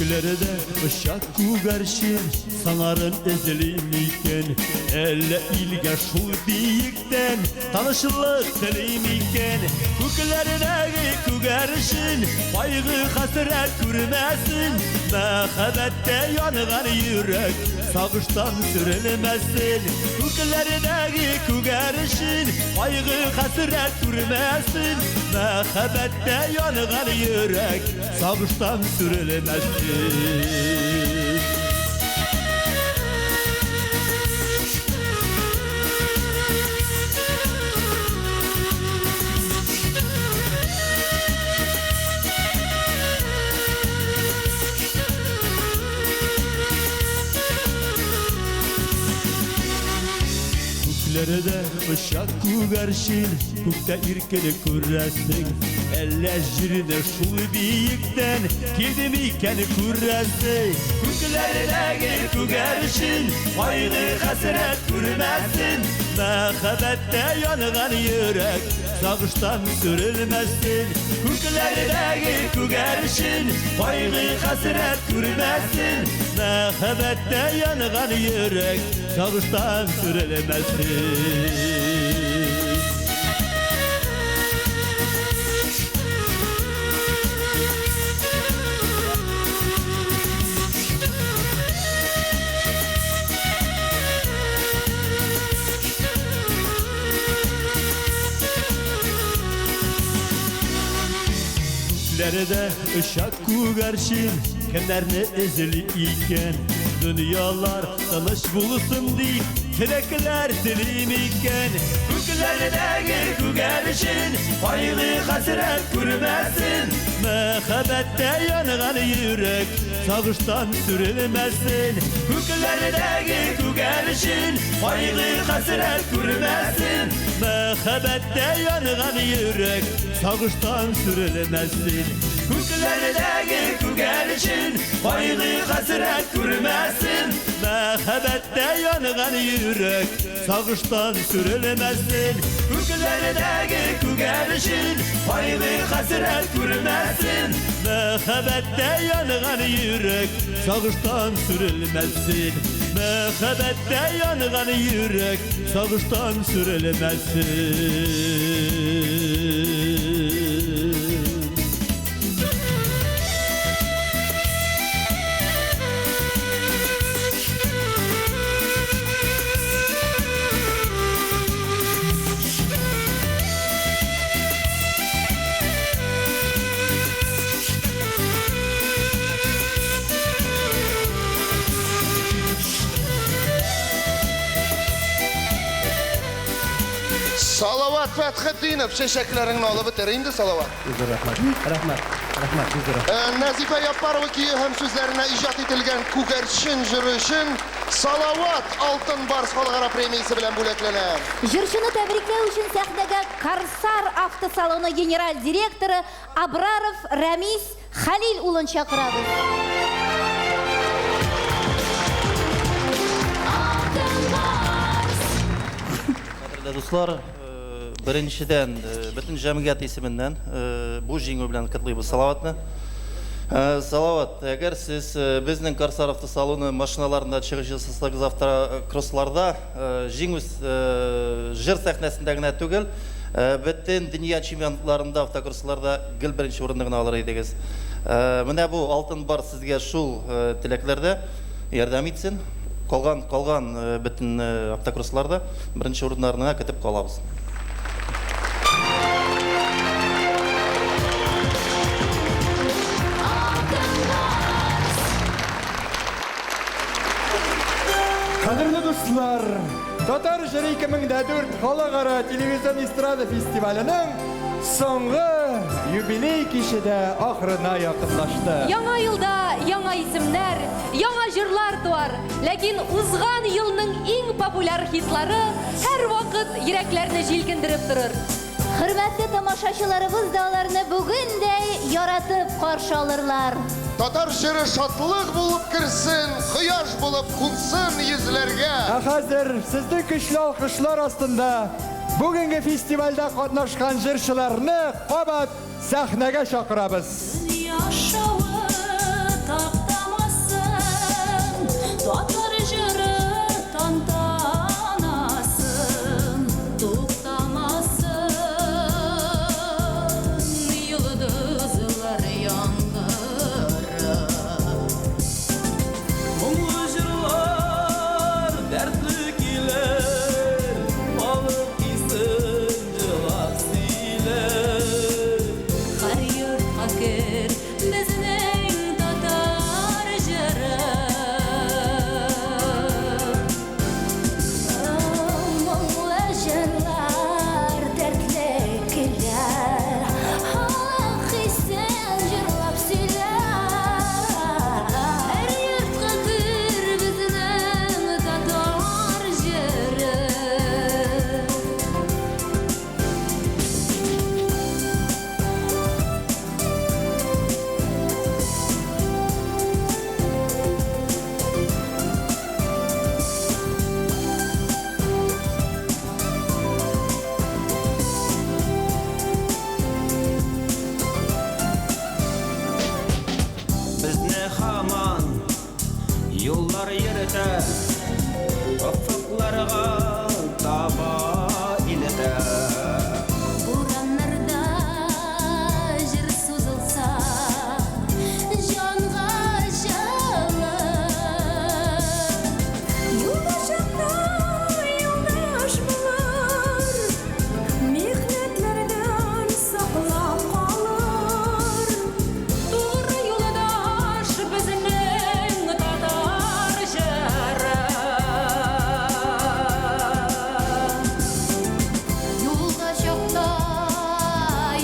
Күкләрдә оча күгәрчен, Саңарын эзли микән? Әллә илгә шул биектән Танышлык тели микән? Күкләрдәге күгәрчен Кайгы хәсрәт күрмәсен. Мәхәббәттә янган йөрәк сагыштан сүрелмәсен. Күкләрдәге күгәрчен кайгы хәсрәт күрмәсен. Мәхәббәттә янган йөрәк сагыштан сүрелмәсен. Күкләрдә оча күгәрчен, күктә иркенлек күрәсең. Әллә җирне шул биектән килде микән күрәсең. Күкләрдәге күгәрчен кайгы хәсрәт күрмәсен. Мәхәббәттә янган йөрәк сагыштан сүрелмәсен. Күкләрдәге күгәрчен кайгы хәсрәт күрмәсен. Мәхәббәттә янган йөрәк сагыштан сүрелмәсен. Күкләрдә оча күгәрчен, кемнәрне эзли икән? Дөньялар тыныч булсын дип, теләкләр телим икән. Күкләрдәге күгәрчен кайгы хәсрәт күрмәсен. Мәхәббәттә янган йөрәк сагыштан сүрелмәсен. Күкләрдәге күгәрчен кайгы хәсрәт күрмәсен. Мәхәббәттә янган йөрәк сагыштан сүрелмәсен. Күкләрдәге күгәрчен кайгы хәсрәт күрмәсен. Мәхәббәттә янган йөрәк сагыштан сүрелмәсен. Күкләрдәге күгәрчен кайгы хәсрәт күрмәсен. Мәхәббәттә янган йөрәк сагыштан сүрелмәсен. Мәхәббәттә янган йөрәк сагыштан сүрелмәсен. Салават Фәтхетдинов, чәчәкләреңне алып бетер инде, Салават. Рәхмәт. Рәхмәт. Рәхмәт. Нәзифә Яппарова көе һәм сүзләренә иҗат ителгән Күгәрчен җыры өчен Салават Алтын Барс халыкара премиясе белән бүләкләнә. Җырчыны тәбрикләү өчен сәхнәгә Корсар автосалоны генераль директоры Абраров Рәмис Хәлил улын чакырабыз. Кадерле дуслар, беренчедән, бөтен җәмгыять исеменнән бу җиңү белән котлыйбыз Салаватны. Салават, әгәр сез безнең Корсар автосалоны машиналарында чыгыш ясасагыз автокроссларда, җиңү җыр сәхнәсендә генә түгел, бөтен дөнья чемпионатларында автокроссларда гел беренче урынны гына алыр идегез. Менә бу Алтын Барс сезгә шул теләкләрдә ярдәм итсен. Калган, калган бөтен автокроссларда беренче урыннарны гына көтеп калабыз. Кадерле дуслар, Татар җыры 2004 халыкара телевизион эстрада фестиваленең соңгы юбилей киче дә ахырына якынлашты. Яңа елда яңа исемнәр, яңа җырлар туар. Ләкин узган елның иң популяр хитлары һәрвакыт йөрәкләрне җилкендереп торыр. Хөрмәтле тамашачыларыбыз да аларны бүген дә яратып каршы алырлар. Татар җыры шатлык булып керсен, кояш булып кунсын йөзләргә. Ә хәзер сезнең көчле алкышлар астында бүгенге фестивальдә катнашкан җырчыларны кабат сәхнәгә чакырабыз. Дөнья шавы тактамасын, татар җыры тантанасын, туктамасын йолдызлар яңгыры. Безне һаман юллар йөртә, офыкларга таба илтә. Бураннарда җыр сузылса, җанга җылы. Юлда чакта юлдаш булыр, михнәтләрдән саклап калыр. Тугры юлдаш безнең татар җыры. Юлда чакта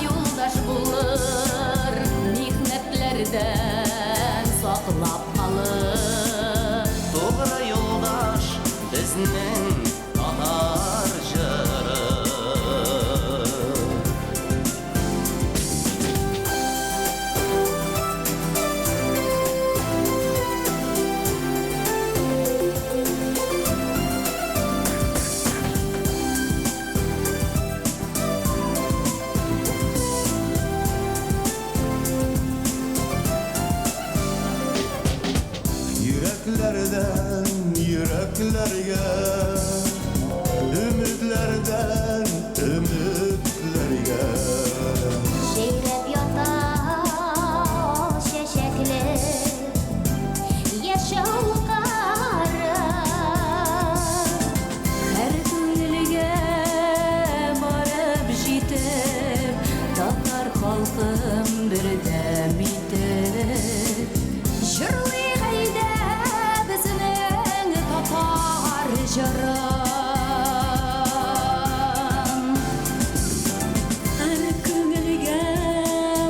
юлдаш булыр, михнәтләрдән саклап калыр. Тугры юлдаш безнең татар җыры. Йөрәкләрдән йөрәкләргә, өметләрдән өметләргә. Җәйрәп ята чәчәкле яшәү кары. Һәр күңелгә барып җитеп, татар халкын бердәм итеп. Җырлыйк әйдә безнең татар җырын. Һәр күңелгә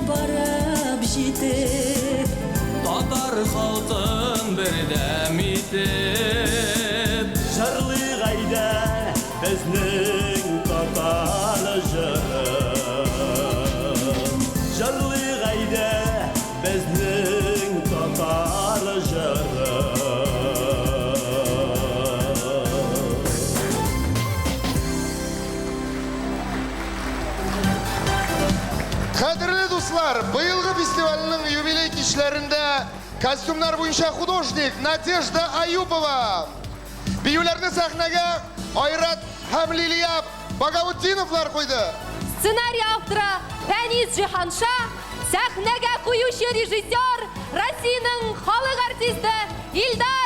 барып җитеп, Татар халкын бердәм итеп, Җырлыйк әйдә безнең татар җырын. Җырлыйк әйдә безнең татар җырын. Кадерле дуслар, быелгы фестивальнең юбилей кичләрендә костюмнар буенча художник Надежда Аюпова. Биюләрне сәхнәгә Айрат һәм Лилия Багаутдиновлар куйды. Сценарий авторы Фәнис Җиһанша, сәхнәгә куючы режиссер Россиянең халык артисты Илдар